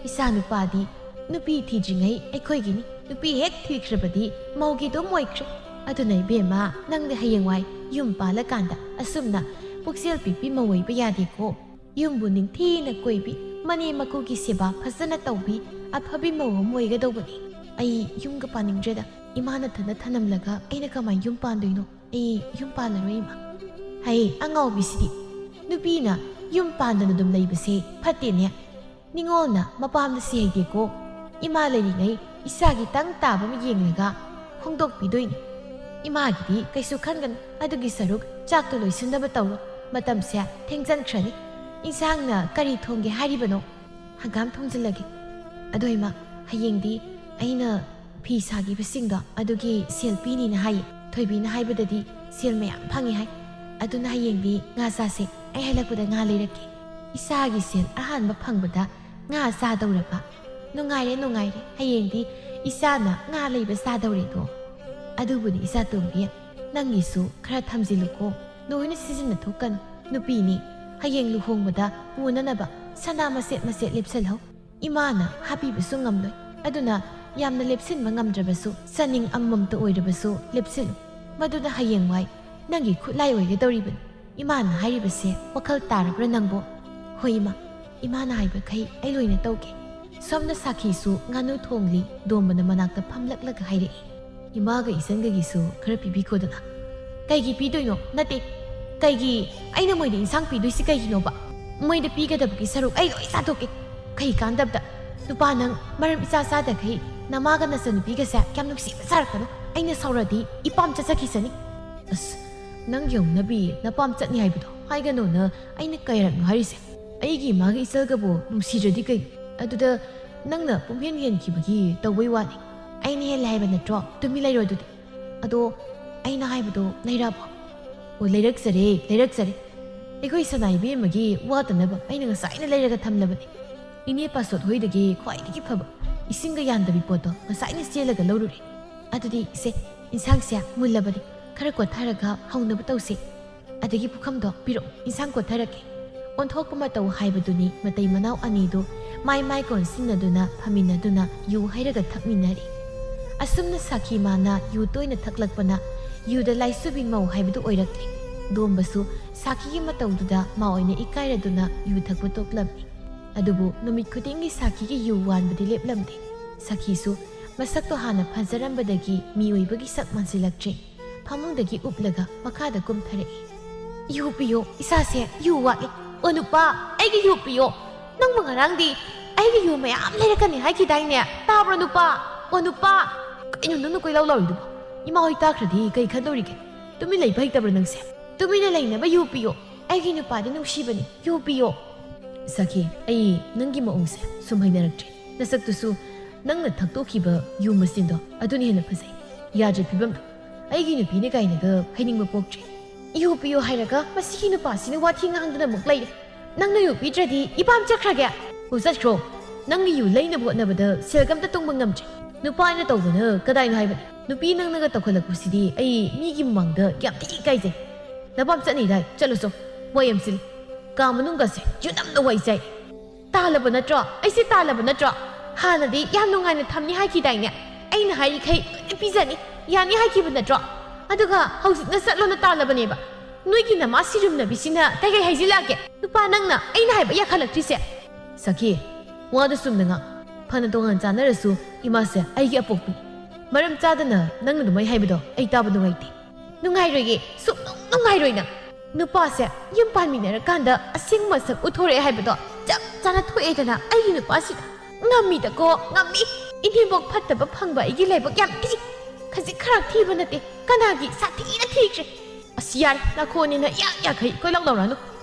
ꯏꯆꯥ ꯅꯨꯄꯥꯗꯤ ꯅꯨꯄꯤ ꯊꯤꯗ꯭ꯔꯤꯉꯩ ꯑꯩꯈꯣꯏꯒꯤꯅꯤ, ꯅꯨꯄꯤ ꯍꯦꯛ ꯊꯤꯈ꯭ꯔꯕꯗꯤ ꯃꯧꯒꯤ ꯑꯗꯨꯝ ꯑꯣꯏꯈ꯭ꯔꯦ꯫ ꯑꯗꯨꯅ ꯏꯕꯦꯝꯃ, ꯅꯪꯗꯤ ꯍꯌꯦꯡꯋꯥꯏ ꯌꯨꯝ ꯄꯥꯜꯂꯀꯥꯟꯗ ꯑꯁꯨꯝꯅ ꯄꯨꯛꯆꯦꯜ ꯄꯤꯛꯄꯤ ꯃꯧ ꯑꯣꯏꯕ ꯌꯥꯗꯦꯀꯣ꯫ ꯌꯨꯝꯕꯨ ꯅꯤꯡꯊꯤꯅ ꯀꯣꯏꯕꯤ, ꯃꯅꯦꯝ ꯃꯀꯨꯒꯤ ꯁꯦꯕꯥ ꯐꯖꯅ ꯇꯧꯕꯤ, ꯑꯐꯕꯤ ꯃꯧ ꯑꯃ ꯑꯣꯏꯒꯗꯧꯕꯅꯤ꯫ ꯑꯩ ꯌꯨꯝꯒ ꯄꯥꯅꯤꯡꯗ꯭ꯔꯦꯗ꯫ ꯏꯃꯥ ꯅꯊꯟꯗ ꯊꯅꯝꯂꯒ ꯑꯩꯅ ꯀꯃꯥꯏ ꯌꯨꯝ ꯄꯥꯟꯗꯣꯏꯅꯣ? ꯑꯩ ꯌꯨꯝ ꯄꯥꯜꯂꯔꯣꯏ, ꯏꯃꯥ꯫ ꯍꯩ, ꯑꯉꯥꯎꯕꯤꯁꯤꯗꯤ! ꯅꯨꯄꯤꯅ ꯌꯨꯝ ꯄꯥꯟꯗꯅ ꯑꯗꯨꯝ ꯂꯩꯕꯁꯦ ꯐꯠꯇꯦꯅꯦ꯫ ꯅꯤꯉꯣꯜꯅ ꯃꯄꯥꯝꯗ ꯁꯤꯍꯩꯗꯦꯀꯣ꯫ ꯏꯃꯥ ꯂꯩꯔꯤꯉꯩ ꯏꯆꯥꯒꯤ ꯇꯪ ꯇꯥꯕ ꯑꯃ ꯌꯦꯡꯂꯒ ꯍꯣꯡꯗꯣꯛꯄꯤꯗꯣꯏꯅꯤ꯫ ꯏꯃꯥꯒꯤꯗꯤ ꯀꯩꯁꯨ ꯈꯟꯒꯅꯨ, ꯑꯗꯨꯒꯤ ꯁꯔꯨꯛ ꯆꯥꯛꯇꯣ ꯂꯣꯏꯁꯤꯟꯅꯕ ꯇꯧꯔꯣ꯫ ꯃꯇꯝꯁꯦ ꯊꯦꯡꯖꯟꯈ꯭ꯔꯅꯤ꯫ ꯏꯟꯁꯥꯡꯅ ꯀꯔꯤ ꯊꯣꯡꯒꯦ ꯍꯥꯏꯔꯤꯕꯅꯣ? ꯍꯪꯒꯥꯝ ꯊꯣꯡꯖꯤꯜꯂꯒꯦ꯫ ꯑꯗꯣ ꯏꯃꯥ, ꯍꯌꯦꯡꯗꯤ ꯑꯩꯅ ꯐꯤ ꯁꯥꯈꯤꯕꯁꯤꯡꯗꯣ ꯑꯗꯨꯒꯤ ꯁꯦꯜ ꯄꯤꯅꯤꯅ ꯍꯥꯏꯌꯦ꯫ ꯊꯣꯏꯕꯤꯅ ꯍꯥꯏꯕꯗꯗꯤ ꯁꯦꯜ ꯃꯌꯥꯝ ꯐꯪꯉꯦ ꯍꯥꯏ꯫ ꯑꯗꯨꯅ ꯍꯌꯦꯡꯗꯤ ꯉꯥ ꯆꯥꯁꯦ꯫ ꯑꯩ ꯍꯜꯂꯛꯄꯗ ꯉꯥ ꯂꯩꯔꯛꯀꯦ꯫ ꯏꯆꯥꯒꯤ ꯁꯦꯜ ꯑꯍꯥꯟꯕ ꯐꯪꯕꯗ ꯉꯥ ꯆꯥꯗꯧꯔꯕ? ꯅꯨꯡꯉꯥꯏꯔꯦ, ꯅꯨꯡꯉꯥꯏꯔꯦ꯫ ꯍꯌꯦꯡꯗꯤ ꯏꯆꯥꯅ ꯉꯥ ꯂꯩꯕ ꯆꯥꯗꯧꯔꯦꯗꯣ꯫ ꯑꯗꯨꯕꯨꯗꯤ ꯏꯆꯥ ꯇꯣꯝꯕꯤ, ꯅꯪꯒꯤꯁꯨ ꯈꯔ ꯊꯝꯖꯤꯜꯂꯨꯀꯣ꯫ ꯂꯣꯏꯅ ꯁꯤꯖꯤꯟꯅꯊꯣꯛꯀꯅꯨ꯫ ꯅꯨꯄꯤꯅꯤ, ꯍꯌꯦꯡ ꯂꯨꯍꯣꯡꯕꯗ ꯄꯨꯅꯅꯕ ꯁꯅꯥ ꯃꯆꯦꯠ ꯃꯆꯦꯠ ꯂꯦꯞꯁꯤꯜꯍꯧ꯫ ꯏꯃꯥꯅ ꯍꯥꯞꯄꯤꯕꯁꯨ ꯉꯝꯂꯣꯏ꯫ ꯑꯗꯨꯅ ꯌꯥꯝꯅ ꯂꯦꯞꯁꯤꯟꯕ ꯉꯝꯗ꯭ꯔꯕꯁꯨ, ꯆꯥꯅꯤꯡ ꯑꯃꯃꯝꯇ ꯑꯣꯏꯔꯕꯁꯨ ꯂꯦꯞꯁꯤꯜꯂꯨ꯫ ꯃꯗꯨꯅ ꯍꯌꯦꯡꯋꯥꯏ ꯅꯪꯒꯤ ꯈꯨꯠꯂꯥꯏ ꯑꯣꯏꯒꯗꯧꯔꯤꯕꯅꯤ꯫ ꯏꯃꯥꯅ ꯍꯥꯏꯔꯤꯕꯁꯦ ꯋꯥꯈꯜ ꯇꯥꯔꯕ꯭ꯔꯥ ꯅꯪꯕꯣ? ꯍꯣꯏ ꯏꯃꯥ, ꯏꯃꯥꯅ ꯍꯥꯏꯕꯈꯩ ꯑꯩ ꯂꯣꯏꯅ ꯇꯧꯒꯦ꯫ ꯁꯣꯝꯗ ꯁꯥꯈꯤꯁꯨ ꯉꯥꯅꯨ ꯊꯣꯡꯂꯤ꯫ ꯗꯣꯝꯕꯅ ꯃꯅꯥꯛꯇ ꯐꯝꯂꯛꯂꯒ ꯍꯥꯏꯔꯛꯏ꯫ ꯏꯃꯥꯒ ꯏꯆꯟꯒꯒꯤꯁꯨ ꯈꯔ ꯄꯤꯕꯤꯈꯣꯗꯅ꯫ ꯀꯩꯒꯤ ꯄꯤꯗꯣꯏꯅꯣ? ꯅꯠꯇꯦ, ꯀꯩꯒꯤ ꯑꯩꯅ ꯃꯣꯏꯗ ꯏꯟꯁꯥꯡ ꯄꯤꯗꯣꯏꯁꯤ ꯀꯩꯒꯤꯅꯣꯕ? ꯃꯣꯏꯗ ꯄꯤꯒꯗꯕꯒꯤ ꯁꯔꯨꯛ ꯑꯩ ꯂꯣꯏ ꯆꯥꯊꯣꯛꯀꯦ꯫ ꯀꯩ ꯀꯥꯟꯗꯕꯗ? ꯅꯨꯄꯥ ꯅꯪ ꯃꯔꯝ ꯏꯆꯥ ꯆꯥꯗꯈꯩ ꯅꯃꯥꯒ ꯅꯆꯟꯅꯨꯄꯤꯒꯁꯦ ꯌꯥꯝ ꯅꯨꯡꯁꯤꯕ ꯁꯥꯔꯛꯀꯅꯨ꯫ ꯑꯩꯅ ꯁꯥꯎꯔꯗꯤ ꯏꯄꯥꯝ ꯆꯠꯆꯈꯤꯁꯅꯤ꯫ ꯑꯁ, ꯅꯪ ꯌꯧꯅꯕꯤ ꯅꯄꯥꯝ ꯆꯠꯅꯤ ꯍꯥꯏꯕꯗꯣ ꯍꯥꯏꯒꯅꯣꯅ ꯑꯩꯅ ꯀꯌꯥꯔꯛꯅꯣ ꯍꯥꯏꯔꯤꯁꯦ? ꯑꯩꯒꯤ ꯏꯃꯥꯒ ꯏꯆꯜꯒꯕꯨ ꯅꯨꯡꯁꯤꯗ꯭ꯔꯗꯤ ꯀꯩꯅꯣ? ꯑꯗꯨꯗ ꯅꯪꯅ ꯄꯨꯝꯍꯦꯟ ꯍꯦꯟꯈꯤꯕꯒꯤ ꯇꯧꯕꯩ ꯋꯥꯅꯤ꯫ ꯑꯩꯅ ꯍꯦꯜꯂꯦ ꯍꯥꯏꯕ ꯅꯠꯇ꯭ꯔꯣ? ꯇꯨꯃꯤꯟ ꯂꯩꯔꯣ ꯑꯗꯨꯗꯤ꯫ ꯑꯗꯣ ꯑꯩꯅ ꯍꯥꯏꯕꯗꯣ ꯂꯩꯔꯛꯑꯕꯣ? ꯑꯣ, ꯂꯩꯔꯛꯆꯔꯦ, ꯂꯩꯔꯛꯆꯔꯦ꯫ ꯑꯩꯈꯣꯏ ꯁꯅꯥ ꯏꯕꯦꯝꯃꯒꯤ ꯋꯥꯠꯇꯅꯕ ꯑꯩꯅ ꯉꯁꯥꯏꯅ ꯂꯩꯔꯒ ꯊꯝꯂꯕꯅꯤ꯫ ꯏꯅꯦ ꯄꯥꯁꯣꯠ ꯍꯣꯏꯗꯒꯤ ꯈ꯭ꯋꯥꯏꯗꯒꯤ ꯐꯕ ꯏꯁꯤꯡꯒ ꯌꯥꯟꯗꯕꯤ ꯄꯣꯠꯇꯣ ꯉꯁꯥꯏꯅ ꯆꯦꯜꯂꯒ ꯂꯧꯔꯨꯔꯦ꯫ ꯑꯗꯨꯗꯤ ꯏꯆꯦ, ꯏꯟꯁꯥꯡꯁꯦ ꯃꯨꯜꯂꯕꯅꯤ, ꯈꯔ ꯀꯣꯠꯊꯔꯒ ꯍꯧꯅꯕ ꯇꯧꯁꯦ꯫ ꯑꯗꯒꯤ ꯄꯨꯈꯝꯗꯣ ꯄꯤꯔꯛꯑꯣ, ꯏꯟꯁꯥꯡ ꯀꯣꯠꯊꯔꯛꯀꯦ꯫ ꯑꯣꯟꯊꯣꯛꯄ ꯃꯇꯧ ꯍꯥꯏꯕꯗꯨꯅꯤ ꯃꯇꯩ ꯃꯅꯥꯎ ꯑꯅꯤꯗꯨ ꯃꯥꯏ ꯃꯥꯏ ꯀꯣꯟꯁꯤꯟꯅꯗꯨꯅ ꯐꯝꯃꯤꯟꯅꯗꯨꯅ ꯌꯨ ꯍꯩꯔꯒ ꯊꯛꯃꯤꯟꯅꯔꯤ꯫ ꯑꯁꯨꯝꯅ ꯁꯥꯈꯤ ꯃꯥꯅ ꯌꯨ ꯇꯣꯏꯅ ꯊꯛꯂꯛꯄꯅ ꯌꯨꯗ ꯂꯥꯏꯆꯨꯕꯤ ꯃꯧ ꯍꯥꯏꯕꯗꯨ ꯑꯣꯏꯔꯛꯂꯤ꯫ ꯗꯣꯝꯕꯁꯨ ꯁꯥꯈꯤꯒꯤ ꯃꯇꯧꯗꯨꯗ ꯃꯥ ꯑꯣꯏꯅ ꯏꯀꯥꯏꯔꯗꯨꯅ ꯌꯨ ꯊꯛꯄ ꯇꯣꯛꯂꯝꯃꯤ꯫ ꯑꯗꯨꯕꯨ ꯅꯨꯃꯤꯠ ꯈꯨꯗꯤꯡꯒꯤ ꯁꯥꯈꯤꯒꯤ ꯌꯨ ꯋꯥꯟꯕꯗꯤ ꯂꯦꯞꯂꯝꯗꯦ꯫ ꯁꯥꯈꯤꯁꯨ ꯃꯁꯛꯇꯣ ꯍꯥꯟꯅ ꯐꯖꯔꯝꯕꯗꯒꯤ ꯃꯤꯑꯣꯏꯕꯒꯤ ꯁꯛ ꯃꯥꯟꯁꯤꯜꯂꯛꯇ꯭ꯔꯦ꯫ ꯐꯃꯨꯡꯗꯒꯤ ꯎꯞꯂꯒ ꯃꯈꯥꯗ ꯀꯨꯝꯊꯔꯛꯏ꯫ "ꯌꯨ ꯄꯤꯌꯣ, ꯏꯁꯥꯁꯦ ꯌꯨ ꯋꯥꯠꯂꯦ꯫ ꯑꯣ ꯅꯨꯄꯥ, ꯑꯩꯒꯤ ꯌꯨ ꯄꯤꯌꯣ꯫ ꯅꯪꯕꯨ ꯉꯔꯥꯡꯗꯤ ꯑꯩꯒꯤ ꯌꯨ ꯃꯌꯥꯝ ꯂꯩꯔꯛꯀꯅꯤ ꯍꯥꯏꯈꯤꯗꯥꯏꯅꯦ? ꯇꯥꯕ꯭ꯔꯣ ꯅꯨꯄꯥ? ꯑꯣ ꯅꯨꯄꯥ!" "ꯀꯩꯅꯣ ꯅꯪꯅ ꯀꯣꯏꯂꯥꯎ ꯂꯥꯎꯔꯤꯗꯨꯕꯣ?" ꯏꯃꯥ ꯍꯣꯏ ꯇꯥꯈ꯭ꯔꯗꯤ ꯀꯩ ꯈꯟꯗꯧꯔꯤꯒꯦ? ꯇꯨꯃꯤꯟ ꯂꯩꯕ ꯍꯩꯇꯕ꯭ꯔꯣ ꯅꯪꯁꯦ? ꯇꯨꯃꯤꯟꯅ ꯂꯩꯅꯕ ꯌꯨ ꯄꯤꯌꯣ꯫ ꯑꯩꯒꯤ ꯅꯨꯄꯥꯗꯤ ꯅꯨꯡꯁꯤꯕꯅꯤ, ꯌꯨ ꯄꯤꯌꯣ꯫ ꯁꯈꯤ, ꯑꯩ ꯅꯪꯒꯤ ꯃꯑꯣꯡꯁꯦ ꯁꯨꯝ ꯍꯩꯅꯔꯛꯇ꯭ꯔꯦ꯫ ꯅꯁꯛꯇꯨꯁꯨ ꯅꯪꯅ ꯊꯛꯇꯣꯛꯈꯤꯕ ꯌꯨ ꯃꯆꯤꯟꯗꯣ ꯑꯗꯨꯅ ꯍꯦꯟꯅ ꯐꯖꯩ꯫ ꯌꯥꯗ꯭ꯔꯦ ꯐꯤꯕꯝꯗꯣ꯫ ꯑꯩꯒꯤ ꯅꯨꯄꯤꯅꯦ ꯀꯥꯏꯅꯒ ꯍꯥꯏꯅꯤꯡꯕ ꯄꯣꯛꯇ꯭ꯔꯦ꯫ ꯌꯨ ꯄꯤꯌꯣ ꯍꯥꯏꯔꯒ ꯃꯁꯤꯒꯤ ꯅꯨꯄꯥꯁꯤꯅ ꯋꯥꯊꯤ ꯉꯥꯡꯗꯅ ꯑꯃꯨꯛ ꯂꯩꯔꯦ꯫ ꯅꯪꯅ ꯌꯨ ꯄꯤꯗ꯭ꯔꯗꯤ ꯏꯄꯥꯝ ꯆꯠꯈ꯭ꯔꯒꯦ꯫ ꯍꯣ, ꯆꯠꯈ꯭ꯔꯣ꯫ ꯅꯪꯒꯤ ꯌꯨ ꯂꯩꯅꯕ ꯍꯣꯠꯅꯕꯗ ꯁꯦꯜ ꯀꯝꯇ ꯇꯨꯡꯕ ꯉꯝꯗ꯭ꯔꯦ꯫ ꯅꯨꯄꯥ ꯑꯩꯅ ꯇꯧꯕꯅ ꯀꯗꯥꯏꯅꯣ ꯍꯥꯏꯕꯅꯤ? ꯅꯨꯄꯤ ꯅꯪꯅꯒ ꯇꯧꯈꯠꯂꯛꯄꯁꯤꯗꯤ ꯑꯩ ꯃꯤꯒꯤ ꯃꯃꯥꯡꯗ ꯌꯥꯝ ꯊꯤ ꯏꯀꯥꯏꯖꯩ꯫ ꯅꯄꯥꯝ ꯆꯠꯅꯤꯗꯥꯏ? ꯆꯠꯂꯨꯆꯣ꯫ ꯋꯥꯏ ꯌꯥꯝ ꯆꯤꯜꯂꯤ꯫ ꯀꯥ ꯃꯅꯨꯡꯒꯁꯦ ꯌꯨꯅꯝꯅ ꯋꯥꯏ ꯆꯥꯏ꯫ ꯇꯥꯜꯂꯕ ꯅꯠꯇ꯭ꯔꯣ? ꯑꯩꯁꯦ ꯇꯥꯜꯂꯕ ꯅꯠꯇ꯭ꯔꯣ? ꯍꯥꯟꯅꯗꯤ ꯌꯥꯝ ꯅꯨꯡꯉꯥꯏꯅ ꯊꯝꯅꯤ ꯍꯥꯏꯈꯤꯗꯥꯏꯅꯦ? ꯑꯩꯅ ꯍꯥꯏꯔꯤꯈꯩ ꯂꯣꯏꯅ ꯄꯤꯖꯅꯤ, ꯌꯥꯅꯤ ꯍꯥꯏꯈꯤꯕ ꯅꯠꯇ꯭ꯔꯣ? ꯑꯗꯨꯒ ꯍꯧꯖꯤꯛꯅ ꯆꯠꯂꯣꯅ ꯇꯥꯜꯂꯕꯅꯦꯕ꯫ ꯅꯣꯏꯒꯤ ꯅꯃꯥ ꯁꯤꯔꯨꯝꯅꯕꯤꯁꯤꯅ ꯀꯩꯀꯩ ꯍꯥꯏꯖꯤꯜꯂꯛꯑꯒꯦ? ꯅꯨꯄꯥ ꯅꯪꯅ ꯑꯩꯅ ꯍꯥꯏꯕ ꯌꯥꯈꯠꯂꯛꯇ꯭ꯔꯤꯁꯦ? ꯁꯈꯤ, ꯋꯥꯗꯨ ꯆꯨꯝꯅ ꯉꯥꯡ꯫ ꯐꯅ ꯇꯣꯉꯥꯟ ꯆꯥꯟꯅꯔꯁꯨ ꯏꯃꯥꯁꯦ ꯑꯩꯒꯤ ꯑꯄꯣꯛꯄꯤ꯫ ꯃꯔꯝ ꯆꯥꯗꯅ ꯅꯪꯅ ꯑꯗꯨꯃꯥꯏ ꯍꯥꯏꯕꯗꯣ ꯑꯩ ꯇꯥꯕ ꯅꯨꯡꯉꯥꯏꯇꯦ꯫ ꯅꯨꯡꯉꯥꯏꯔꯣꯏꯌꯦ, ꯁꯨꯛꯅꯨꯡ ꯅꯨꯡꯉꯥꯏꯔꯣꯏ ꯅꯪ꯫ ꯅꯨꯄꯥꯁꯦ ꯌꯨꯝ ꯄꯥꯟꯃꯤꯟꯅꯔꯀꯥꯟꯗ ꯑꯁꯦꯡꯕ ꯃꯁꯛ ꯎꯠꯊꯣꯔꯛꯑꯦ ꯍꯥꯏꯕꯗꯣ ꯆꯞ ꯆꯥꯅ ꯊꯣꯛꯑꯦꯗꯅ ꯑꯩꯒꯤ ꯅꯨꯄꯥꯁꯤꯗ꯫ ꯉꯝꯃꯤꯗꯀꯣ, ꯉꯝꯃꯤ꯫ ꯏꯅꯦꯝꯕꯣꯛ ꯐꯠꯇꯕ ꯐꯪꯕ ꯑꯩꯒꯤ ꯂꯥꯏꯕꯛ ꯌꯥꯝ ꯊꯤ꯫ ꯈꯖꯤꯛ ꯈꯔ ꯊꯤꯕ ꯅꯠꯇꯦ, ꯀꯅꯥꯒꯤ ꯁꯥꯊꯤꯅ ꯊꯤꯈ꯭ꯔꯦ꯫ ꯑꯁ ꯌꯥꯔꯦ, ꯅꯥꯈꯣꯟꯅꯤꯅ ꯏꯌꯥꯛ ꯌꯥꯈꯩ ꯀꯣꯏꯂꯥꯎ ꯂꯥꯎꯔꯛꯑꯅꯨ꯫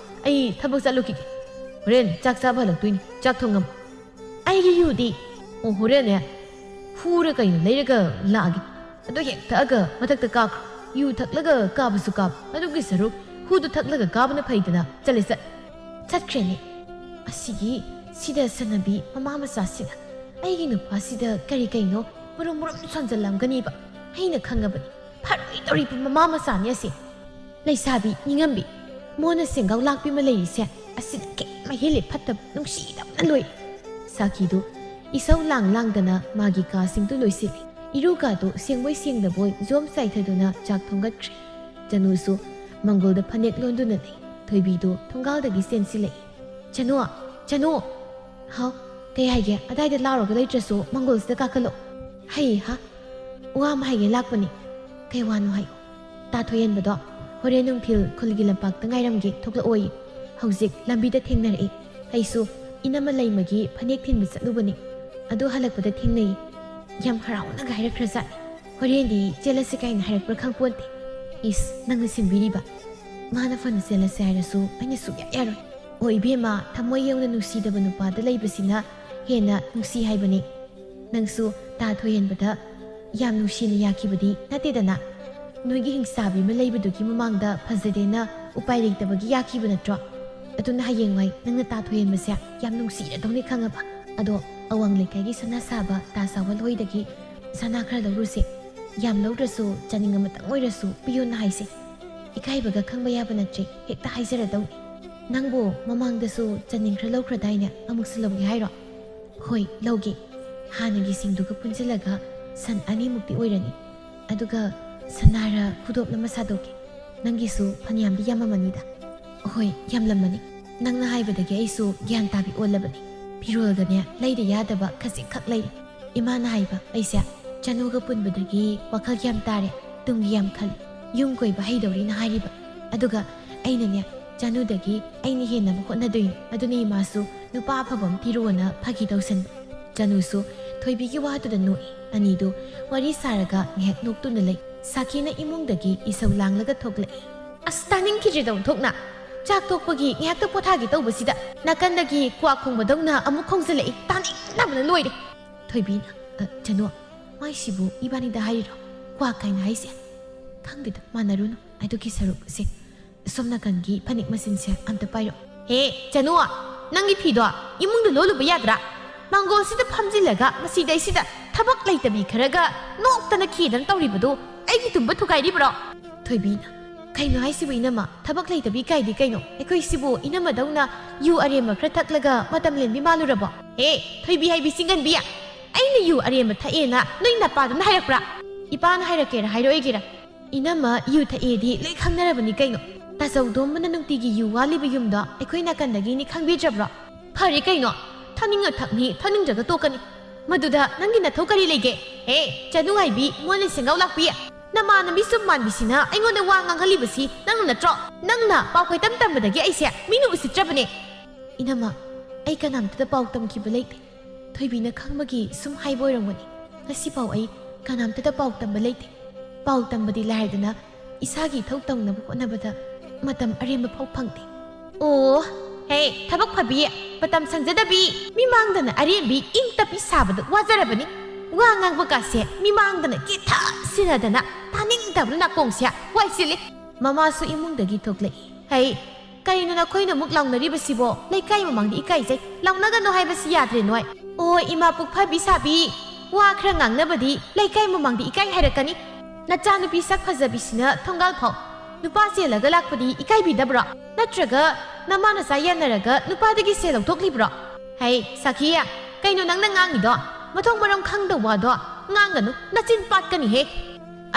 ꯑꯩ ꯊꯕꯛ ꯆꯠꯂꯨꯈꯤꯒꯦ꯫ ꯍꯣꯔꯦꯟ ꯆꯥꯛ ꯆꯥꯕ ꯍꯜꯂꯛꯇꯣꯏꯅꯤ, ꯆꯥꯛ ꯊꯣꯡꯉꯝꯃꯣ꯫ ꯑꯩꯒꯤ ꯌꯨꯗꯤ? ꯑꯣ, ꯍꯣꯔꯦꯟꯅꯦ ꯍꯨꯔ ꯀꯩꯅꯣ ꯂꯩꯔꯒ ꯂꯥꯛꯑꯒꯦ꯫ ꯑꯗꯨ ꯍꯦꯛ ꯊꯛꯑꯒ ꯃꯊꯛꯇ ꯀꯥꯈ꯭ꯔꯣ꯫ ꯌꯨ ꯊꯛꯂꯒ ꯀꯥꯕꯁꯨ ꯀꯥꯕ, ꯑꯗꯨꯒꯤ ꯁꯔꯨꯛ ꯍꯨꯗꯨ ꯊꯛꯂꯒ ꯀꯥꯕꯅ ꯐꯩꯗꯅ꯫ ꯆꯠꯂꯦ, ꯆꯠ꯫ ꯆꯠꯈ꯭ꯔꯦꯅꯦ꯫ ꯑꯁꯤꯒꯤ ꯁꯤꯗ ꯁꯥꯟꯅꯕꯤ ꯃꯃꯥ ꯃꯆꯥꯁꯤꯅ ꯑꯩꯒꯤ ꯅꯨꯄꯥꯁꯤꯗ ꯀꯔꯤ ꯀꯩꯅꯣ ꯃꯔꯨꯝ ꯃꯔꯨꯝ ꯁꯣꯟꯖꯜꯂꯝꯒꯅꯤꯕ꯫ ꯑꯩꯅ ꯈꯪꯉꯕꯅꯤ꯫ ꯐꯔꯣꯏꯗꯧꯔꯤꯕ ꯃꯃꯥ ꯃꯆꯥꯅꯤ ꯑꯁꯤ꯫ ꯂꯩꯁꯥꯕꯤ ꯅꯤꯡꯉꯝꯕꯤ, ꯃꯣꯟꯅ ꯁꯦꯡꯒꯥꯎ ꯂꯥꯛꯄꯤ ꯑꯃ ꯂꯩꯔꯤꯁꯦ, ꯑꯁꯤꯅ ꯀꯦꯛ ꯃꯍꯦꯜꯂꯤ ꯐꯠꯇꯕ ꯅꯨꯡꯁꯤꯗꯕꯅ ꯂꯣꯏ꯫ ꯁꯥꯈꯤꯗꯨ ꯏꯁꯧ ꯂꯥꯡ ꯂꯥꯡꯗꯅ ꯃꯥꯒꯤ ꯀꯥꯁꯤꯡꯗꯨ ꯂꯣꯏꯁꯤꯜꯂꯤ꯫ ꯏꯔꯨ ꯀꯥꯗꯨ ꯁꯦꯡꯕꯣꯏ ꯁꯦꯡꯗꯕꯣꯏ ꯖꯣꯝ ꯆꯥꯏꯊꯗꯨꯅ ꯆꯥꯛ ꯊꯣꯡꯒꯠꯈ꯭ꯔꯦ꯫ ꯆꯅꯨꯁꯨ ꯃꯪꯒꯣꯜꯗ ꯐꯅꯦꯛ ꯂꯣꯟꯗꯨꯅ ꯂꯩ꯫ ꯊꯣꯏꯕꯤꯗꯨ ꯊꯣꯡꯒꯥꯜꯗꯒꯤ ꯆꯦꯟꯁꯤꯜꯂꯛꯏ꯫ "ꯆꯅꯨ! ꯆꯅꯨ!" "ꯍꯥꯎ? ꯀꯩ ꯍꯥꯏꯒꯦ? ꯑꯗꯥꯏꯗ ꯂꯥꯎꯔꯒ ꯂꯩꯇ꯭ꯔꯁꯨ ꯃꯪꯒꯣꯜꯁꯤꯗ ꯀꯥꯈꯠꯂꯛꯑꯣ꯫ ꯍꯩ ꯍꯥ! ꯋꯥ ꯑꯃ ꯍꯥꯏꯒꯦ ꯂꯥꯛꯄꯅꯤ꯫ ꯀꯩ ꯋꯥꯅꯣ ꯍꯥꯏꯌꯨ꯫ ꯇꯥ ꯊꯣꯏꯍꯟꯕꯗꯣ ꯍꯣꯔꯦꯟ ꯅꯨꯡꯊꯤꯜ ꯈꯨꯜꯒꯤ ꯂꯝꯄꯥꯛꯇ ꯉꯥꯏꯔꯝꯒꯦ, ꯊꯣꯛꯂꯛꯑꯣꯌꯦ꯫ ꯍꯧꯖꯤꯛ ꯂꯝꯕꯤꯗ ꯊꯦꯡꯅꯔꯛꯏ꯫ ꯑꯩꯁꯨ ꯏꯅꯝꯃ ꯂꯩꯃꯒꯤ ꯐꯅꯦꯛ ꯊꯤꯟꯕ ꯆꯠꯂꯨꯕꯅꯤ꯫ ꯑꯗꯨ ꯍꯜꯂꯛꯄꯗ ꯊꯦꯡꯅꯩ꯫ ꯌꯥꯝ ꯍꯔꯥꯎꯅꯒ ꯍꯥꯏꯔꯛꯈ꯭ꯔꯖꯥꯠꯅꯤ꯫ ꯍꯣꯔꯦꯟꯗꯤ ꯆꯦꯜꯂꯁꯤ ꯀꯥꯏꯅ ꯍꯥꯏꯔꯛꯄ꯭ꯔꯥ ꯈꯪꯄꯣꯟꯇꯦ꯫ ꯏꯁ, ꯅꯪꯅ ꯁꯤꯟꯕꯤꯔꯤꯕ? ꯃꯥꯅ ꯐꯅ ꯆꯦꯜꯂꯁꯦ ꯍꯥꯏꯔꯁꯨ ꯑꯩꯅ ꯁꯨꯛꯌꯥ ꯌꯥꯔꯣꯏ꯫ ꯑꯣ ꯏꯕꯦꯝꯃ, ꯊꯃꯣꯏ ꯌꯧꯅ ꯅꯨꯡꯁꯤꯗꯕ ꯅꯨꯄꯥꯗ ꯂꯩꯕꯁꯤꯅ ꯍꯦꯟꯅ ꯅꯨꯡꯁꯤ ꯍꯥꯏꯕꯅꯤ꯫ ꯅꯪꯁꯨ ꯇꯥ ꯊꯣꯏꯍꯟꯕꯗ ꯌꯥꯝ ꯅꯨꯡꯁꯤꯅ ꯌꯥꯈꯤꯕꯗꯤ ꯅꯠꯇꯦꯗꯅ꯫ ꯅꯣꯏꯒꯤ ꯍꯤꯡꯆꯥꯕꯤ ꯑꯃ ꯂꯩꯕꯗꯨꯒꯤ ꯃꯃꯥꯡꯗ ꯐꯖꯗꯦꯅ ꯎꯄꯥꯏ ꯂꯩꯇꯕꯒꯤ ꯌꯥꯈꯤꯕ ꯅꯠꯇ꯭ꯔꯣ? ꯑꯗꯨꯅ ꯍꯌꯦꯡꯋꯥꯏ ꯅꯪꯅ ꯇꯥ ꯊꯣꯏꯍꯟꯕꯁꯦ ꯌꯥꯝ ꯅꯨꯡꯁꯤꯔꯗꯧꯅꯤ ꯈꯪꯉꯕ? ꯑꯗꯣ ꯑꯋꯥꯡ ꯂꯩꯀꯥꯏꯒꯤ ꯁꯅꯥ ꯁꯥꯕ ꯇꯥ ꯁꯥꯋꯜ ꯍꯣꯏꯗꯒꯤ ꯁꯅꯥ ꯈꯔ ꯂꯧꯔꯨꯁꯦ꯫ ꯌꯥꯝ ꯂꯧꯗ꯭ꯔꯁꯨ ꯆꯥꯅꯤꯡ ꯑꯃꯇꯪ ꯑꯣꯏꯔꯁꯨ ꯄꯤꯌꯣꯅ ꯍꯥꯏꯁꯦ꯫ ꯏꯀꯥꯏꯕꯒ ꯈꯪꯕ ꯌꯥꯕ ꯅꯠꯇ꯭ꯔꯦ, ꯍꯦꯛꯇ ꯍꯥꯏꯖꯔꯗꯧꯅꯤ꯫ ꯅꯪꯕꯨ ꯃꯃꯥꯡꯗꯁꯨ ꯆꯥꯅꯤꯡ ꯈꯔ ꯂꯧꯈ꯭ꯔꯗꯥꯏꯅꯦ? ꯑꯃꯨꯛꯁꯨ ꯂꯧꯒꯦ ꯍꯥꯏꯔꯣ? ꯍꯣꯏ, ꯂꯧꯒꯦ꯫ ꯍꯥꯟꯅꯒꯤꯁꯤꯡꯗꯨꯒ ꯄꯨꯟꯁꯤꯜꯂꯒ ꯁꯟ ꯑꯅꯤꯃꯨꯛꯇꯤ ꯑꯣꯏꯔꯅꯤ꯫ ꯑꯗꯨꯒ ꯁꯅꯥꯔ ꯈꯨꯗꯣꯞ ꯑꯃ ꯁꯥꯗꯣꯛꯀꯦ꯫ ꯅꯪꯒꯤꯁꯨ ꯐꯅꯌꯥꯝꯗꯤ ꯌꯥꯝꯃꯝꯃꯅꯤꯗ꯫ ꯍꯣꯏ, ꯌꯥꯝꯂꯝꯃꯅꯤ꯫ ꯅꯪꯅ ꯍꯥꯏꯕꯗꯒꯤ ꯑꯩꯁꯨ ꯒ꯭ꯌꯥꯟ ꯇꯥꯕꯤ ꯑꯣꯜꯂꯕꯅꯤ꯫ ꯐꯤꯔꯣꯜꯒꯅꯦ ꯂꯩꯗ ꯌꯥꯗꯕ ꯈꯖꯤꯛꯈꯛ ꯂꯩꯔꯤ꯫ ꯏꯃꯥꯅ ꯍꯥꯏꯕ ꯑꯩꯁꯦ ꯆꯅꯨꯒ ꯄꯨꯟꯕꯗꯒꯤ ꯋꯥꯈꯜ ꯌꯥꯝ ꯇꯥꯔꯦ, ꯇꯨꯡꯒꯤ ꯌꯥꯝ ꯈꯜꯂꯤ, ꯌꯨꯝ ꯀꯣꯏꯕ ꯍꯩꯗꯧꯔꯤꯅ ꯍꯥꯏꯔꯤꯕ꯫ ꯑꯗꯨꯒ ꯑꯩꯅꯅꯦ ꯆꯅꯨꯗꯒꯤ ꯑꯩꯅ ꯍꯦꯟꯅꯕ ꯍꯣꯠꯅꯗꯣꯏꯅꯤ꯫ ꯑꯗꯨꯅ ꯏꯃꯥꯁꯨ ꯅꯨꯄꯥ ꯑꯐꯕ ꯑꯃ ꯊꯤꯔꯣꯅ ꯐꯥꯒꯤ ꯇꯧꯁꯟꯕ꯫ ꯆꯅꯨꯁꯨ ꯊꯣꯏꯕꯤꯒꯤ ꯋꯥꯗꯨꯗ ꯅꯣꯛꯏ꯫ ꯑꯅꯤꯗꯨ ꯋꯥꯔꯤ ꯁꯥꯔꯒ ꯉꯥꯏꯍꯥꯛ ꯅꯣꯛꯇꯨꯅ ꯂꯩ꯫ ꯁꯥꯈꯤꯅ ꯏꯃꯨꯡꯗꯒꯤ ꯏꯁꯧ ꯂꯥꯡꯂꯒ ꯊꯣꯛꯂꯛꯏ꯫ ꯑꯁ, ꯇꯥꯅꯤꯡꯈꯤꯗ꯭ꯔꯦꯗ ꯑꯣꯟꯊꯣꯛꯅ꯫ ꯆꯥꯛ ꯇꯣꯛꯄꯒꯤ ꯉꯥꯏꯍꯥꯛꯇ ꯄꯣꯊꯥꯒꯦ ꯇꯧꯕꯁꯤꯗ ꯅꯥꯀꯟꯗꯒꯤ ꯀ꯭ꯋꯥꯛ ꯈꯣꯡꯕꯗꯧꯅ ꯑꯃꯨꯛ ꯈꯣꯡꯖꯤꯜꯂꯛꯏ꯫ ꯇꯥꯅꯤꯡꯗꯕꯅ ꯂꯣꯏꯔꯦ꯫ ꯊꯣꯏꯕꯤꯅ, "ꯑ, ꯆꯅꯨ, ꯃꯥꯏꯁꯤꯕꯨ ꯏꯕꯥꯅꯤꯗ ꯍꯥꯏꯔꯤꯔꯣ? ꯀ꯭ꯋꯥꯛ ꯀꯥꯏꯅ ꯍꯥꯏꯁꯦ? ꯈꯪꯗꯦꯗ, ꯃꯥꯟꯅꯔꯨꯅꯨ꯫ ꯑꯗꯨꯒꯤ ꯁꯔꯨꯛꯁꯦ ꯁꯣꯝ ꯅꯥꯀꯟꯒꯤ ꯐꯅꯦꯛ ꯃꯆꯤꯟꯁꯦ ꯑꯝꯇ ꯄꯥꯏꯔꯛꯑꯣ꯫ ꯍꯦ, ꯆꯅꯨ, ꯅꯪꯒꯤ ꯐꯤꯗꯣ ꯏꯃꯨꯡꯗ ꯂꯣꯜꯂꯨꯕ ꯌꯥꯗ꯭ꯔꯥ? ꯃꯥꯡꯒꯣꯜꯁꯤꯗ ꯐꯝꯖꯤꯜꯂꯒ ꯃꯁꯤꯗꯩꯁꯤꯗ ꯊꯕꯛ ꯂꯩꯇꯕꯤ ꯈꯔꯒ ꯅꯣꯛꯇꯅ ꯈꯦꯗꯅ ꯇꯧꯔꯤꯕꯗꯨ ꯑꯩꯒꯤ ꯇꯨꯝꯕ ꯊꯨꯒꯥꯏꯔꯤꯕ꯭ꯔꯣ?" ꯊꯣꯏꯕꯤꯅ, "ꯀꯩꯅꯣ ꯍꯥꯏꯁꯤꯕꯨ ꯏꯅꯝꯃ? ꯊꯕꯛ ꯂꯩꯇꯕꯤ ꯀꯥꯏꯗꯤ ꯀꯩꯅꯣ? ꯑꯩꯈꯣꯏꯁꯤꯕꯨ ꯏꯅꯝꯃꯗꯧꯅ ꯌꯨ ꯑꯔꯦꯝꯕ ꯈꯔ ꯊꯛꯂꯒ ꯃꯇꯝ ꯂꯦꯟꯕꯤ ꯃꯥꯜꯂꯨꯔꯕꯣ?" ꯍꯦ, ꯊꯣꯏꯕꯤ ꯍꯥꯏꯕꯤ ꯆꯤꯡꯒꯟꯕꯤ! ꯑꯩꯅ ꯌꯨ ꯑꯔꯦꯝꯕ ꯊꯛꯑꯦꯅ ꯅꯣꯏ ꯅꯄꯥꯗꯨꯅ ꯍꯥꯏꯔꯛꯄ꯭ꯔꯥ? ꯏꯄꯥꯅ ꯍꯥꯏꯔꯛꯀꯦꯔꯥ ꯍꯥꯏꯔꯛꯑꯣꯏꯒꯦꯔꯥ? ꯏꯅꯝꯃ ꯌꯨ ꯊꯛꯑꯦꯗꯤ ꯂꯣꯏ ꯈꯪꯅꯔꯕꯅꯤ ꯀꯩꯅꯣ꯫ ꯇꯥꯆꯧꯗꯣꯝꯕꯅ ꯅꯨꯡꯇꯤꯒꯤ ꯌꯨ ꯋꯥꯠꯂꯤꯕ ꯌꯨꯝꯗꯣ ꯑꯩꯈꯣꯏ ꯅꯥꯀꯟꯗꯒꯤꯅꯤ, ꯈꯪꯕꯤꯗ꯭ꯔꯕ꯭ꯔꯣ? ꯐꯔꯦ ꯀꯩꯅꯣ, ꯊꯛꯅꯤꯡꯉ ꯊꯛꯅꯤ, ꯊꯛꯅꯤꯡꯗ꯭ꯔꯒ ꯇꯣꯛꯀꯅꯤ꯫ ꯃꯗꯨꯗ ꯅꯪꯒꯤ ꯅꯊꯧ ꯀꯔꯤ ꯂꯩꯒꯦ? ꯍꯦ, ꯆꯅꯨ ꯍꯥꯏꯕꯤ, ꯃꯣꯟꯂꯤ ꯁꯦꯡꯒꯥꯎ ꯂꯥꯛꯄꯤ! ꯅꯃꯥꯟꯅꯕꯤ ꯁꯨꯝ ꯃꯥꯟꯕꯤꯁꯤꯅ ꯑꯩꯉꯣꯟꯗ ꯋꯥ ꯉꯥꯡꯍꯜꯂꯤꯕꯁꯤ ꯅꯪꯅ ꯅꯠꯇ꯭ꯔꯣ? ꯅꯪꯅ ꯄꯥꯎ ꯀꯣꯏꯇꯝ ꯇꯝꯕꯗꯒꯤ ꯑꯩꯁꯦ ꯃꯤꯅ ꯎꯁꯤꯠꯇ꯭ꯔꯕꯅꯦ꯫ ꯏꯅꯝꯃ, ꯑꯩ ꯀꯅꯥꯝꯇꯗ ꯄꯥꯎ ꯇꯝꯈꯤꯕ ꯂꯩꯇꯦ꯫ ꯊꯣꯏꯕꯤꯅ ꯈꯪꯕꯒꯤ ꯁꯨꯝ ꯍꯥꯏꯕ ꯑꯣꯏꯔꯝꯒꯅꯤ꯫ ꯉꯁꯤꯐꯥꯎ ꯑꯩ ꯀꯅꯥꯝꯇꯗ ꯄꯥꯎ ꯇꯝꯕ ꯂꯩꯇꯦ꯫ ꯄꯥꯎ ꯇꯝꯕꯗꯤ ꯂꯥꯏꯔꯗꯅ ꯏꯁꯥꯒꯤ ꯏꯊꯧ ꯇꯧꯅꯕ ꯍꯣꯠꯅꯕꯗ ꯃꯇꯝ ꯑꯔꯦꯝꯕ ꯐꯥꯎ ꯐꯪꯗꯦ꯫ ꯑꯣ, ꯍꯦ, ꯊꯕꯛ ꯐꯕꯤ, ꯃꯇꯝ ꯁꯪꯖꯗꯕꯤ, ꯃꯤꯃꯥꯡꯗꯅ ꯑꯔꯦꯝꯕꯤ ꯏꯪ ꯇꯞꯄꯤ ꯁꯥꯕꯗ ꯋꯥꯖꯔꯕꯅꯤ꯫ ꯋꯥ ꯉꯥꯡꯕ ꯀꯥꯁꯦ ꯃꯤꯃꯥꯡꯗꯅ ꯀꯦꯊ ꯁꯤꯟꯅꯗꯅ ꯇꯥꯅꯤꯡꯗꯕꯅ ꯅꯥꯀꯣꯡꯁꯦ ꯋꯥꯏ ꯆꯤꯜꯂꯤ꯫ ꯃꯃꯥꯁꯨ ꯏꯃꯨꯡꯗꯒꯤ ꯊꯣꯛꯂꯛꯏ꯫ ꯍꯩ, ꯀꯩꯅꯣ ꯅꯈꯣꯏꯅ ꯑꯃꯨꯛ ꯂꯥꯎꯅꯔꯤꯕꯁꯤꯕꯣ? ꯂꯩꯀꯥꯏ ꯃꯃꯥꯡꯗ ꯏꯀꯥꯏꯖꯩ꯫ ꯂꯥꯎꯅꯒꯅꯨ ꯍꯥꯏꯕꯁꯤ ꯌꯥꯗ꯭ꯔꯦ ꯅꯣꯏ꯫ ꯑꯣ, ꯏꯃꯥ ꯄꯨꯛ ꯐꯕꯤ ꯁꯥꯕꯤ, ꯋꯥ ꯈꯔ ꯉꯥꯡꯅꯕꯗꯤ ꯂꯩꯀꯥꯏ ꯃꯃꯥꯡꯗ ꯏꯀꯥꯏ ꯍꯥꯏꯔꯛꯀꯅꯤ꯫ ꯅꯆꯥꯅꯨꯄꯤ ꯁꯛ ꯐꯖꯕꯤꯁꯤꯅ ꯊꯣꯡꯒꯥꯜ ꯐꯥꯎ ꯅꯨꯄꯥ ꯆꯦꯜꯂꯒ ꯂꯥꯛꯄꯗꯤ ꯏꯀꯥꯏꯕꯤꯗꯕ꯭ꯔꯣ? ꯅꯠꯇ꯭ꯔꯒ ꯅꯃꯥ ꯅꯆꯥ ꯌꯥꯟꯅꯔꯒ ꯅꯨꯄꯥꯗꯒꯤ ꯁꯦꯜ ꯂꯧꯊꯣꯛꯂꯤꯕ꯭ꯔꯣ? ꯍꯩ, ꯁꯥꯈꯤ, ꯀꯩꯅꯣ ꯅꯪꯅ ꯉꯥꯡꯉꯤꯗꯣ? ꯃꯊꯣꯡ ꯃꯔꯝ ꯈꯪꯗꯕ ꯋꯥꯗꯣ ꯉꯥꯡꯒꯅꯨ, ꯅꯆꯤꯟ ꯄꯥꯠꯀꯅꯤꯍꯦ꯫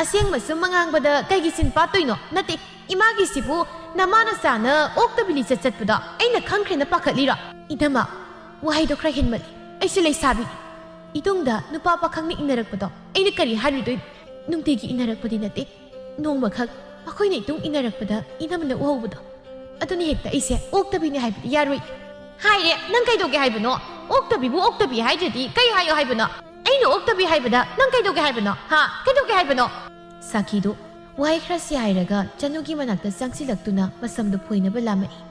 ꯑꯁꯦꯡꯕ ꯁꯨꯝ ꯉꯥꯡꯕꯗ ꯀꯩꯒꯤ ꯆꯤꯟ ꯄꯥꯠꯇꯣꯏꯅꯣ? ꯅꯠꯇꯦ, ꯏꯃꯥꯒꯤꯁꯤꯕꯨ ꯅꯃꯥ ꯅꯆꯥꯅ ꯑꯣꯛꯇꯕꯤ ꯂꯤꯆꯠ ꯆꯠꯄꯗꯣ ꯑꯩꯅ ꯈꯪꯈ꯭ꯔꯦꯅ ꯄꯥꯈꯠꯂꯤꯔꯣ? ꯏꯅꯝꯃ, ꯋꯥꯍꯩꯗꯣ ꯈꯔ ꯍꯦꯟꯃꯜꯂꯤ꯫ ꯑꯩꯁꯨ ꯂꯩꯁꯥꯕꯤ꯫ ꯏꯇꯨꯡꯗ ꯅꯨꯄꯥ ꯄꯥꯈꯪꯅ ꯏꯟꯅꯔꯛꯄꯗꯣ ꯑꯩꯅ ꯀꯔꯤ ꯍꯥꯏꯔꯨꯗꯣꯏꯅꯣ? ꯅꯨꯡꯇꯤꯒꯤ ꯏꯟꯅꯔꯛꯄꯗꯤ ꯅꯠꯇꯦ꯫ ꯅꯣꯡꯃꯈꯛ ꯑꯩꯈꯣꯏꯅ ꯏꯇꯨꯡ ꯏꯟꯅꯔꯛꯄꯗ ꯏꯅꯝꯃꯅ ꯎꯍꯧꯕꯗꯣ꯫ ꯑꯗꯨꯅ ꯍꯦꯛꯇ ꯑꯩꯁꯦ ꯑꯣꯛꯇꯕꯤꯅꯤ ꯍꯥꯏꯕꯗꯤ ꯌꯥꯔꯣꯏ꯫ ꯍꯥꯏꯔꯦ, ꯅꯪ ꯀꯩꯗꯧꯒꯦ ꯍꯥꯏꯕꯅꯣ? ꯑꯣꯛꯇꯕꯤꯕꯨ ꯑꯣꯛꯇꯕꯤ ꯍꯥꯏꯗ꯭ꯔꯗꯤ ꯀꯩ ꯍꯥꯏꯌꯣ ꯍꯥꯏꯕꯅꯣ? ꯑꯩꯅ ꯑꯣꯛꯇꯕꯤ ꯍꯥꯏꯕꯗ ꯅꯪ ꯀꯩꯗꯧꯒꯦ ꯍꯥꯏꯕꯅꯣ? ꯍꯥ? ꯀꯩꯗꯧꯒꯦ ꯍꯥꯏꯕꯅꯣ? ꯁꯥꯈꯤꯗꯨ ꯋꯥꯍꯩ ꯈꯔ ꯁꯤꯍꯥꯏꯔꯒ ꯆꯅꯨꯒꯤ ꯃꯅꯥꯛꯇ ꯆꯪꯁꯤꯜꯂꯛꯇꯨꯅ ꯃꯁꯝꯗꯨ ꯐꯣꯏꯅꯕ ꯂꯥꯝꯃꯛꯏ꯫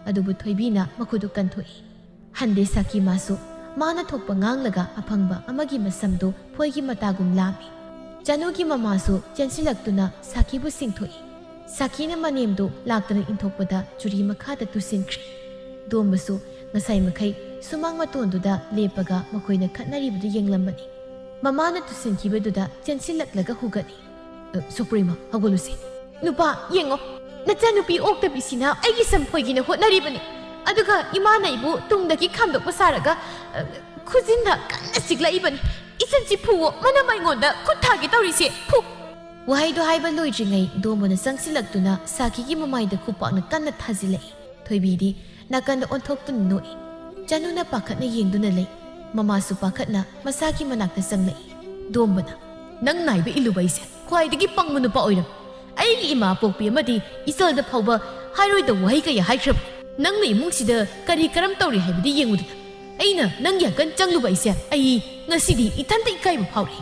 ꯑꯗꯨꯕꯨ ꯊꯣꯏꯕꯤꯅ ꯃꯈꯨꯠꯇꯨ ꯀꯟꯊꯣꯛꯏ꯫ ꯍꯟꯗꯦ ꯁꯥꯈꯤ ꯃꯥꯁꯨ꯫ ꯃꯥꯅ ꯊꯣꯛꯄ ꯉꯥꯡꯂꯒ ꯑꯐꯪꯕ ꯑꯃꯒꯤ ꯃꯁꯝꯗꯨ ꯐꯣꯏꯒꯤ ꯃꯇꯥꯒꯨꯝ ꯂꯥꯝꯃꯤ꯫ ꯆꯅꯨꯒꯤ ꯃꯃꯥꯁꯨ ꯆꯦꯟꯁꯤꯜꯂꯛꯇꯨꯅ ꯁꯥꯈꯤꯕꯨ ꯁꯤꯡꯊꯣꯛꯏ꯫ ꯁꯥꯈꯤꯅ ꯃꯅꯦꯝꯗꯨ ꯂꯥꯛꯇꯅ ꯏꯟꯊꯣꯛꯄꯗ ꯆꯨꯔꯤ ꯃꯈꯥꯗ ꯇꯨꯁꯤꯟꯈ꯭ꯔꯦ꯫ ꯗꯣꯝꯕꯁꯨ ꯉꯁꯥꯏ ꯃꯈꯩ ꯁꯨꯃꯥꯡ ꯃꯇꯣꯟꯗꯨꯗ ꯂꯦꯞꯄꯒ ꯃꯈꯣꯏꯅ ꯈꯠꯅꯔꯤꯕꯗꯨ ꯌꯦꯡꯂꯝꯕꯅꯤ꯫ ꯃꯃꯥꯅ ꯇꯨꯁꯤꯟꯈꯤꯕꯗꯨꯗ ꯆꯦꯟꯁꯤꯜꯂꯛꯂꯒ ꯍꯨꯒꯠꯂꯤ꯫ "ꯑ, ꯁꯨꯄ꯭ꯔꯤꯃ, ꯍꯧꯒꯠꯂꯨꯁꯦ꯫ ꯅꯨꯄꯥ, ꯌꯦꯡꯉꯣ, ꯅꯆꯥꯅꯨꯄꯤ ꯑꯣꯛꯇꯕꯤꯁꯤꯅ ꯑꯩꯒꯤ ꯁꯝ ꯐꯣꯏꯒꯦꯅ ꯍꯣꯠꯅꯔꯤꯕꯅꯤ꯫ ꯑꯗꯨꯒ ꯏꯃꯥꯅ ꯑꯩꯕꯨ ꯇꯨꯡꯗꯒꯤ ꯈꯥꯝꯗꯣꯛꯄ ꯁꯥꯔꯒ, ꯑ, ꯈꯨꯖꯤꯟꯅ ꯀꯟꯅ ꯆꯤꯛꯂꯛꯏꯕꯅꯤ꯫ ꯏꯆꯟꯁꯤ ꯐꯨꯋꯣ, ꯃꯅꯝ ꯑꯩꯉꯣꯟꯗ ꯈꯨꯠ ꯊꯥꯒꯦ ꯇꯧꯔꯤꯁꯦ, ꯐꯨ!" ꯋꯥꯍꯩꯗꯣ ꯍꯥꯏꯕ ꯂꯣꯏꯗ꯭ꯔꯤꯉꯩ ꯗꯣꯝꯕꯅ ꯆꯪꯁꯤꯜꯂꯛꯇꯨꯅ ꯁꯥꯈꯤꯒꯤ ꯃꯃꯥꯏꯗ ꯈꯨꯄꯥꯛꯅ ꯀꯟꯅ ꯊꯥꯖꯤꯜꯂꯛꯏ꯫ ꯊꯣꯏꯕꯤꯗꯤ ꯅꯥꯀꯟꯗ ꯑꯣꯟꯊꯣꯛꯇꯨꯅ ꯅꯣꯛꯏ꯫ ꯆꯅꯨꯅ ꯄꯥꯈꯠꯅ ꯌꯦꯡꯗꯨꯅ ꯂꯩ꯫ ꯃꯃꯥꯁꯨ ꯄꯥꯈꯠꯅ ꯃꯁꯥꯒꯤ ꯃꯅꯥꯛꯇ ꯆꯪꯂꯛꯏ꯫ ꯗꯣꯝꯕꯅ, "ꯅꯪ ꯅꯥꯏꯕ ꯏꯜꯂꯨꯕ ꯑꯩꯁꯦ ꯈ꯭ꯋꯥꯏꯗꯒꯤ ꯄꯪꯕ ꯅꯨꯄꯥ ꯑꯣꯏꯔꯝꯃꯤ꯫ ꯑꯩꯒꯤ ꯏꯃꯥ ꯄꯣꯛꯄꯤ ꯑꯃꯗꯤ ꯏꯆꯜꯗ ꯐꯥꯎꯕ ꯍꯥꯏꯔꯣꯏꯗꯕ ꯋꯥꯍꯩ ꯀꯌꯥ ꯍꯥꯏꯈ꯭ꯔꯕꯅꯤ꯫ ꯅꯪꯅ ꯏꯃꯨꯡꯁꯤꯗ ꯀꯔꯤ ꯀꯔꯝ ꯇꯧꯔꯤ ꯍꯥꯏꯕꯗꯤ ꯌꯦꯡꯉꯨꯗꯅ꯫ ꯑꯩꯅ ꯅꯪꯒꯤ ꯑꯀꯟ ꯆꯪꯂꯨꯕ ꯑꯩꯁꯦ ꯑꯩ ꯉꯁꯤꯗꯤ ꯏꯊꯟꯇ ꯏꯀꯥꯏꯕ ꯐꯥꯎꯔꯦ꯫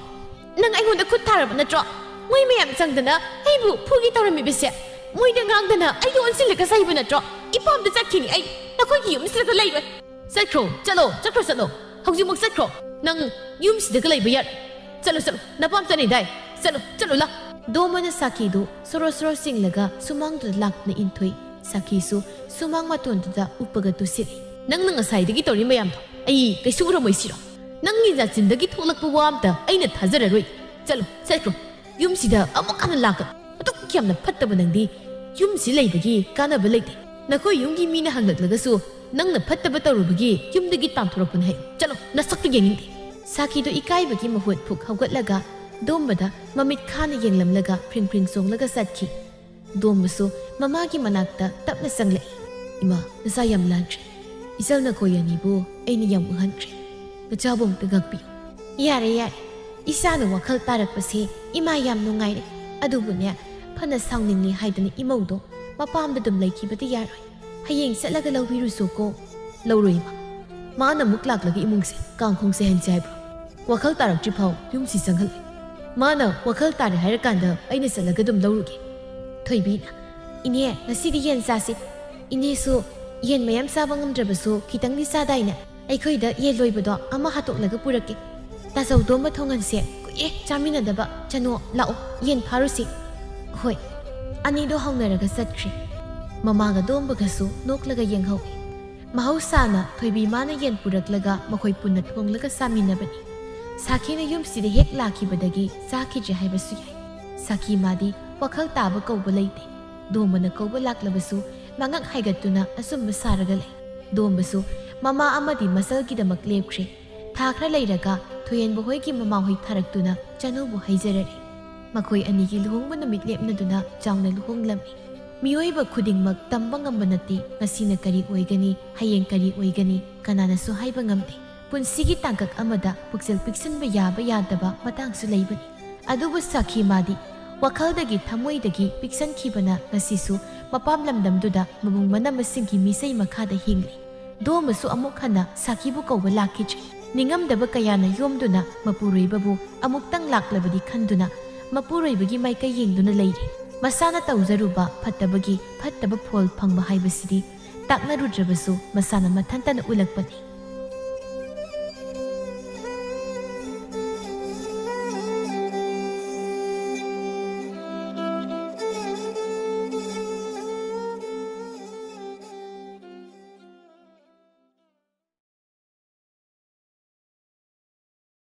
ꯅꯪ ꯑꯩꯉꯣꯟꯗ ꯈꯨꯠ ꯊꯥꯔꯕ ꯅꯠꯇ꯭ꯔꯣ? ꯃꯣꯏ ꯃꯌꯥꯝ ꯆꯪꯗꯅ ꯑꯩꯕꯨ ꯐꯨꯒꯦ ꯇꯧꯔꯝꯃꯤꯕꯁꯦ, ꯃꯣꯏꯗ ꯉꯥꯡꯗꯅ ꯑꯩꯗꯣ ꯑꯣꯟꯁꯤꯜꯂꯒ ꯆꯩꯕ ꯅꯠꯇ꯭ꯔꯣ? ꯏꯄꯥꯝꯗ ꯆꯠꯈꯤꯅꯤ ꯑꯩ, ꯅꯈꯣꯏꯒꯤ ꯌꯨꯝꯁꯤꯗꯒ ꯂꯩꯔꯣꯏ꯫ ꯆꯠꯈ꯭ꯔꯣ, ꯆꯠꯂꯣ, ꯆꯠꯈ꯭ꯔꯣ, ꯆꯠꯂꯣ꯫ ꯍꯧꯖꯤꯛꯃꯛ ꯆꯠꯈ꯭ꯔꯣ꯫ ꯅꯪ ꯌꯨꯝꯁꯤꯗꯒ ꯂꯩꯕ ꯌꯥꯔꯣꯏ꯫ ꯆꯠꯂꯣ, ꯆꯠꯂꯣ, ꯅꯄꯥꯝ ꯆꯠꯅꯤꯗꯥꯏ? ꯆꯠꯂꯣ, ꯆꯠꯂꯣ, ꯂꯥ꯫ ꯗꯣꯝꯕꯅ ꯁꯥꯈꯤꯗꯨ ꯁꯣꯔꯣ ꯁꯣꯔꯣ ꯆꯤꯡꯂꯒ ꯁꯨꯃꯥꯡꯗꯨꯗ ꯂꯥꯛꯇꯨꯅ ꯏꯟꯊꯣꯛꯏ꯫ ꯁꯥꯈꯤꯁꯨ ꯁꯨꯃꯥꯡ ꯃꯇꯣꯟꯗꯨꯗ ꯎꯞꯄꯒ ꯇꯨꯁꯤꯜꯂꯤ꯫ ꯅꯪꯅ ꯉꯁꯥꯏꯗꯒꯤ ꯇꯧꯔꯤ ꯃꯌꯥꯝꯗꯣ ꯑꯩ ꯀꯩꯁꯨ ꯎꯔꯝꯃꯣꯏ ꯁꯤꯔꯣ? ꯅꯪꯒꯤ ꯅꯆꯤꯟꯗꯒꯤ ꯊꯣꯛꯂꯛꯄ ꯋꯥ ꯑꯝꯇ ꯑꯩꯅ ꯊꯥꯖꯔꯔꯣꯏ꯫ ꯆꯠꯂꯣ, ꯆꯠꯈ꯭ꯔꯣ꯫ ꯌꯨꯝꯁꯤꯗ ꯑꯃꯨꯛ ꯍꯟꯅ ꯂꯥꯛꯀꯅꯨ꯫ ꯑꯗꯨꯛ ꯌꯥꯝꯅ ꯐꯠꯇꯕ ꯅꯪꯗꯤ ꯌꯨꯝꯁꯤ ꯂꯩꯕꯒꯤ ꯀꯥꯟꯅꯕ ꯂꯩꯇꯦ꯫ ꯅꯈꯣꯏ ꯌꯨꯝꯒꯤ ꯃꯤꯅ ꯍꯪꯂꯛꯂꯒꯁꯨ ꯅꯪꯅ ꯐꯠꯇꯕ ꯇꯧꯔꯨꯕꯒꯤ ꯌꯨꯝꯗꯒꯤ ꯇꯥꯟꯊꯣꯔꯛꯄꯅꯤ ꯍꯥꯏ꯫ ꯆꯠꯂꯣ, ꯅꯁꯛꯇꯨ ꯌꯦꯡꯅꯤꯡꯗꯦ꯫ ꯁꯥꯈꯤꯗꯨ ꯏꯀꯥꯏꯕꯒꯤ ꯃꯍꯨꯠ ꯐꯨꯛ ꯍꯧꯒꯠꯂꯒ ꯗꯣꯝꯕꯗ ꯃꯃꯤꯠ ꯈꯥꯅ ꯌꯦꯡꯂꯝꯂꯒ ꯐ꯭ꯔꯤꯡ ꯐ꯭ꯔꯤꯡ ꯆꯣꯡꯂꯒ ꯆꯠꯈꯤ꯫ ꯗꯣꯝꯕꯁꯨ ꯃꯃꯥꯒꯤ ꯃꯅꯥꯛꯇ ꯇꯞꯅ ꯆꯪꯂꯛꯏ꯫ "ꯏꯃꯥ, ꯅꯆꯥ ꯌꯥꯝ ꯂꯥꯟꯈ꯭ꯔꯦ꯫ ꯏꯆꯜ ꯅꯈꯣꯏ ꯑꯅꯤꯕꯨ ꯑꯩꯅ ꯌꯥꯝ ꯋꯥꯍꯟꯈ꯭ꯔꯦ꯫ ꯃꯆꯥꯕꯨ ꯑꯃꯨꯛꯇ ꯉꯥꯛꯄꯤꯌꯨ꯫" "ꯌꯥꯔꯦ, ꯌꯥꯔꯦ꯫ ꯏꯆꯥꯅ ꯋꯥꯈꯜ ꯇꯥꯔꯛꯄꯁꯦ ꯏꯃꯥ ꯌꯥꯝ ꯅꯨꯡꯉꯥꯏꯔꯦ꯫ ꯑꯗꯨꯕꯨꯅꯦ, ꯐꯅ ꯁꯥꯎꯅꯤꯡꯉꯤ ꯍꯥꯏꯗꯅ ꯏꯃꯧꯗꯣ ꯃꯄꯥꯝꯗ ꯑꯗꯨꯝ ꯂꯩꯈꯤꯕꯗꯤ ꯌꯥꯔꯣꯏ꯫ ꯍꯌꯦꯡ ꯆꯠꯂꯒ ꯂꯧꯕꯤꯔꯨꯁꯣꯀꯣ꯫" "ꯂꯧꯔꯣꯏ ꯏꯃꯥ꯫ ꯃꯥꯅ ꯑꯃꯨꯛ ꯂꯥꯛꯂꯒ ꯏꯃꯨꯡꯁꯦ ꯀꯥꯡꯈꯣꯡ ꯆꯥꯏꯍꯟꯁꯦ ꯍꯥꯏꯕ꯭ꯔꯣ? ꯋꯥꯈꯜ ꯇꯥꯔꯛꯇ꯭ꯔꯤ ꯐꯥꯎ ꯌꯨꯝꯁꯤ ꯆꯪꯍꯜꯂꯣꯏ꯫ ꯃꯥꯅ ꯋꯥꯈꯜ ꯇꯥꯔꯦ ꯍꯥꯏꯔꯀꯥꯟꯗ ꯑꯩꯅ ꯆꯠꯂꯒ ꯑꯗꯨꯝ ꯂꯧꯔꯨꯒꯦ꯫" ꯊꯣꯏꯕꯤꯅ, "ꯏꯅꯦ, ꯉꯁꯤꯗꯤ ꯌꯦꯟ ꯆꯥꯁꯤ꯫ ꯏꯅꯦꯁꯨ ꯌꯦꯟ ꯃꯌꯥꯝ ꯆꯥꯕ ꯉꯝꯗ꯭ꯔꯕꯁꯨ ꯈꯤꯇꯪꯗꯤ ꯆꯥꯗꯥꯏꯅꯦ? ꯑꯩꯈꯣꯏꯗ ꯌꯦꯟ ꯂꯣꯏꯕꯗꯣ ꯑꯃ ꯍꯥꯠꯇꯣꯛꯂꯒ ꯄꯨꯔꯛꯀꯦ꯫ ꯇꯥꯆꯧꯗꯣꯝꯕ ꯊꯣꯡꯍꯟꯁꯦ꯫ ꯀꯨꯏꯔꯦ ꯆꯥꯃꯤꯟꯅꯗꯕ꯫ ꯆꯅꯣ, ꯂꯥꯛꯑꯣ, ꯌꯦꯟ ꯐꯥꯔꯨꯁꯤ꯫" "ꯍꯣꯏ꯫" ꯑꯅꯤꯗꯣ ꯍꯧꯅꯔꯒ ꯆꯠꯈ꯭ꯔꯦ꯫ ꯃꯃꯥꯒ ꯗꯣꯝꯕꯒꯁꯨ ꯅꯣꯛꯂꯒ ꯌꯦꯡꯍꯧꯏ꯫ ꯃꯍꯧꯁꯥꯅ ꯊꯣꯏꯕꯤ ꯃꯥꯅ ꯌꯦꯟ ꯄꯨꯔꯛꯂꯒ ꯃꯈꯣꯏ ꯄꯨꯟꯅ ꯊꯣꯡꯂꯒ ꯆꯥꯃꯤꯟꯅꯕꯅꯤ꯫ ꯁꯥꯈꯤꯅ ꯌꯨꯝꯁꯤꯗ ꯍꯦꯛ ꯂꯥꯛꯈꯤꯕꯗꯒꯤ ꯆꯥꯈꯤꯗ꯭ꯔꯦ ꯍꯥꯏꯕꯁꯨ ꯌꯥꯏ꯫ ꯁꯥꯈꯤ ꯃꯥꯗꯤ ꯋꯥꯈꯜ ꯇꯥꯕ ꯀꯧꯕ ꯂꯩꯇꯦ꯫ ꯗꯣꯝꯕꯅ ꯀꯧꯕ ꯂꯥꯛꯂꯕꯁꯨ ꯃꯉꯛ ꯍꯥꯏꯒꯠꯇꯨꯅ ꯑꯆꯨꯝꯕ ꯁꯥꯔꯒ ꯂꯩ꯫ ꯗꯣꯝꯕꯁꯨ ꯃꯃꯥ ꯑꯃꯗꯤ ꯃꯆꯜꯒꯤꯗꯃꯛ ꯂꯦꯞꯈ꯭ꯔꯦ꯫ ꯊꯥ ꯈꯔ ꯂꯩꯔꯒ ꯊꯣꯏꯍꯦꯟꯕ ꯍꯣꯏꯒꯤ ꯃꯃꯥꯍꯣꯏ ꯊꯥꯔꯛꯇꯨꯅ ꯆꯅꯨꯕꯨ ꯍꯩꯖꯔꯔꯦ꯫ ꯃꯈꯣꯏ ꯑꯅꯤꯒꯤ ꯂꯨꯍꯣꯡꯕ ꯅꯨꯃꯤꯠ ꯂꯦꯞꯅꯗꯨꯅ ꯆꯥꯎꯅ ꯂꯨꯍꯣꯡꯂꯝꯃꯤ꯫ ꯃꯤꯑꯣꯏꯕ ꯈꯨꯗꯤꯡꯃꯛ ꯇꯝꯕ ꯉꯝꯕ ꯅꯠꯇꯦ, ꯉꯁꯤꯅ ꯀꯔꯤ ꯑꯣꯏꯒꯅꯤ, ꯍꯌꯦꯡ ꯀꯔꯤ ꯑꯣꯏꯒꯅꯤ, ꯀꯅꯥꯅꯁꯨ ꯍꯥꯏꯕ ꯉꯝꯗꯦ꯫ ꯄꯨꯟꯁꯤꯒꯤ ꯇꯥꯡꯀꯛ ꯑꯃꯗ ꯄꯨꯛꯆꯦꯜ ꯄꯤꯛꯁꯟꯕ ꯌꯥꯕ ꯌꯥꯗꯕ ꯃꯇꯥꯡꯁꯨ ꯂꯩꯕꯅꯤ꯫ ꯑꯗꯨꯕꯨ ꯁꯥꯈꯤ ꯃꯥꯗꯤ ꯋꯥꯈꯜꯗꯒꯤ ꯊꯃꯣꯏꯗꯒꯤ ꯄꯤꯛꯁꯟꯈꯤꯕꯅ ꯉꯁꯤꯁꯨ ꯃꯄꯥꯝ ꯂꯝꯗꯝꯗꯨꯗ ꯃꯕꯨꯡ ꯃꯅꯝꯃꯁꯤꯡꯒꯤ ꯃꯤꯁꯩ ꯃꯈꯥꯗ ꯍꯤꯡꯂꯤ꯫ ꯗꯣꯝꯕꯁꯨ ꯑꯃꯨꯛ ꯍꯟꯅ ꯁꯥꯈꯤꯕꯨ ꯀꯧꯕ ꯂꯥꯛꯈꯤꯗ꯭ꯔꯦ꯫ ꯅꯤꯡꯉꯝꯗꯕ ꯀꯌꯥꯅ ꯌꯣꯝꯗꯨꯅ ꯃꯄꯨꯔꯣꯏꯕꯕꯨ ꯑꯃꯨꯛꯇꯪ ꯂꯥꯛꯂꯕꯗꯤ ꯈꯟꯗꯨꯅ ꯃꯄꯨꯔꯣꯏꯕꯒꯤ ꯃꯥꯏꯀꯩ ꯌꯦꯡꯗꯨꯅ ꯂꯩꯔꯤ꯫ ꯃꯁꯥꯅ ꯇꯧꯖꯔꯨꯕ ꯐꯠꯇꯕꯒꯤ ꯐꯠꯇꯕ ꯐꯣꯜ ꯐꯪꯕ ꯍꯥꯏꯕꯁꯤꯗꯤ ꯇꯥꯛꯅꯔꯨꯗ꯭ꯔꯕꯁꯨ ꯃꯁꯥꯅ ꯃꯊꯟꯇꯅ ꯎꯠꯂꯛꯄꯅꯤ꯫